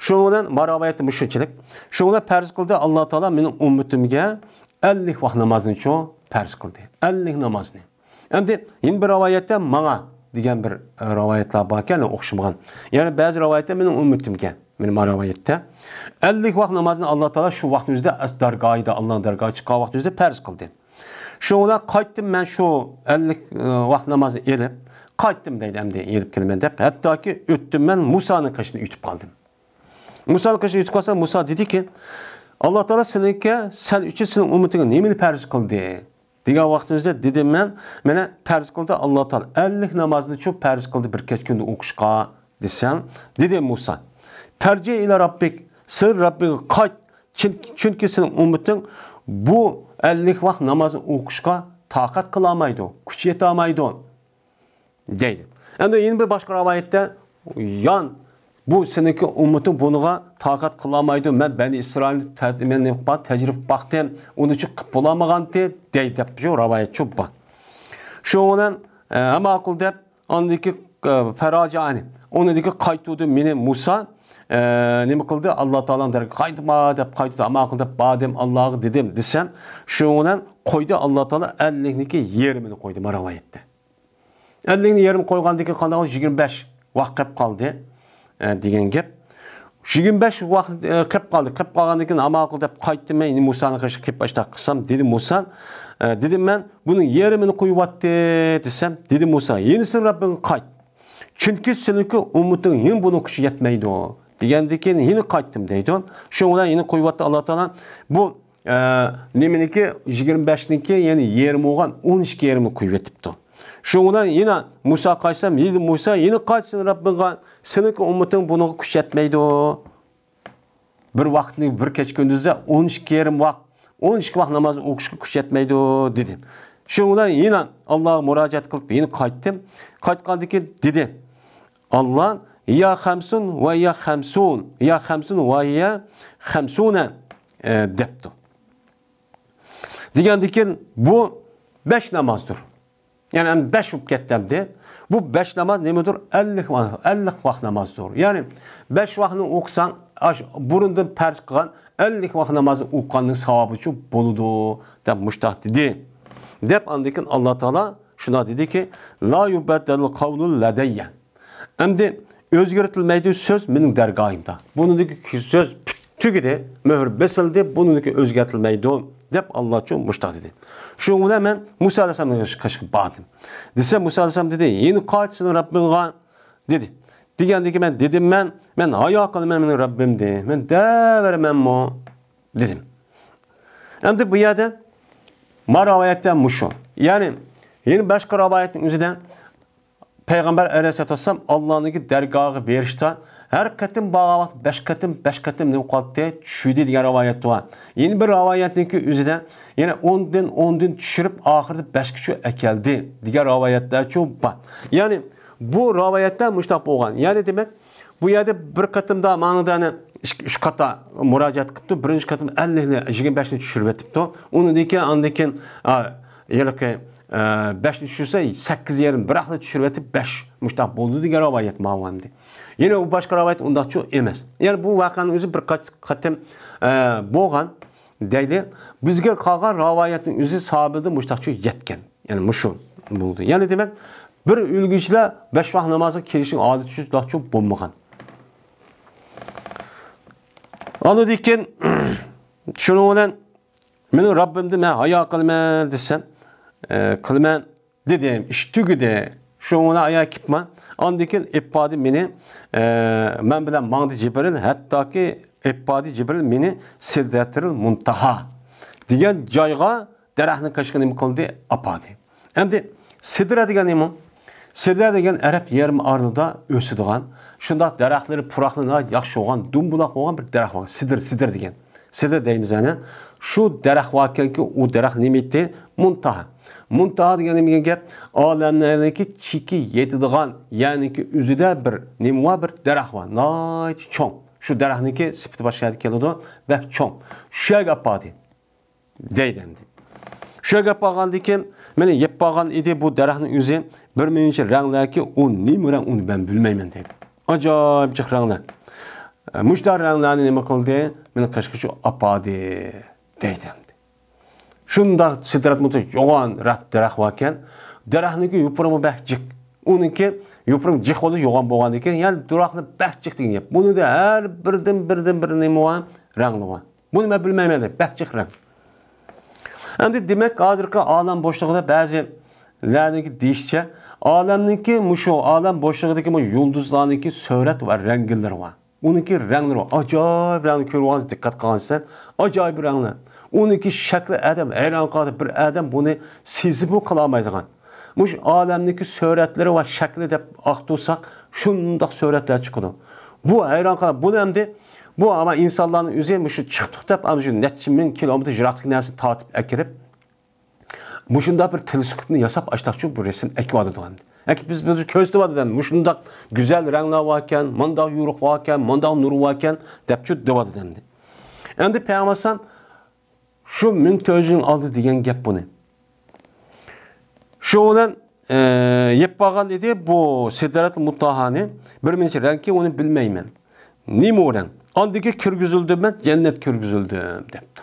شۇنىڭ بىلەن مانا رىۋايەتتە مۇشۇنچىلىك. شۇنىڭ بىلەن پەرز قىلدى ئاللا تائالا مېنىڭ ئۈممىتىمگە ئەللىك ۋاق نامازنىچۇ پەرز قىلدى. ئەللىك نامازنى. ئەمدى يەنە بىر رىۋايەتتە ماڭا دېگەن بىر، ئە، رىۋايەتلەر باركەن، ئوخشىمىغان. يەنى بەزى رىۋايەتتە مېنىڭ ئۈممىتىمگە، مېنىڭ ما رىۋايەتتە ئەللىك ۋاق نامازنى ئاللا تائالا شۇ ۋاقىتنىڭ ئۆزىدە ئەس-، دەرگاھىدا، ئاللانىڭ دەرگاھىغا چىققان ۋاقىتنىڭ ئۆزىدە پەرز قىلدى. شۇنىڭ بىلەن قايتتىم مەن شۇ ئەللىك، ئە، ۋاق نامازنى ئېلىپ، قايتتىم دەيدۇ، ئەمدى ئېلىپ كېلىمەن دەپ، ھەتتاكى ئۆتتۈم مەن مۇسانىڭ قېشىدىن ئۆتۈپ قالدىم. مۇسانىڭ قېشىدىن ئۆتۈپ قالسام، مۇسا دېدىكى، ئاللا تائالا سېنىڭكى، سەن ئۈچۈن سېنىڭ ئۈممىتىڭگە نېمىنى پەرز قىلدى؟ دېگەن ۋاقتىمىزدا دېدىم مەن، مانا پەرز قىلدى ئاللا تائالا، ئەللىك نامازنىچۇ پەرز قىلدى بىر كەچ كۈندە ئوقۇشقا دېسەم، دېدى مۇسا، پەرجى ئىلە رەببىك، سەن رەببىڭگە قايت، چۈنكى، چۈنكى سېنىڭ ئۈممىتىڭ بۇ ئەللىك ۋاق نامازنى ئوقۇشقا تاقەت قىلالمايدۇ، كۈچى يېتەلمەيدۇ. دەيدۇ. ئەمدى يەنە بىر باشقا رىۋايەتتە، يان، بۇ سېنىڭكى ئۈممىتىڭ بۇنىڭغا تاقەت قىلالمايدۇ، مەن بەنى ئىسرائىل تە-، مەن نېمە قىلىپ باق-، تەجرىبە قىلىپ باقتىم، ئۇنىڭ ئۈچۈن قىلىپ بولالمىغانتى، دەي دەپ شۇ رىۋايەت شۇ بار. شۇنىڭ بىلەن، ئە، ماقۇل دەپ، ئاندىكى، ئە، پەراجەئەنى، ئۇنىڭدىكى قايتۇردى مېنى مۇسا، ئە، نېمە قىلدى؟ ئاللا تائالانىڭ دەرگاھىغا قايتما دەپ قايتۇردى، ماقۇل دەپ باردىم، ئاللاغا دېدىم دېسەم، شۇنىڭ بىلەن قويدى ئاللا تائالا ئەللىكنىڭكى يېرىمىنى قويدى، ما رىۋايەتتە. ئەللىكنى يېرىم قويغاندىن كېيىن قانداق بولدى؟ يىگىرمە بەش ۋاق قېلىپ قالدى، ئە، دېگەن گەپ. يىگىرمە بەش ۋاق، ئە، قېلىپ قالدى. قېلىپ قالغاندىن كېيىن، ئامال قىل دەپ قايتتىم مەن، مۇسانىڭ قېشىغا كېلىپ ئاشتاق قىلسام، دېدى مۇسا، ئە، دېدىم مەن، بۇنىڭ يېرىمىنى قويۇۋەتتى، دېسەم، دېدى مۇسا، يەنە سەن رەببىڭگە قايت. چۈنكى سېنىڭكى ئۈممىتىڭ يەنە بۇنىڭ كۈچى يەتمەيدۇ، دېگەندىن كېيىن يەنە قايتتىم، دەيدۇ. شۇنىڭ بىلەن يەنە قويۇۋەتتى ئاللا تائالا. بۇ ئە، نېمىنىڭكى، يىگىرمە بەشنىڭكى، يەنى يېرىمى بولغان ئون ئىككى يېرىمى قويۇۋېتىپتۇ. شۇنىڭ بىلەن يەنە مۇسا قايتسام، يەنە مۇسا، يەنە قايت سېنىڭ رەببىڭگە، سېنىڭكى ئۈممىتىڭ بۇنىڭغا كۈچ يەتمەيدۇ. بىر ۋاقىتنى، بىر كېچە كۈندۈزدە ئون ئىككى يېرىم ۋاق، ئون ئىككى ۋاق نامازنى ئوقۇشقا كۈچ يەتمەيدۇ، دېدى. شۇنىڭ بىلەن يەنە ئاللاغا مۇراجىئەت قىلىپ، يەنە قايتتىم. قايتقاندىن كېيىن دېدى. ئاللا، يا خەمسۇن ۋە يا خەمسۇن، يا خەمسۇن ۋە يا خەمسۇنە، ئە، دەپتۇ. دېگەندىكىن بۇ بەش نامازدۇر. يەنى ئەمدى بەش بولۇپ كەتتى ئەمدى. بۇ بەش ناماز نېمىدۇر؟ ئەللىك ۋاق، ئەللىك ۋاق نامازدۇر. يەنى بەش ۋاقنى ئوقۇساڭ، ئاش-، بۇرۇندىن پەرز قىلغان ئەللىك ۋاق نامازنى ئوقۇغاننىڭ ساۋابىچۇ بولىدۇ، دەپ مۇشتاق دېدى. دەپ ئاندىن كېيىن ئاللا تائالا شۇنداق دېدىكى، لا يۇبەددەلۇل قەۋلۇ لەدەييە. ئەمدى ئۆزگەرتىلمەيدۇ سۆز مېنىڭ دەرگاھىمدا. بۇنىڭدىكى سۆز پۈت-، تۈگىدى، مۆھۈر بېسىلدى، بۇنىڭدىكى ئۆزگەرتىلمەيدۇ، دەپ ئاللاچۇ مۇشتاق دېدى. شۇنىڭ بىلەن مەن مۇسا ئەلەيھىسسالامنىڭ قېشىغا باردىم. دېسە، مۇسا ئەلەيھىسسالام دېدى، يەنە قايت سېنىڭ رەببىڭغا، دېدى. دېگەندىكى مەن دېدىم مەن، مەن ھايا قىلىمەن مېنىڭ رەببىمدىن، مەن دەۋېرىمەنمۇ، دېدىم. ئەمدى بۇ يەردە ما رىۋايەتتە مۇشۇ. يەنى، يەنە باشقا رىۋايەتنىڭ ئۆزىدە پەيغەمبەر ئەلەيھىسسالاتۇ ۋەسسالام ئاللانىڭكى دەرگاھىغا بېرىشتا ھەر قېتىم بارغان ۋاقىت بەش قېتىم، بەش قېتىم نېمە قىلاتتى؟ چۈشۈردى دېگەن رىۋايەت بار. يەنە بىر رىۋايەتنىڭكى ئۆزىدە يەنە ئوندىن، ئوندىن چۈشۈرۈپ، ئاخىرىدا بەشكىچۇ ئەكەلدى دېگەن رىۋايەتلەرچۇ بار. يەنى بۇ رىۋايەتتە مۇشۇنداق بولغان. يەنى دېمەك، بۇ يەردە بىر قېتىمدا ماڭىدا ئۈچ، ئۈچ قاتا مۇراجىئەت قىپتۇ، بىرىنچى قېتىم ئەللىكنى، يىگىرمە بەشنى چۈشۈرۈۋېتىپتۇ. ئۇنىڭدىن كېيىن، ئاندىن كېيىن، ئا، ھېلىقى، ئە، بەشنى چۈشۈرسە، سەككىز يېرىم بىراقلا چۈشۈرۈۋېتىپ، بەش مۇشتاق بولدى دېگەن رىۋايەت ماۋۇ ئەمدى. يەنە ئۇ باشقا رىۋايەت ئۇنداقچۇ ئەمەس. يەنى بۇ ۋەقەنىڭ ئۆزى بىر قات-، قېتىم، ئە، بولغان دەيدۇ. بىزگە قالغان رىۋايەتنىڭ ئۆزى ساھابىدىن مۇشتاقچۇ يەتكەن. يەنى مۇشۇ بولدى. يەنى دېمەك، بىر ئۆلگۈچىلەر بەش ۋاق نامازغا كېلىشنىڭ ئادىتى شۇنداقچۇ بولمىغان. ئاندىن كېيىن شۇنىڭ بىلەن مېنىڭ رەببىمدىن مەن ھايا قىلىمەن دېسەم، ئە، قىلىمەن دېدىم، ئىش تۈگىدى. شۇنىڭ بىلەن ئايا كېپما. ئاندىن كېيىن ئېلىپ باردى مېنى، ئە، مەن بىلەن ماڭدى جىبرىل، ھەتتاكى ئېلىپ باردى جىبرىل مېنى سىدرەتىل مۇنتاھا دېگەن جايغا دەرەخنىڭ قېشىغا نېمە قىلدى؟ ئاپاردى. ئەمدى سىدرە دېگەن نېمە؟ سىدرە دېگەن ئەرەب يېرىم ئارىلىدا ئۆسىدىغان، شۇنداق دەرەخلىرى، پۇراقلىرى ناھايىتى ياخشى بولغان، دۇمبۇلاق بولغان بىر دەرەخ بار. سىدىر، سىدىر دېگەن. سىدىر دەيمىز يەنى. شۇ دەرەخ باركەنكى، ئۇ دەرەخ نېمە ئىدى؟ مۇنتاھا. مۇنتاھا دېگەن نېمە دېگەن گەپ؟ ئالەملەرنىڭكى چېكى يېتىدىغان، يەرنىڭكى ئۆزىدە بىر نېمە بار؟ بىر دەرەخ بار. ناھايىتى چوڭ. شۇ دەرەخنىڭكى سۈپىتى باشقا يەردە كېلىدۇ. بەك چوڭ. شۇ يەرگە ئاپاردى. دەيدۇ ئەمدى. شۇ گەپ بولغاندىكىن، مېنى يەپ بارغان ئىدى بۇ دەرەخنىڭ ئۆزى، بىر نەچچە رەڭلەركى، ئۇ نېمە رەڭ، ئۇنى مەن بىلمەيمەن دەيدۇ. ئاجايىپ جىق رەڭلەر. مۇشۇنداق رەڭلەرنى نېمە قىلدى؟ مېنىڭ قېشىغا شۇ ئاپاردى دەيدۇ ئەمدى. شۇنداق سىدرەت مۇنتەھا يوغان رەت دەرەخ باركەن، دەرەخنىڭكى يوپۇرۇمى بەك جىق. ئۇنىڭكى يوپۇرۇمى جىق بولۇپ يوغان بولغاندىكىن، يەنى دەرەخنى بەك جىق دېگەن گەپ. بۇنىدا ھەر بىردىن بىردىن بىر نېمە بار؟ رەڭلى بار. بۇنى مەن بىلمەيمەن دەپ، بەك جىق رەڭ. ئەمدى دېمەك، ھازىرقى ئالەم بوشلۇقىدا بەزىلەرنىڭكى دېيىشىچە، ئالەمنىڭكى مۇشۇ ئالەم بوشلۇقىدىكى بۇ يۇلدۇزلارنىڭكى سۈرەت ۋە رەڭگىلىرى بار. ئۇنىڭكى رەڭلىرى بار. ئاجايىپ رەڭنى كۆرۈۋالىسەن، دىققەت قىلغانسەن، ئاجايىپ رەڭلەر. ئۇنىڭكى شەكلى ئادەم ھەيران قالىدۇ. بىر ئادەم بۇنى سېزىپمۇ قالالمايدىغان. مۇشۇ ئالەمنىڭكى سۈرەتلىرى ۋە شەكلى دەپ ئاختۇرساق، شۇنداق سۈرەتلەر چىقىدۇ. بۇ ھەيران قال-، بۇنى ئەمدى، بۇ ئەمما ئىنسانلارنىڭ ئۆزى مۇشۇ چىقتۇق دەپ، ئەمدى شۇ نەچچە مىڭ كىلومېتىر يىراقلىق نەرسىنى تارتىپ ئەكىرىپ، مۇشۇنداق بىر تېلېسكوپنى ياساپ، ئاشتاقچۇ بىر رەسىم ئەكىۋالىدۇ ئەمدى. ئەكىپ بىز، بىز كۆرسىتىۋاتىدۇ ئەمدى. مۇشۇنداق گۈزەل رەڭلەر باركەن، مۇنداق يورۇق باركەن، مۇنداق نۇر باركەن، دەپچۇ دەۋاتىدۇ ئەمدى. ئەمدى پەيغەمبەر ئەلەيھىسسالام شۇ مىڭ تۆت يۈز يىل ئالدى دېگەن گەپ بۇنى. شۇ بىلەن، ئە، يەپ بارغان ئىدى بۇ سىدرەتۇل مۇنتاھانى، بىر نەچچە رەڭكى، ئۇنى بىلمەيمەن. نېمە ئۇ رەڭ؟ ئاندىكى كىرگۈزۈلدۈم مەن، جەننەت كىرگۈزۈلدۈم، دەپتۇ.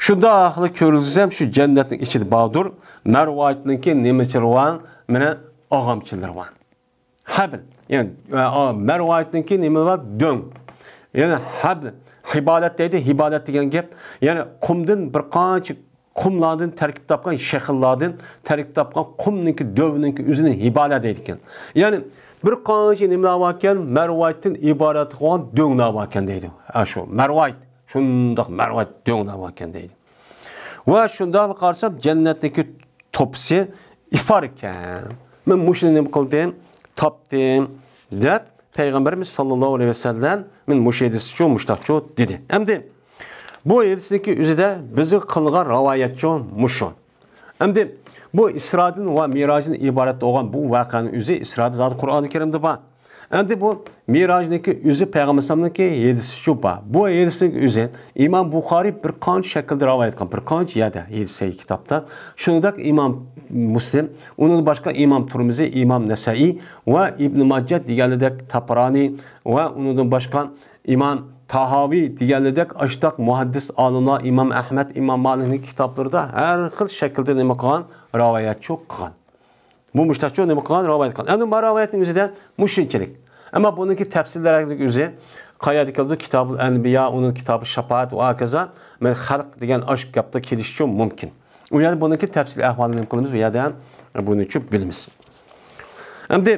شۇنداقلا كىرگۈزسەم، شۇ جەننەتنىڭ ئىچىدە باردۇر، مەرۋايىتنىڭكى نېمىچىلىرى بار، مېنى ئاغامچىلىرى بار. ھەبل. يەنى، ئە، ئا، مەرۋايىتنىڭكى نېمە بار؟ دۆڭ. يەنى ھەبل، ھىبالەت دەيدۇ، ھىبالەت دېگەن گەپ. يەنى قۇمدىن بىر قانچە قۇملاردىن تەركىب تاپقان، شېخىللاردىن تەركىب تاپقان قۇمنىڭكى، دۆۋىنىڭكى ئۆزىنى ھىبالە دەيدىكەن. يەنى بىر قانچە نېمىلەر باركەن، مەرۋايىتتىن ئىبارەت بولغان دۆڭلەر باركەن دەيدۇ. ھە، شۇ مەرۋايىت، شۇنداق مەرۋايىت دۆڭلەر باركەن دەيدۇ. ۋە شۇنداقلا قارىسام، جەننەتنىڭكى توپىسى ئىفار ئىكەن. مەن مۇشۇنى نېمە قىلدىم؟ تاپتىم، دەپ پەيغەمبىرىمىز ساللاللاھۇ ئەلەيھى ۋەسەللەم، مەن مۇشۇ ھەدىسچۇ، مۇشتاقچۇ دېدى. ئەمدى بۇ ھەدىسنىڭكى ئۆزىدە بىزگە قىلغان راۋايەتچۇ مۇشۇ. ئەمدى بۇ ئىسرادىن ۋە مىراجدىن ئىبارەت بولغان بۇ ۋەقەنىڭ ئۆزى ئىسرادى زادى قۇرئانى كەرىمدە بار. ئەمدى بۇ مىراجنىڭكى ئۆزى پەيغەمبەرنىڭكى ھەدىسىچۇ بار. بۇ ھەدىسنىڭ ئۆزى ئىمام بۇخارىي بىر قانچە شەكىلدە راۋايەت قىلغان، بىر قانچە يەردە ھەدىس سەھىھ كىتابتا. شۇنداق ئىمام مۇسلىم، ئۇنىڭدىن باشقا ئىمام تۇرمۇزى، ئىمام نەسەئىي ۋە ئىبن ماجە دېگەنلىدەك، تابرانى ۋە ئۇنىڭدىن باشقا ئىمام تاھاۋى دېگەنلىدەك ئاشتاق مۇھەددىس ئالىملار، ئىمام ئەھمەد، ئىمام مالىكنىڭ كىتابلىرىدا ھەر خىل شەكىلدە نېمە قىلغان؟ راۋايەتچۇ قىلغان. بۇ مۇشتاقچۇ نېمە قىلغان؟ راۋايەت قىلغان. ئەمدى ما راۋايەتنىڭ ئۆزىدە مۇشۇنچىلىك. ئەمما بۇنىڭكى تەپسىرلەرنىڭ ئۆزى قايەردە كېلىدۇ؟ كىتابۇل ئەنبىيا، ئۇنىڭ كىتابى شاپائەت ۋە ھاكازا. مەن خەلق دېگەن ئاشۇ گەپتە كېلىشىچۇ مۇمكىن. ئۇ يەردە بۇنىڭكى تەپسىلىي ئەھۋالىنى نېمە قىلىمىز؟ بۇ يەردە بۇنىچۇ بىلىمىز. ئەمدى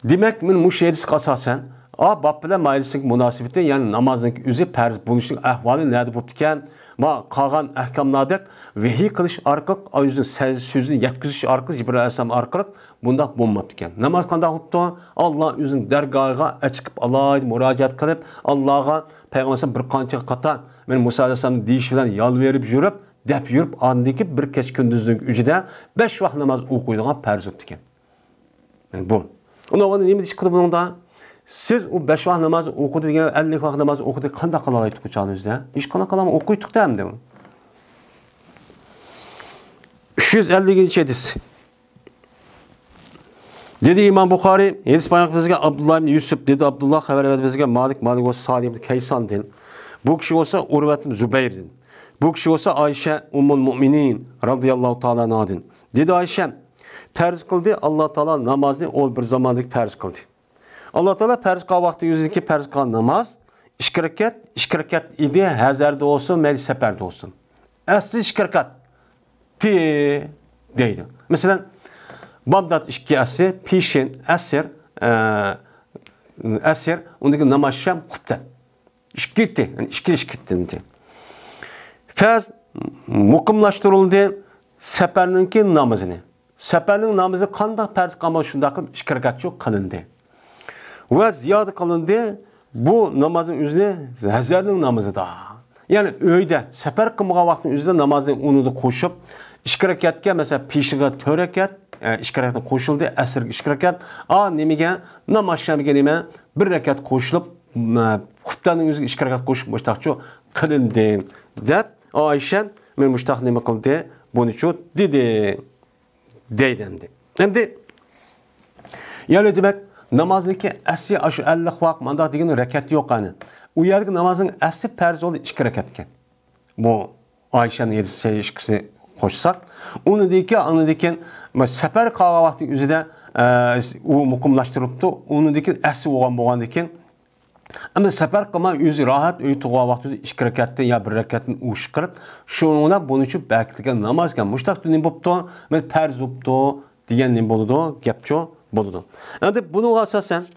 دېمەك، مەن مۇشۇ ھەدىسكە ئاساسەن، ئا، باب بىلەن ما ھەدىسنىڭ مۇناسىۋىتى، يەنى نامازنىڭ ئۆزى پەرز بولۇشنىڭ ئەھۋالى نەدە بوپتىكەن؟ ما قالغان ئەھكاملاردەك ۋەھىي قىلىش ئارقىلىق، ئۆزىنىڭ سە-، سۆزىنى يەتكۈزۈش ئارقىلىق، جىبرىل ئەلەيھىسسالام ئارقىلىق بۇنداق بولماپتىكەن. ناماز قانداق بوپتۇ؟ ئاللا ئۆزىنىڭ دەرگاھىغا ئەچىقىپ، ئالاھىدە مۇراجىئەت قىلىپ، ئاللاغا پەيغەمبەر بىر قانچە قاتار، مەن مۇسا ئەلەيھىسسالامنى دېيىش بىلەن يالۋېرىپ يۈرۈپ، دەپ يۈرۈپ، ئاندىن كېيىن بىر كېچە كۈندۈزنىڭ ئىچىدە بەش ۋاق ناماز ئوقۇيدىغان پەرز بوپتىكەن. يەنى بۇ. ئۇنىڭ ئورنىدا نېمە دېيىش كېرەك بۇنىڭدا؟ سىز ئۇ بەش ۋاق ناماز ئوقۇدى دېگەن، ئەللىك ۋاق ناماز ئوقۇدى، قانداق قىلالايتتۇق چاغنىڭ ئۆزىدە؟ ھېچقانداق قىلالماي ئوقۇيتتۇق-دە ئەمدى. ئۈچ يۈز ئەللىكىنچى ھەدىس. دېدى ئىمام بۇخارىي، ھەدىس بايان قىلىپ بىزگە ئابدۇللا ئىبن يۈسۈپ، دېدى ئابدۇللا، خەۋەر بەردى بىزگە مالىك، مالىك بولسا سالىم ئىبن كەيساندىن. بۇ كىشى بولسا ئۇرۋەت ئىبن زۇبەيردىن. بۇ كىشى بولسا ئائىشە ئۇممۇل مۇئمىنىن رازىياللاھۇ تائالا ئەنھادىن. دېدى ئائىشە، پەرز قىلدى ئاللا تائالا نامازنى، ئۇ بىر زاماندىكى پەرز قىلدى. ئاللا تائالا پەرز قىلغان ۋاقتى ئۆزىدىكى پەرز قىلغان ناماز ئىككى رەكەت، ئىككى رەكەت ئىدى، ھەزەردە بولسۇن، مەيلى سەپەردە بولسۇن. ئەسلى ئىككى رەكەت تى دەيدۇ. مەسىلەن، بامدات ئىككى ئەسلى، پېشىن، ئەسىر، ئە، ئەسىر، ئۇندىن كېيىن ناماز شام، خۇپتەن. ئىككى ئىككى، يەنى ئىككى ئىككى. پەرز مۇقىملاشتۇرۇلدى، سەپەرنىڭكى نامىزىنى. سەپەرنىڭ نامىزى قانداق پەرز قىلغان بولسا، شۇنداق قىلىپ ئىككى رەكەتچۇ قىلىندى. ۋە زىيادە قىلىندى، بۇ نامازنىڭ ئۆزىنى ھەزەرنىڭ نامىزىدا. يەنى ئۆيدە سەپەر قىلمىغان ۋاقىتنىڭ ئۆزىدە نامازنى ئۇنىڭدا قوشۇپ، ئىككى رەكەتكە، مەسىلەن، پېشىنغا تۆت رەكەت، ئە، ئىككى رەكەتنى قوشۇلدى، ئەسىرگە ئىككى رەكەت، ئا، نېمىگە، ناماز شامىگە نېمە، بىر رەكەت قوشۇلۇپ، مە، خۇپتەننىڭ ئۆزىگە ئىككى رەكەت قوشۇپ، مۇشتاقچۇ قىلىندى، دەپ، ئائىشە مېنى مۇشتاق نېمە قىلدى، بۇنىچۇ دېدى. دەيدۇ ئەمدى. ئەمدى، يەنى دېمەك، نامازنىڭكى ئەسلى ئاشۇ ئەللىك ۋاق مانداق دېگەن رەكەت يوق ئەنە. ئۇ يەردىكى نامازنىڭ ئەسلى پەرز بولدى ئىككى رەكەت ئىكەن. بۇ ئائىشەنىڭ ھەدىسى ئىككىسىنى قوشساق، ئۇنىڭدىن كېيىن، ئاندىن كېيىن، سەپەر قالغان ۋاقتى ئۆزىدە، ئە، ئۇ مۇقىملاشتۇرۇپتۇ. ئۇنىڭدىن كېيىن ئەسلى بولغان، بولغاندىن كېيىن، ئەمما سەپەر قىلماي ئۆزى راھەت ئۆيدە تۇرغان ۋاقتىدا ئىككى رەكەتتىن يا بىر رەكەتتىن ئوشۇق قىلىپ، شۇنىڭ بىلەن بۇنىڭ ئۈچۈن بەكلىگەن ناماز ئىكەن. مۇشتاق دىن بوپتۇ، مانا پەرز بوپتۇ دېگەن نېمە بولىدۇ؟ گەپچۇ بولىدۇ. ئەمدى بۇنىڭغا ئاساسەن،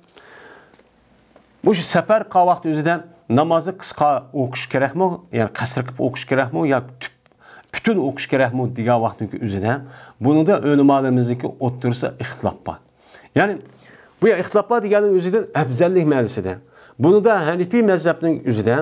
مۇشۇ سەپەر قىلغان ۋاقتى ئۆزىدە نامازنى قىسقا ئوقۇش كېرەكمۇ؟ يەنى قەسىر قىلىپ ئوقۇش كېرەكمۇ؟ يا تۈپ پۈتۈن ئوقۇش كېرەكمۇ دېگەن ۋاقىتنىڭكى ئۆزىدە، بۇنىڭدا ئۆلىمالىرىمىزنىڭكى ئوتتۇرىسىدا ئىختىلاپ بار. يەنى، بۇ يەر ئىختىلاپ بار دېگەننىڭ ئۆزىدىن ئەپزەللىك مەنىسىدە. بۇنىڭدا ھەنىپىي مەزھەپنىڭ ئۆزىدە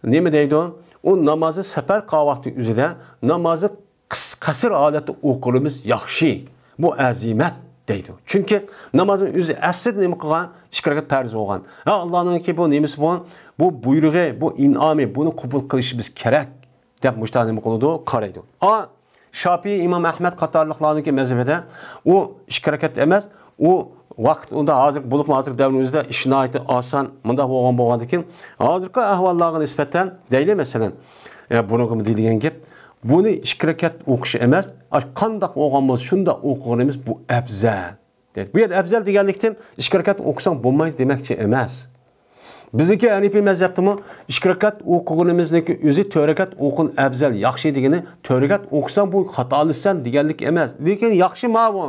نېمە دەيدۇ؟ ئۇ نامازنى سەپەر قىلغان ۋاقتى ئۆزىدە نامازنى قىس-، قەسىر ھالەتتە ئوقۇغىنىمىز ياخشى. بۇ ئەزىمەت دەيدۇ. چۈنكى نامازنىڭ ئۆزى ئەسلىدە نېمە قىلغان؟ ئىككى رەكەت پەرز بولغان. ھە، ئاللانىڭكى بۇ نېمىسى بۇ؟ بۇ بۇيرۇقى، بۇ ئىنئامى، بۇنى قوبۇل قىلىشىمىز كېرەك. دەپ مۇشۇنداق نېمە قىلىدۇ؟ قارايدۇ. ئا، شاپىئىي، ئىمام ئەھمەد قاتارلىقلارنىڭكى مەزھىپىدە ئۇ ئىككى رەكەت ئەمەس، ئۇ ۋاقىت ئۇندا ھازىر، بولۇپمۇ ھازىرقى دەۋرنىڭ ئۆزىدە ئىش ناھايىتى ئاسان، مۇنداق بولغان بولغاندىكىن، ھازىرقى ئەھۋاللارغا نىسبەتەن دەيلى مەسىلەن، ئە، بۇرۇنقىمۇ دېيىلگەن گەپ، بۇنى ئىككى رەكەت ئوقۇش ئەمەس، ئاش قانداق بولغان بولسا شۇنداق ئوقۇغىنىمىز بۇ ئەپزەل. دەيدۇ. بۇ يەردە ئەپزەل دېگەنلىكتىن ئىككى رەكەت ئوقۇساڭ بولمايدۇ دېمەكچى ئەمەس. بىزنىڭكى ھەنىپىي مەزھەپتىمۇ ئىككى رەكەت ئوقۇغىنىمىزنىڭكى ئۆزى تۆت رەكەت ئوقۇغىن ئەپزەل، ياخشى دېگىنى تۆت رەكەت ئوقۇساڭ بۇ خاتالىسەن دېگەنلىك ئەمەس. لېكىن ياخشى ماۋۇ.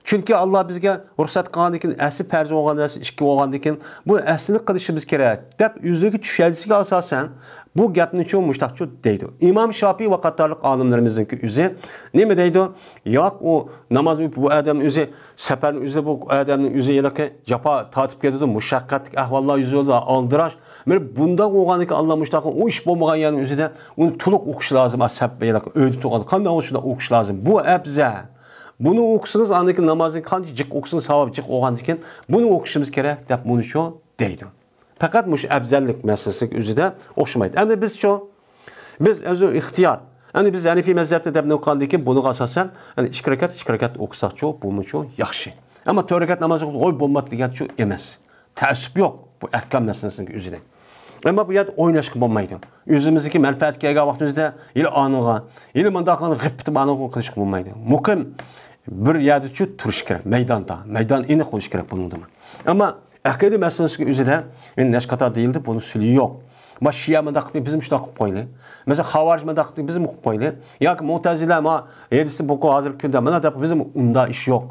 چۈنكى ئاللا بىزگە رۇخسەت قىلغاندىكىن ئەسلى پەرز بولغان نەرسە ئىككى بولغاندىكىن بۇ ئەسلىنى قىلىشىمىز كېرەك دەپ ئۆزلىرىكى چۈشەنچىسىگە ئاساسەن بۇ گەپنىچۇ مۇشتاقچۇ دەيدۇ. ئىمام شاپىي ۋە قاتارلىق ئالىملىرىمىزنىڭكى ئۆزى نېمە دەيدۇ؟ ياق، ئۇ ناماز، بۇ ئادەم ئۆزى سەپەرنىڭ ئۆزىدە بۇ ئادەمنىڭ ئۆزى ھېلىقى جاپا تارتىپ كېتىدۇ، مۇشەققەتلىك ئەھۋاللار يۈز بېرىدۇ، ئالدىراش. مانا بۇنداق بولغاندىكىن ئاللا مۇشۇنداق ئۇ ئىش بولمىغان يەرنىڭ ئۆزىدە ئۇنى تولۇق ئوقۇش لازىم، سەپ ھېلىقى ئۆيدە تۇرغان قانداق بولسا شۇنداق ئوقۇش لازىم. بۇ ئەپزەل. بۇنى ئوقۇسىڭىز ئاندىن كېيىن نامازنى قانچە جىق ئوقۇسىڭىز ساۋاب جىق بولغاندىكىن بۇنى ئوقۇشىمىز كېرەك دەپ مۇنىچۇ دەيدۇ. پەقەت مۇشۇ ئەپزەللىك مەسىلىسىنىڭ ئۆزىدە ئوخشىمايدۇ. ئەمدى بىزچۇ؟ بىز ئۆزى ئىختىيار. ئەمدى بىز ھەنىپىي مەزھەپتە دەپ ئوقۇغاندىن كېيىن بۇنىڭغا ئاساسەن، يەنى ئىككى رەكەت، ئىككى رەكەت ئوقۇساقچۇ، بۇمۇچۇ ياخشى. ئەمما تۆت رەكەت ناماز ئوقۇپ، ھوي، بولماپتۇ دېگەنچۇ ئەمەس. تەئەسسۇپ يوق بۇ ئەھكام مەسىلىسىنىڭ ئۆزىدە. ئەمما بۇ يەردە ئويناشقا بولمايدۇ. ئۆزىمىزنىڭكى مەنپەئەتكە كەلگەن ۋاقتىمىزدا يىلى ئانىغا، يىلى مۇنداق قىلغان غىپپىتىپ ئانىغا قىلىشقا بولمايدۇ. مۇقىم بىر يەردىچۇ تۇرۇش كېرەك، مەيداندا. مەيدان ئېنىق بولۇش كېرەك بۇنىڭدىمۇ. ئەمما ئەقىدە مەسىلىسىنىڭ ئۆزىدە، يەنى نەچچە قاتار دېيىلدى، بۇنىڭ سۈلى يوق. ما شىئە مۇنداق قىلىپ، بىزمۇ شۇنداق قىلىپ قويىلى. مەسىلەن، خاۋارىج مۇنداق قىلىپ، بىزمۇ قىلىپ قويىلى. ياكى مۇتەزىلە، ما ھەدىسنى بۇ ھازىرقى كۈندە مانا دەپ، بىزمۇ ئۇنداق ئىش يوق.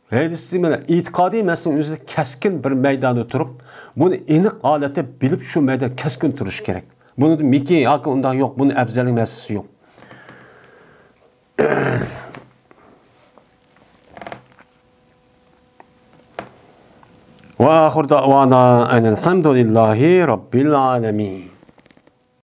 ھەدىسنى مانا ئېتىقادىي مەسىلىنىڭ ئۆزىدە كەسكىن بىر مەيداندا تۇرۇپ، بۇنى ئېنىق ھالەتتە بىلىپ، شۇ مەيداندا كەسكىن تۇرۇش كېرەك. بۇنىڭدا مىكى ياكى ئۇنداق يوق، بۇنىڭ ئەپزەللىك مەسىلىسى يوق. وآخر دعوانا أن الحمد لله رب العالمين.